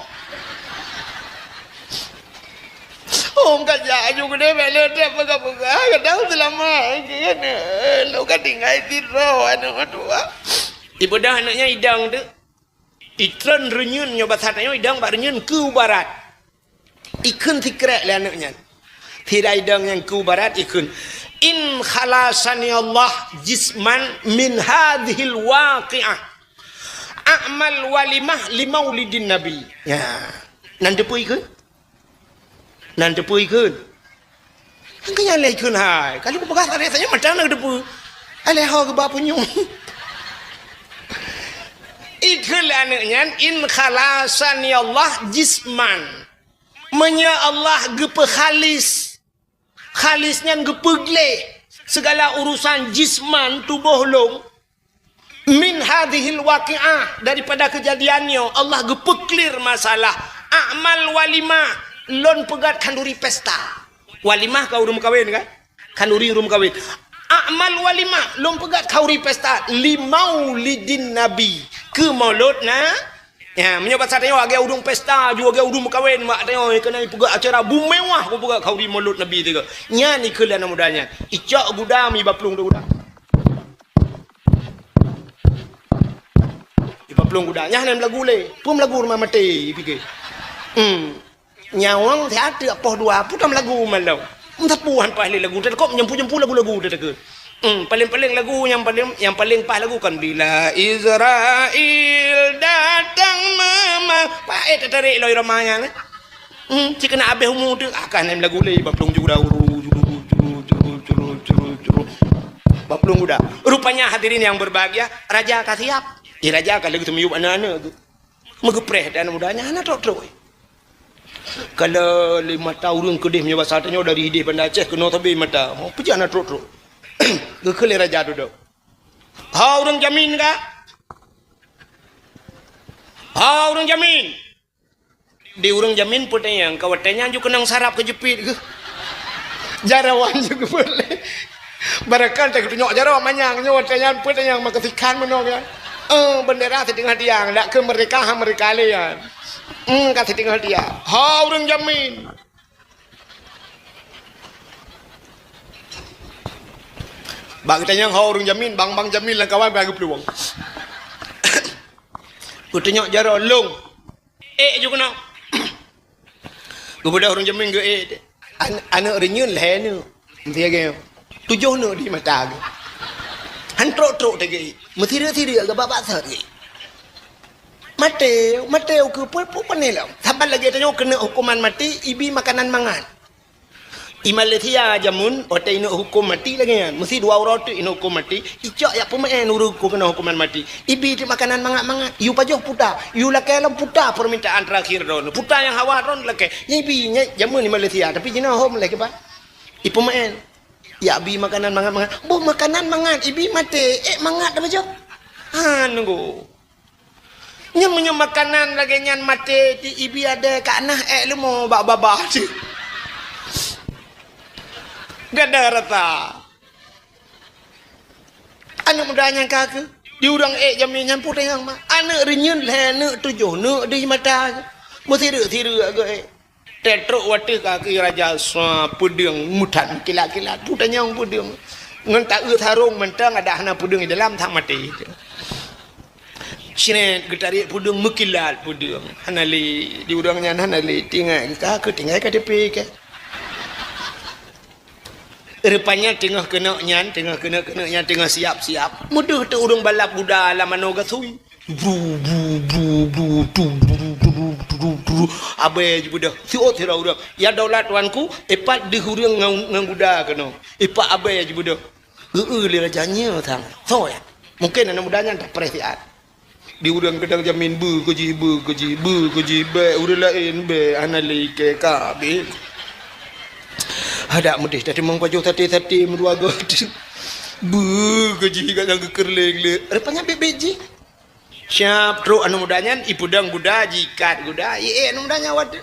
"Oh, ka jak aju keudeh, bék lé treb peugah-peugah, kadang seulamat keu aneuëk. Lôn ka tinggai sidroe, aneuëk meutuwah." Ibeudôh aneuëk nyan idong teuk. Itreun reunyeun nyoe basa tanyoe idong bak reunyeun keu barat. Ikheun sikrék lé aneuëk nyan. Sira idong nyang keu barat ikheun, "In khalasani Allah jisman min hadzihil waqi'ah, a'mal walimah li maulidin Nabi." Ya. Nan teupeue ikheun? Nan teupeue ikheun? Angkanya lé ikheun hai. Kalau kupeugah tadi saja macam nak teupeue. Alé ho geuba punyueng. Ikheun lé aneuëk nyan, "In khalasani Allah jisman." Meunyoe Allah geupeu khalis, khalis nyan geupeugleh segala urusan jisman tuboh lôn, min hadzihil waqi'ah, daripada keujadian nyoe, Allah geupeuklir masalah, a'mal walimah, lôn peugét khanduri pesta. Walimah ka ureuëng meukawen kan? Khanduri ureuëng meukawen. A'mal walimah, lôn peugét khanduri pesta, li maulidin Nabi, keu maulud na. Ya, meunyoe basa tanyoe lagée ureuëng pesta, ju lagée ureuëng meukawen, mak tanyoe keuneuk peugét acara bumewah, ku peugét khanduri maulud Nabi teuka. Nyan ikheun lé aneuëk muda nyan. Icok guda mi bak plueng guda. Iba plueng guda, nyan hana meulagu lé. Peue meulagu rumoh maté, ipike. Hmm. Nyawöng siat teuk poh dua, peue tamlagu malom. Meusapeue han paih lé lagu, teuka meujampu-jampu lagu-lagu teuka. Hmm, paléng-paléng lagu nyang paléng, nyang paléng paih lagu kan Bila Israel Datang Mema-, paih teutarek lom irama nyan, eh. Hmm, cit keuneuk abéh umu teuh, ah, ka nem lagu lé, bak plueng jura, uru, juru, juru. Bak plueng guda. Rupanya hadirin yang berbahagia, raja ka siap. Eh, raja ka lheueh teumiyueb aneuëk-aneuëk geuh. Meugeupreh dan muda nyan hana trok-trok. Kalau lé mata ureuëng keudeh meunyoe basa tanyoe dari ideh Banda Aceh keunoe sabe mata. Oh, peue jih hana trok-trok. Geukheun lé raja dudoe. "Ho ureuëng jamin ka? Ho ureuëng jamin?" Di ureuëng jamin peutanyong, ka watée nyan ju keunong sarap keu jeupiet geuh. Jaroe wan ju geupeuet lé. Barangkali teuka tunyok jaroe manyang nyoe watée nyan peutanyong maka sikhan meunoe nyan. Eh, bendera siteungoh tiang, dak keu merdeka ha merdeka lé nyan. Hmm, ka siteungoh tiang. Ho ureuëng jamin. Bak geutanyong ho ureuëng jamin, bang-bang jamin lam kawan bagi peuluwang. Geutunyok jaroe lông. Ék ju keunoe. Geubeudôh ureuëng jamin geuék. An-, aneuëk reunyeun lhée neuëk. Meusti lagée nyoe. Tujoh neuëk di mata geuh. Han trok-trok teuka ék. Meusireuek-sireuek geuba bak sot geuh. Maté, maté ukeue peue, peue pané lom. Saban lagée tanyoe keuneuk huköman maté, ibi makanan mangat. I Malaysia jameun, watée inok huköm maté lagée nyan, meusti dua uroe teuk inok huköm maté, icok jak peumeu'en ureuëng keu keunoe huköman maté. Ibi teuk makanan mangat-mangat, yue pajoh puta, yue lakée lom puta permintaan terakhir droeneuh. Puta nyang hawa droeneuh lakée, nyan ibi, nyan jameun i Malaysia, tapi jinoe hom lé kiban. Ipeumeu'en, jak bi makanan mangat-mangat. Boh makanan mangat, ibi maté, ék mangat dah pajoh. Han nunggu. Nyan meunyoe makanan lagée nyan maté, ti ibi adée ka nah ék leumo bak babah cit. Gada rata. Aneuëk muda nyang ka keuh, di ureuëng ék jamén nyan peue teunyang ma. Aneuëk reunyeun lhée neuëk tujoh neuëk di mata. Meusireuek-sireuek geuh ék. Teutrok watée ka keu raja sa peudeueng meutan kilat-kilat, peue tanyong peudeueng. Ngon taeu sarong mantong adak hana peudeueng di dalam, that maté. Sret geutarek peudeueng meukilat peudeueng. Hana lé, di ureuëng nyan hana lé, tinggai ka keu tinggai K T P keu. Rupanya teungoh keuneuk nyan, teungoh keuneuk-keuneuk nyan, teungoh siap-siap. Meudeuh teuk ureuëng balap guda lam manoe gasui. Bru, bru, bru, bru, tu, bru, tu, bru, tu, bru. Abée jibeudôh. Siôt sidroe ureuëng. "Ya daulat tuanku, ipat deuh ureuëng ngon, ngon guda keunoe." Ipat abée jibeudôh. Geu-eu lé raja nyoe sang. Soe nyan? Mungken aneuëk muda nyan tapreh siat. Di ureuëng keudang jamin beu keu jih, beu keu jih, beu keu jih, bék ureuëng laén bék, hana lé ikée ka abéh. Hadak meudeh tateumong pajoh saté-saté meudua goe. Beu keu jih gata nyang geukheun lé-lé. Rupanya bèk-bèk jih. Siap trok aneuk muda nyan, ipeudong guda, jiikat guda, ié aneuk muda nyan watée.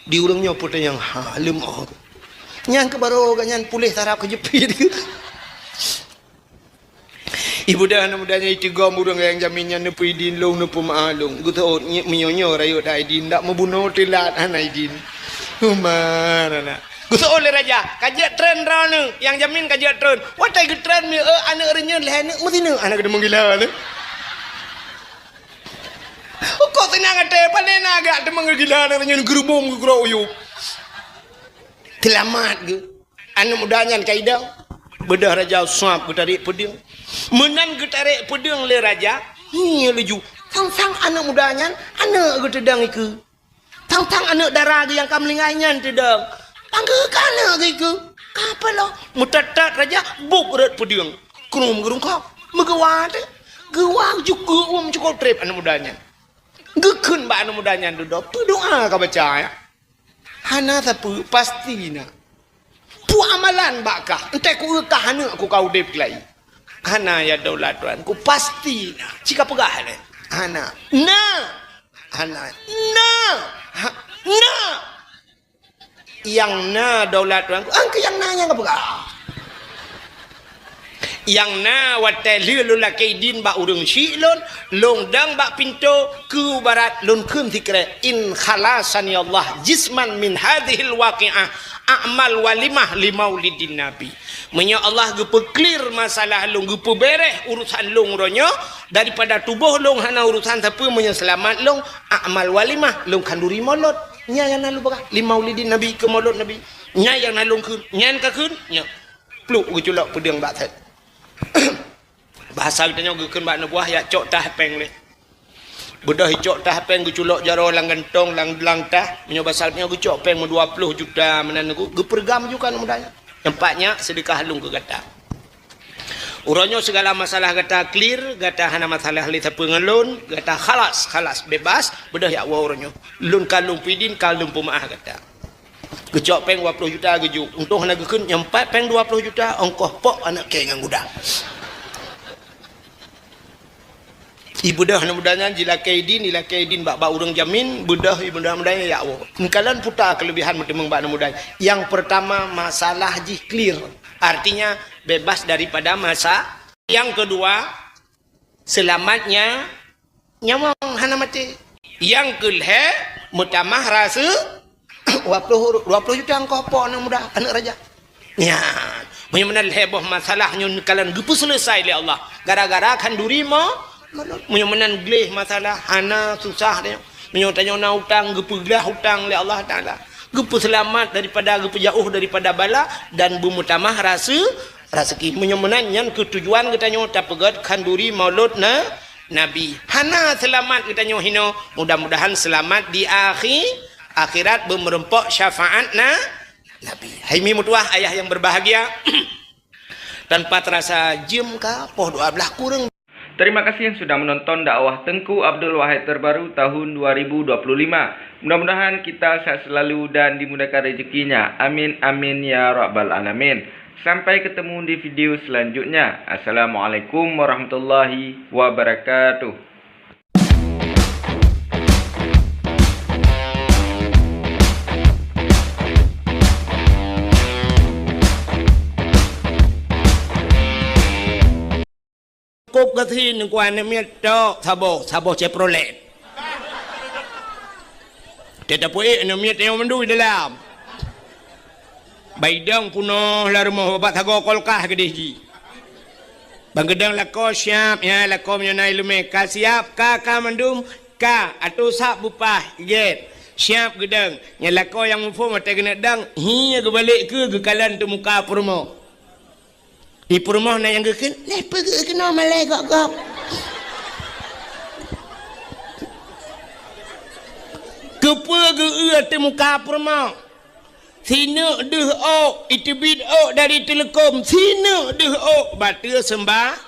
Di ureuëng nyoe peue tanyong, ha, leumoh. Nyang keu barô geuh nyan puléh sarap keu jeupiet. Ipeudong aneuk muda nyan, iteugom ureuëng nyang jamin nyan, neupeu idin lôn, neupeu meu'ah lôn. Geuseuôt, nyi-, meunyoe nyoe rayeuk that idin, dak meubunoe teulat hana idin. Umar anak. Geuseuôt lé raja, ka jeuet treun droeneuh, nyang jamin ka jeuet treun. Watée geutreun mieu, eh, aneuk reunyeun lhée neuk meusineuk, aneuk deungon gila tu. Ukoe seunang até, pane na gak teuma geugila aneuk reunyeun geurubong geugrok uyueb. Seulamat geuh. Aneuk muda nyan ka idong. Beudôh raja suab geutarek peudeueng. Meunan geutarek peudeueng lé raja, ngieng laju. Sang-sang aneuk muda nyan, aneuk geuh teudong ikeue. Sang-sang aneuk dara geuh nyang ka meuninggai nyan teudong. Panggeu ka aneuk geuh ikeue. Ka apa lom? Meutat-tat raja, buet rot peudeueng. Krum geurungkok. Meugeuwa teuh. Geuwa jukuk uem cukôp treb aneuk muda nyan. Geukheun bak aneuk muda nyan dudoe, peue doa ka baca, ya? Hana sapeue, pasti na. Peue amalan bak kah, entée ku eu kah aneuk ku ka udeb lagi. Hana, ya Daulat Tuanku, pasti na. Ci ka peugah lé. Hana. Na. Hana. Na. Ha, na. Nyang na Daulat Tuanku, angkeu nyang na nyang ka peugah. Nyang na watée lheueh lôn lakée idin bak ureuëng syik lôn, lôn dong bak pintoe keu barat lôn kheun sikrek, "In khalasani Allah jisman min hadzihil waqi'ah a'mal walimah li maulidin nabi." Meunyoe Allah geupeuklir masalah lôn, geupeubéréh urusan lôn uroe nyoe, daripada tuboh lôn hana urusan sapeue, meunyoe seulamat lôn, a'mal walimah, lôn khanduri molot. Nyan nyang na lôn peugah, li maulidin nabi, keu molot nabi. Nyan nyang na lôn kheun, nyan ka kheun, nyan. Pluk geuculok peudeueng bak that. Bahasa geutanyoe geukheun bak neubuah, yak cok tah péng lé. Beudôh icok tah péng geuculok jaroe lam gantong, lam, lam tah. Meunyoe basa geutanyoe geucok péng meudua ploh juta meunan geu-, geupeureugang ju keu aneuk muda nyan. Nyan pat nyak seudeukah lôn keu gata. Uroe nyoe sigala masalah gata clear, gata hana masalah lé sapeue ngon lôn, gata khalas, khalas, bebas, beudôh yak woe uroe nyoe. Lôn ka lôn peudin, ka lôn peumeu'ah gata. Geucok péng dua ploh juta geujok. Untông hana geukheun, nyan pat péng dua ploh juta, ongkoh pok aneuk kèe ngon guda. Ibeudôh aneuk muda nyan jilakée idin, jilakée idin bak, bak ureuëng jamin, beudôh ibeudôh aneuk muda nyan yak woe. Nkalon puta keuleubihan meuteumeung bak aneuk muda nyan. Nyang peurtama, masalah jih clear. Artinya, bebas daripada masa. Nyang keudua, seulamat nya-, nyawöng hana maté. Nyang keulhée, meutamah rasa, dua ploh, dua ploh juta ongkoh pok aneuk muda, aneuk raja. Nyan, meunyoe meunan lhée boh masalah nyoe neukalon geupeuseuleusai lé Allah. Gara-gara khanduri mo-, molot. Meunyoe meunan gleh masalah, hana, susah deh. Meunyoe tanyoe na utang, geupeuglah utang lé Allah Taala. Geupeuseulamat daripada, geupeujauh daripada bala dan beumeutamah rase-, raseuki. Meunyoe meunan, nyan keuh tujuan geutanyoe tapeugét khanduri maulud na-, Nabi. Hana seulamat geutanyoe hinoe, mudah-mudahan seulamat di akhi-, akhirat beumeurumpok syafaat na-, Nabi. Hai mi meutuwah ayah nyang berbahagia, tanpa terasa jeuem ka poh dua belas kureueng. Terima kasih yang sudah menonton dakwah Tengku Abdul Wahid terbaru tahun dua ribu dua puluh lima. Mudah-mudahan kita sehat selalu dan dimudahkan rezekinya. Amin, amin, ya rabbal alamin. Sampai ketemu di video selanjutnya. Assalamualaikum warahmatullahi wabarakatuh. Kop gasien kuah aneuk miet tok saboh, saboh Chevrolet. Teuh tapeuék aneuk miet nyang mandum di dalam. Baidong punoh lam rumoh, babah sagoe kulkas keudeh jih. Ban geudong lakoe siap, ya, lakoe meunyoe na ileumèe ka siap, ka, ka mandum, ka, atô sab bupah, gét. Siap geudong. Nyan lakoe nyang muphom watèe keuneuk dong, hi geubalek keu geukalon teumuka peurumoh. Di peurumoh na nyang geukheun, "Lé peugeuh keunoe malèe gop-gop." Keupeue geu-eu ateueh muka peurumoh? Sineuk deuh ôk, iteubiet ôk dari teuleukom, sineuk deuh ôk, bateue seumba-,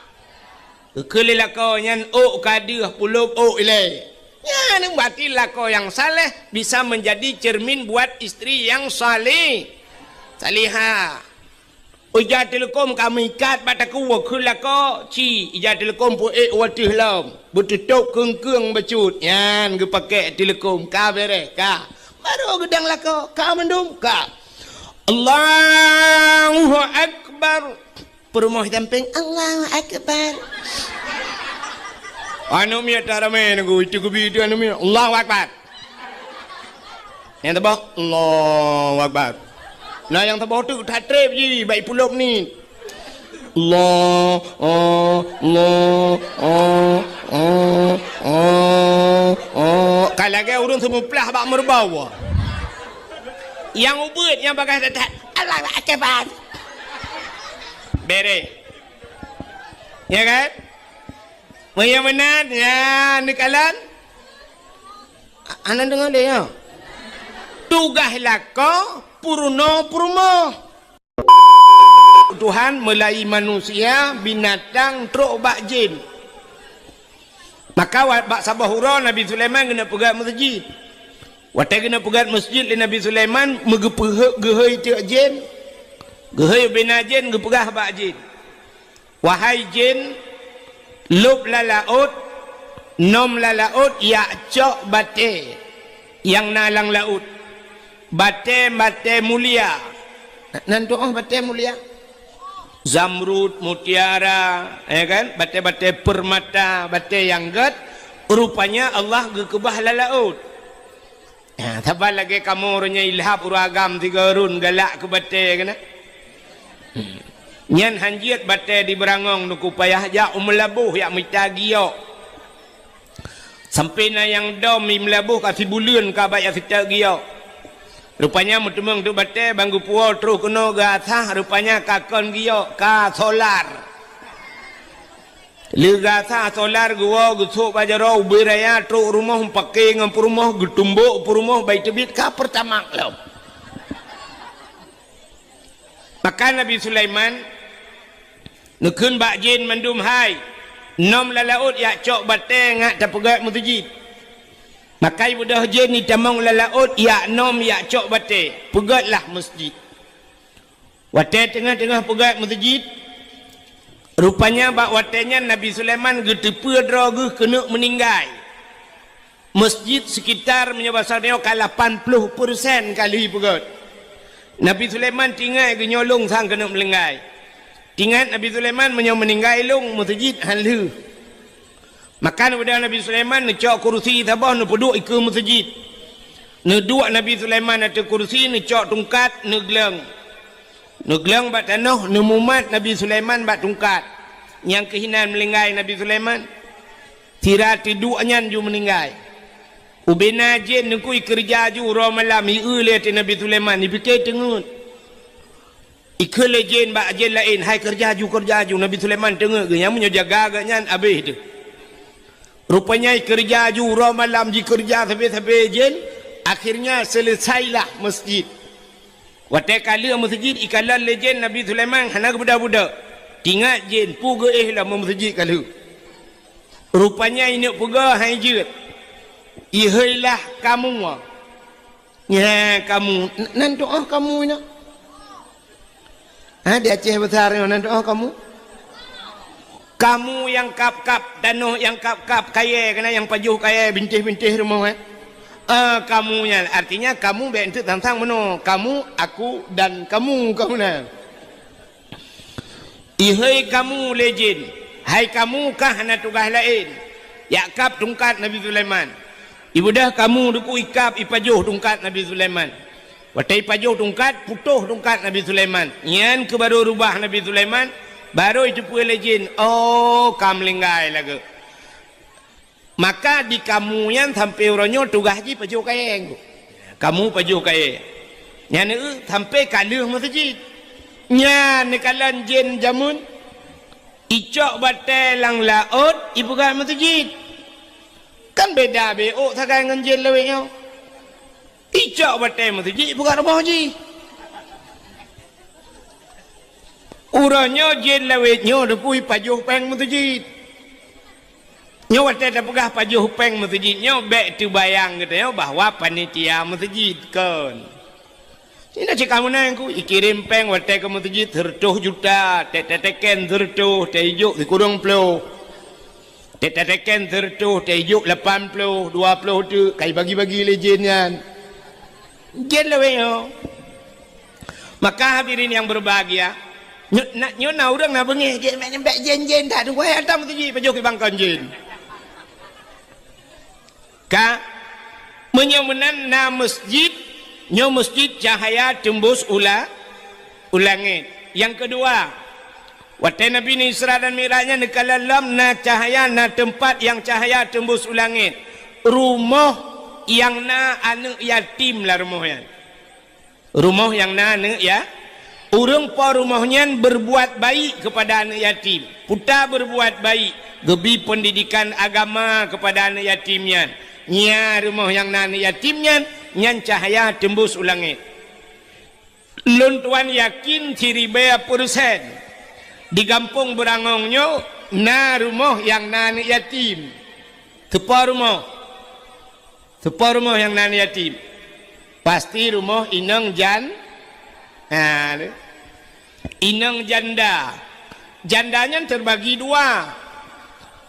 Keu lé lakoe nyan ôk ka deuh, pulop ôk ilée. Nyan berarti lakoe nyang saleh bisa menjadi cermin buat istri nyang saleh, salihah. Ija teuleukom ka meuikat bak takue keu lakoe, ci ija teuleukom peuék u ateueh lom, beututôb keung-keung bacut. Nyan geupakée teuleukom ka beureh ka. Barô geudang lakoe ka mandum ka. Allahu Akbar. Peurumoh sampéng, "Allahu Akbar." Aneuk miet that ramé nunggu, itu geubi itu aneuk miet, "Allahu Akbar." Nyang teuboh, "Allahu Akbar." Nah, nyang teuboh tu that treb jih, bak pulop ni. Allah, oh, Allah, oh, oh, oh, oh. Ka lagée ureuëng seumeuplah bak meureubau. Nyang ubeuet, nyang bagaih that-that, "Allahu Akbar." Beres. Ya kan? Meunyoe meunan, ya, neukalon. A-, hana deungoe lé, ya. Tugaih lakoe peurunoe peurumoh. Tuhan meulai manusia, binatang, trok bak jén. Maka wa-, bak saboh uroe Nabi Sulaiman geuneuk peugét meuseujid. Watée geuneuk peugét meuseujid lé Nabi Sulaiman, meugeupeuheuek geuhôi teuk jén. Geuhôi ubena jén geupeugah bak jén, "Wahai jén, lôb lam laôt, nom lam laôt jak cok batée nyang na lam laôt. Batée-batée mulia." Nan tu'oh batée mulia? Zamrud, mutiara, ya kan? Batée-batée permata, batée nyang gét. Rupanya Allah geukeubah lam laôt. Ha, saban lagée kamoe uroe nyoe ilhab ureuëng agam sigoe rhun galak keu batée keunan. Hmm. Nyan hanjeuet batée di Beurangong Teungku, payah jak u Meulaboh jak mita giok. Sampoe na nyang dom i Meulaboh ka sibuleuen ka bak jak seutôt giok. Rupanya meuteumeung teuk batée ban geupuwoe troh keunoe geuasah, rupanya ka kon giok, ka solar. Lheueh geuasah solar geuwoe geusôk bak jaroe ubé raya trok rumoh meupaké ngon peurumoh, geutumbok peurumoh, bai teubiet ka Pertamax lom. Maka Nabi Sulaiman neukheun bak jén mandum, "Hai, nom lam laôt jak cok batée ngat tapeugét meuseujid." Maka ibeudôh jén itamong lam laôt jak nom jak cok batée, peugétlah meuseujid. Watée teungoh-teungoh peugét meuseujid, rupanya bak watée nyan Nabi Sulaiman geuteupeue droe geuh keuneuk meuninggai. Meuseujid sekitar meunyoe basa nyoe ka lapan ploh persen ka lheueh peugét. Nabi Sulaiman tingai geunyoe lôn sang keuneuk meuninggai. Tingat Nabi Sulaiman meunyoe meuninggai lôn meuseujid han lheueh. Maka neubeudôh Nabi Sulaiman neucok kurusi saboh neupeuduek ikeue meuseujid. Neuduek Nabi Sulaiman ateueh kurusi, neucok tungkat, neugleueng. Neugleueng bak tanoh, neumumat Nabi Sulaiman bak tungkat. Nyang keuh inan meuninggai Nabi Sulaiman. Sira teuduek nyan ju meuninggai. Ubena jén neukui keureuja ju uroe malam, ieu lé ateueh Nabi Sulaiman, ipike teungeut. Ikheun lé jén bak jén laén, "Hai keureuja ju, keureuja ju." Nabi Sulaiman teungeut geuh, nyan meunyoe jaga geuh nyan abéh teuh. Rupanya ikeureuja ju uroe malam, jikeureuja sabe-sabe jén, akhirnya seuleusailah meuseujid. Watée ka lheueh meuseujid ikalon lé jén Nabi Sulaiman hana geubeudôh-beudôh. Tingat jén peue geuéh lom meuseujid ka lheueh. Rupanya ineuk peugah hai jeuet. Iheuilah kamoe. Nya kamoe, n-, nan tu'oh kamoe nyoe? Ha, di Aceh Besar nyoe nan tu'oh kamoe? Kamoe nyang kab-kab tanoh, nyang kab-kab kayée, keunan nyang pajoh kayée, bintéh-bintéh rumoh, eh? Ah, kamoe nyan, artinya kamoe bék enteuk sang-sang meunoe. Kamoe, aku, dan kamoe, kamoe nyan. Ihei kamoe lé jén, hai kamoe kah hana tugaih laén, jak kab tungkat Nabi Sulaiman. Ibeudôh kamoe deuku ikab ipajoh tungkat Nabi Sulaiman. Watée ipajoh tungkat, putôh tungkat Nabi Sulaiman. Nyan keuh barô rubah Nabi Sulaiman, barô iteupeue lé jén, "Oh, ka meuninggai lagée." Maka di kamoe nyan sampoe uroe nyoe tugaih jih pajoh kayée. Kamoe pajoh kayée. Nyan eu sampoe ka lheueh meuseujid. Nyan neukalon jén jameun, icok batée lam laôt, ipeugah meuseujid. Kan beda beu ôk sagai ngon jén lawét nyoe. Icok batée meuseujid ipeugah rumoh jih. Uroe nyoe jén lawét nyoe deuku ipajoh péng meuseujid. Nyoe watée tapeugah pajoh péng meuseujid nyoe bék teubayang geutanyoe bahwa panitia meuseujid, kon. Sinoe cit kamoe nyan ku, ikirém péng watée keu meuseujid seureutôh juta, tét tateken seureutôh, tét ijok sikureueng ploh. Tét tateken seureutôh, tét ijok lapan ploh, dua ploh teuk, ka ibagi-bagi lé jén nyan. Jén lawét nyoe. Maka hadirin yang berbahagia, nyo-, na, nyoe na ureuëng na beungéh, jén, bék jén-jén that, tunggu hai hantom meuseujid pajoh keu bangkon jén. Ka, meunyoe meunan na meuseujid, nyoe meuseujid cahya teumbus u la-, u langét. Nyang keudua, watée Nabi Isra dan Mi'raj nyan neukalon lom na cahya, na teumpat nyang cahya teumbus u langét. Rumoh nyang na aneuëk yatim lam rumoh nyan. Rumoh nyang na aneuëk ya-, ureuëng po rumoh nyan berbuat baik kepada aneuëk yatim. Puta berbuat baik, geubi pendidikan agama kepada aneuëk yatim nyan. Nyan rumoh nyang na aneuëk yatim nyan, nyan cahya teumbus u langét. Lôn tuan yakin siribée peureusén, di gampông Beurangong nyoe na rumoh nyang na aneuëk yatim. Teupo rumoh. Teupo rumoh nyang na aneuëk yatim. Pasti rumoh inong jan-, ha, inong janda. Janda nyan teubagi dua.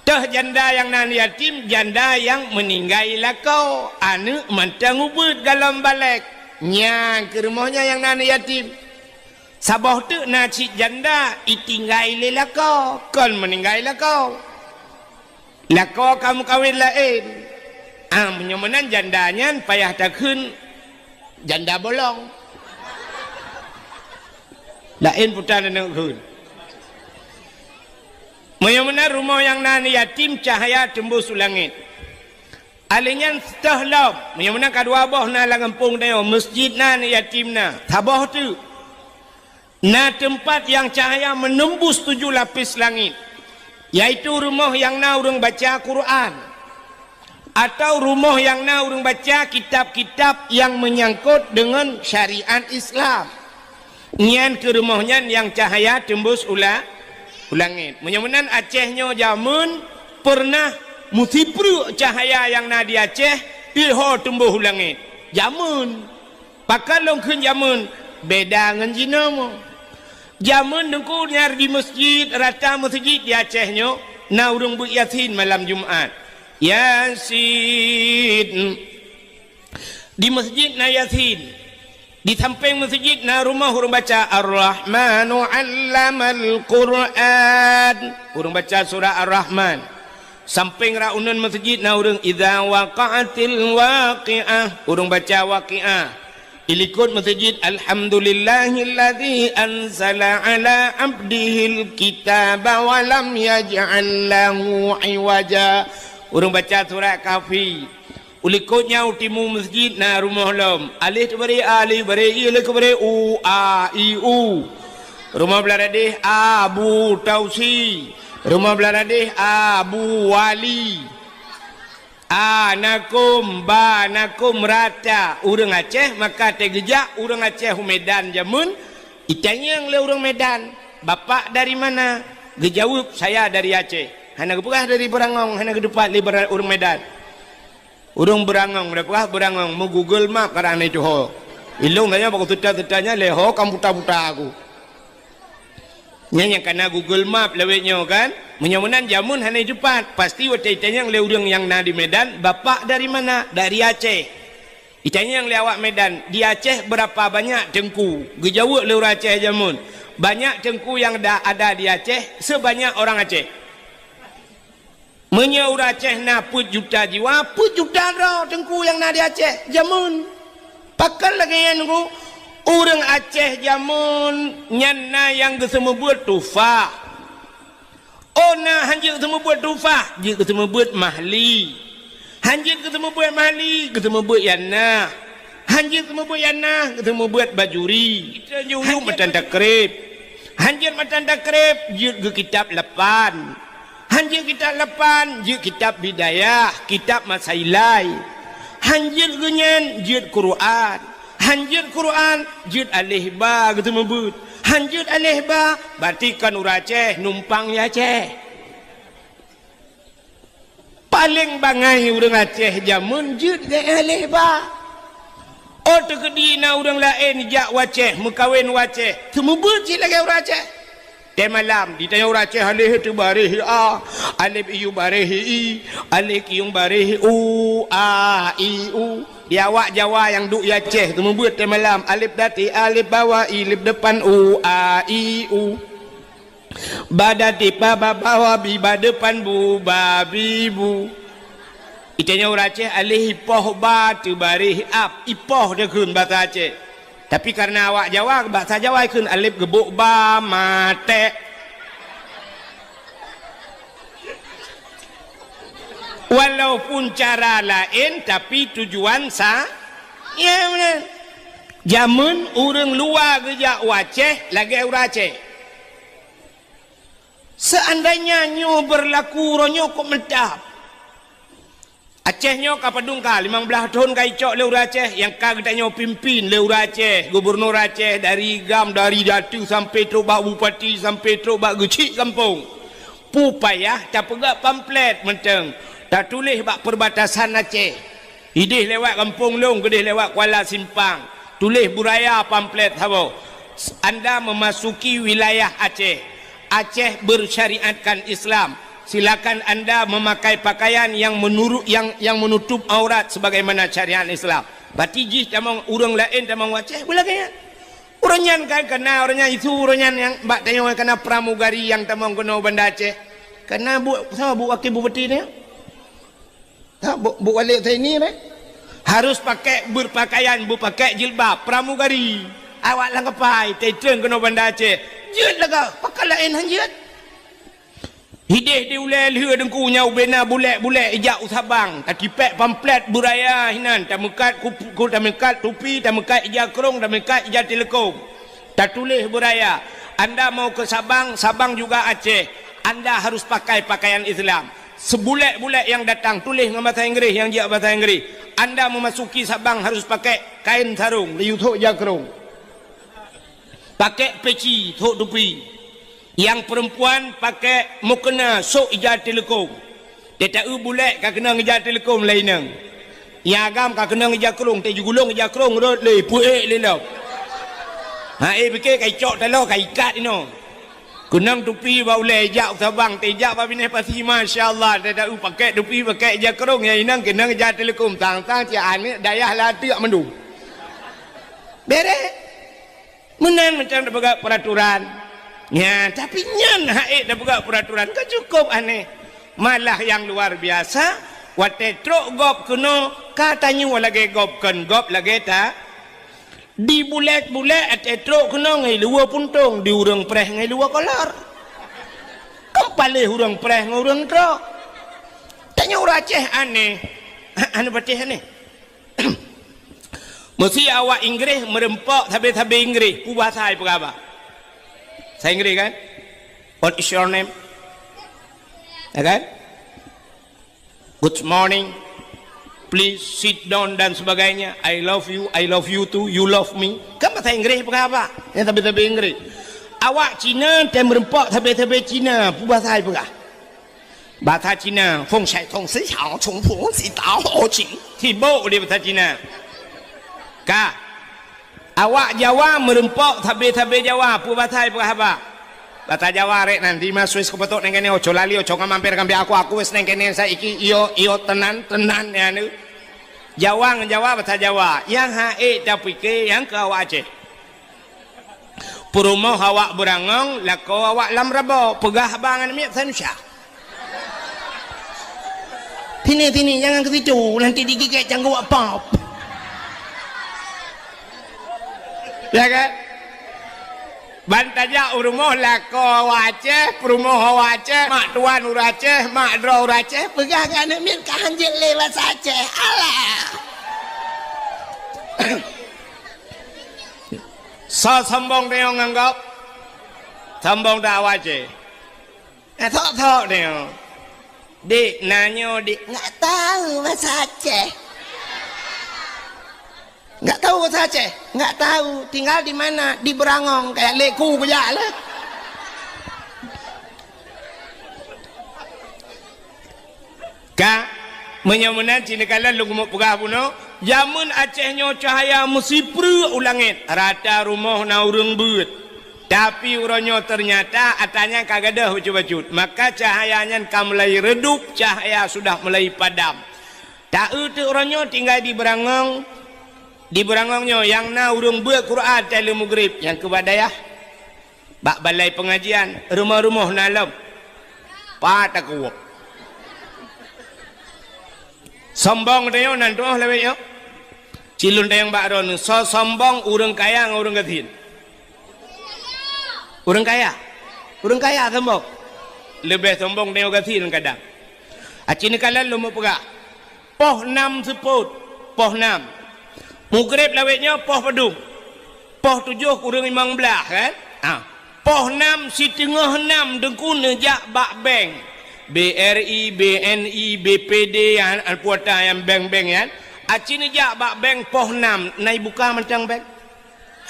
Teuh janda nyang na aneuëk yatim, janda nyang meuninggai lakoe, aneuëk mantong ubeuet golom balek. Nyan keuh rumoh nyan nyang na aneuëk yatim. Saboh teuk na cit janda itinggai lé lakoe, kon meuninggai lakoe. Lakoe ka meukawen laén. Ah, meunyoe meunan janda nyan payah takheun janda bolong. Laén puta neuneuk kheun. Meunyoe meunan rumoh nyang na aneuëk yatim cahya teumbus u langét. Alèh nyan teuh lom, meunyoe meunan ka dua boh na lam gampông tanyoe, meuseujid na, aneuëk yatim na, saboh teuk. Na teumpat nyang cahya menembus tujoh lapis langit, yaitu rumoh nyang na ureuëng baca Quran, atau rumoh nyang na ureuëng baca kitab-kitab nyang meunyangkot deungon syariat Islam. Nyan keuh rumoh nyan nyang cahya teumbus u la-, u langét. Meunyoe meunan Aceh nyoe jameun peureunah meusipreuk cahya nyang na di Aceh, iho teumbus u langét. Jameun. Pakon lôn kheun jameun, beda ngon jinoe. Jameun Teungku nyan di meuseujid, rata meuseujid di Aceh nyoe, na ureuëng beuet Yasin malam Jumat. Yasin. Di meuseujid na Yasin. Di sampéng meuseujid na rumoh ureuëng baca Ar-Rahmanu 'allamal Qur'an. Ureuëng baca surah Ar-Rahman. Sampéng rot uneuen meuseujid na ureuëng Idza waqa'atil waqi'ah. Ureuëng baca Waqiah. Di likot meuseujid Alhamdulillahilladzi anzala 'ala 'abdihil kitaba wa lam yaj'al lahu 'iwaja. Ureuëng baca surat Kahfi. U likot nyan u timu meuseujid na rumoh lom. Alèh teubaré a, alèh baré i, alèh keubaré u, a, i, u. Rumoh blah radeh a, bu, tausi. Rumoh blah radeh a, bu, wali. A, na kôm, ba, na kôm, rata. Ureuëng Aceh maka teugeujak ureuëng Aceh u Medan jameun, itanyong lé ureuëng Medan, "Bapak dari mana?" Geujaweueb, "Saya dari Aceh." Hana geupeugah dari Beurangong, hana geuteupat lé beura-, ureuëng Medan. Ureuëng Beurangong, geupeugah Beurangong, meu-Google Map karang na itu ho. Ilong tanyoe bak seuta-seuta nyan lé ho kam buta-buta aku. Nyan nyang kana Google Map lawét nyoe kan? Meunyoe meunan jameun hana teupat, pasti watée itanyong lé ureuëng nyang na di Medan, "Bapak dari mana?" "Dari Aceh." Itanyong lé awak Medan, "Di Aceh berapa banyak teungku?" Geujaweueb lé ureuëng Aceh jameun, "Banyak teungku yang da-, ada di Aceh sebanyak orang Aceh." Meunyoe ureuëng Aceh na peuet juta jiwa, peuet juta droe teungku nyang na di Aceh jameun. Pakon lagée nyan, Teungku? Ureuëng Aceh jameun nyan na nyang geuseumeubeuet tufah. Oh, na han jeuet geuseumeubeuet tufah, jeuet geuseumeubeuet mahli. Han jeuet geuseumeubeuet mahli, geuseumeubeuet yanah. Han jeuet geuseumeubeuet yanah, geuseumeubeuet bajuri. Han jeuet matan takrib. Han jeuet matan takrib, jeuet geukitab lapan. Han jeuet kitab lapan, jeuet kitab Bidayah, kitab Masailai. Han jeuet geuh nyan, jeuet Quran. Han jeuet Quran, jeuet aleh ba geuseumeubeuet. Han jeuet aleh ba, berarti kon ureuëng Aceh, numpang di Aceh. Aléng bangai ureuëng Aceh jameun jeuet gét aléh ba. Oh teukeudi na ureuëng laén jak u Aceh, meukawen u Aceh, seumeubeuet cit lagée ureuëng Aceh. Tée malam, ditanyong ureuëng Aceh aléh teubaréh a, alép iyup baréh i, aléh kiyueng baréh u, a, i, u. Di awak Jawa nyang duek i Aceh, seumeubeuet tée malam, alép dati, alép bawa, i, lép depan u, a, i, u. Ba dati, ba, ba, bawa, bi, ba depan bu, ba, bi, bu. Itanyong ureuëng Aceh aléh ipoh ba teubaréh ap, ipoh teuh kheun basa Aceh. Tapi kareuna awak Jawa, basa Jawa ikheun alép geubok ba, maték. Walaupun cara laén, tapi tujuan sa-, ya, beuna. Jameun ureuëng luwa geujak u Aceh lagée ureuëng Aceh. Seandainya nyoe beurlaku uroe nyoe kok meutab. Aceh nyoe ka padum ka, limong blaih thon ka icok lé ureuëng Aceh, nyang ka geutanyoe pimpin lé ureuëng Aceh, gubunur Aceh, dari GAM, dari datu sampai trok bak bupati, sampai trok bak geuchik gampông. Peue payah tapeugah pamflet mantong, tatuléh bak perbatasan Aceh. Idéh lewat gampông lôn, geudéh lewat Kuala Simpang. Tuléh beuraya pamflet saboh. Anda memasuki wilayah Aceh. Aceh bersyariatkan Islam. Silakan anda memakai pakaian yang menurut, yang, yang menutup aurat sebagaimana syariat Islam. Berarti jih tamong ureuëng laén tamong u Aceh, beulagée nyan. Ureuëng nyan kan kana, ureuëng nyan isu, ureuëng nyan nyang bak tanyoe kana pramugari nyang tamong keunoe Banda Aceh. Kana bu, sama bu wakil bupati ni. Ha, bu, bu wali Zaini ni. Harus pakai berpakaian, berpakai jilbab, pramugari. Awak lam kapai, teutrön keunoe Banda Aceh. Jeuet lagak, pakon laén han jeuet. Hidéh di ulée lheueh deungku nyang ubena bulek-bulek ijak u Sabang, tatipék pamflet beuraya hinan, tameukat kup-, ku-, tameukat tupi, tameukat ija krong, tameukat ija teuleukom. Tatuléh beuraya, "Anda mau ke Sabang, Sabang juga Aceh. Anda harus pakai pakaian Islam." Seubulek-bulek nyang datang tuléh ngon basa Inggréh, nyang jijak basa Inggréh. "Anda memasuki Sabang harus pakai kain sarong, laju sôk ija krong. Pakai peci, sôk tupi." Nyang peurempuan pakai mukena sôk ija teuleukom. Teuta eu bulek ka keunong ija teuleukom lé inong. Nyang agam ka keunong ija krong, teuta jigulong ija krong rot lé, peuék lé lom. Ha, eh, pike ka icok taloe ka ikat inoe. Keunong tupi bak ulée ijak u Sabang, teuta ijak bak binéh pasi, masya Allah, teuta eu pakai tupi, pakai ija krong, nyang inong keunong ija teuleukom, sang-sang cit aneuk dayah lam teuk mandum. Bereh. Meunan macam tapeugah peuraturan. Nya, tapi nyan hak ék tapeugah peuraturan ka cukup aneh. Malah nyang luar biasa, watée trok gob keunoe, ka tanyoe lagée gob kon gob lagée ta. Di bulek-bulek watée trok keunoe ngon luwa puntông, di ureuëng preh ngon luwa kolor. Kon paléh ureuëng preh ngon ureuëng trok. Tanyoe ureuëng Aceh aneh. Aneh patéh aneh. Meusi awak Inggréh meureumpok sabe-sabe Inggréh, peue bahasa ipeugah bak? Bahasa Inggréh kan? "What is your name?" Ya kan? "Good morning. Please sit down," dan sebagainya. "I love you, I love you too, you love me." Kan bahasa Inggréh ipeugah bak? Nyang sabe-sabe Inggréh. Awak Cina teuh meureumpok sabe-sabe Cina, peue bahasa ipeugah? Basa Cina, "Feng shai tong si xiao, chong fu si dao ho qing." Sibok di basa Cina. Ka. Awak Jawa meureumpok sabe-sabe Jawa, peue basa ipeugah bak? Basa Jawa rek nan, di ma suis kupatok neng kene, oco lali, oco ngamamper kambe aku, aku wes neng kene saiki, iyo, iyo, tenan, tenan, ya, nu. Jawa ngon Jawa, basa Jawa. Nyang hak ék tapike, nyang keu awak Aceh. Peurumoh awak beurangong, lakoe awak lam rabo, peugah haba ngon miet Indonesia. Sini, sini, jangan ke situ, nanti digigit cangguh awak pop. Ya kan? Ban tajak u rumoh lakoe awak Aceh, peurumoh awak Aceh, mak tuan ureuëng Aceh, mak droe ureuëng Aceh, peugah ngon aneuk miet ka hanjeuet lé basa Aceh. Alah! Soe sombong tanyoe ngon gob? Sombong dak awak Aceh? Eh, sok-sok tanyoe. Dik, na nyoe, Dik. Nggak tahu bahasa Aceh. Nggak tahu bahasa Aceh? Nggak tahu. Tinggal di mana? Di Berangong. Kayak leku kejak lah. Ka, meunyoe meunan cit neukalon lôn keumeung peugah bunoe, jameun Aceh nyoe cahya meusipreuk u langét, rata rumoh na ureuëng beuet. Tapi uroe nyoe teunyata atra nyan ka gadôh bacut-bacut, maka cahya nyan ka mulai redup, cahya sudah mulai padam. Taeu teuk uroe nyoe tinggai di Beurangong, di Beurangong nyoe nyang na ureuëng beuet Quran watée lheueh mugrib nyang keu bak dayah. Bak balai peungajian, rumoh-rumoh na lom. Pat takue. Sombong tanyoe nan tuoh lawét nyoe. Cilun tayang bak droeneuh, soe sombong ureuëng kaya ngon ureuëng gasien? Ureuëng kaya. Ureuëng kaya sombong. Leubeh sombong tanyoe gasien kadang. Aci neukalon lôn meupeugah. Poh nam seupôt, poh nam. Mugrib lawét nyoe poh padum? Poh tujoh kureueng limong blaih, kan? Ha. Poh nam, siteungoh nam teungku neujak bak bank. B R I, B N I, B P D, an, an puata nyang bank-bank nyan. Aci neujak bak bank poh nam, na ibuka mantong bank?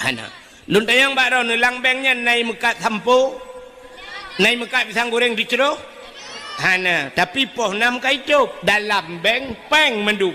Hana. Lôn tanyong bak droeneuh, lam bank nyan na imeukat sampo? Na imeukat pisang goreng dicroh? Hana. Tapi poh nam ka itôb, dalam bank péng mandum.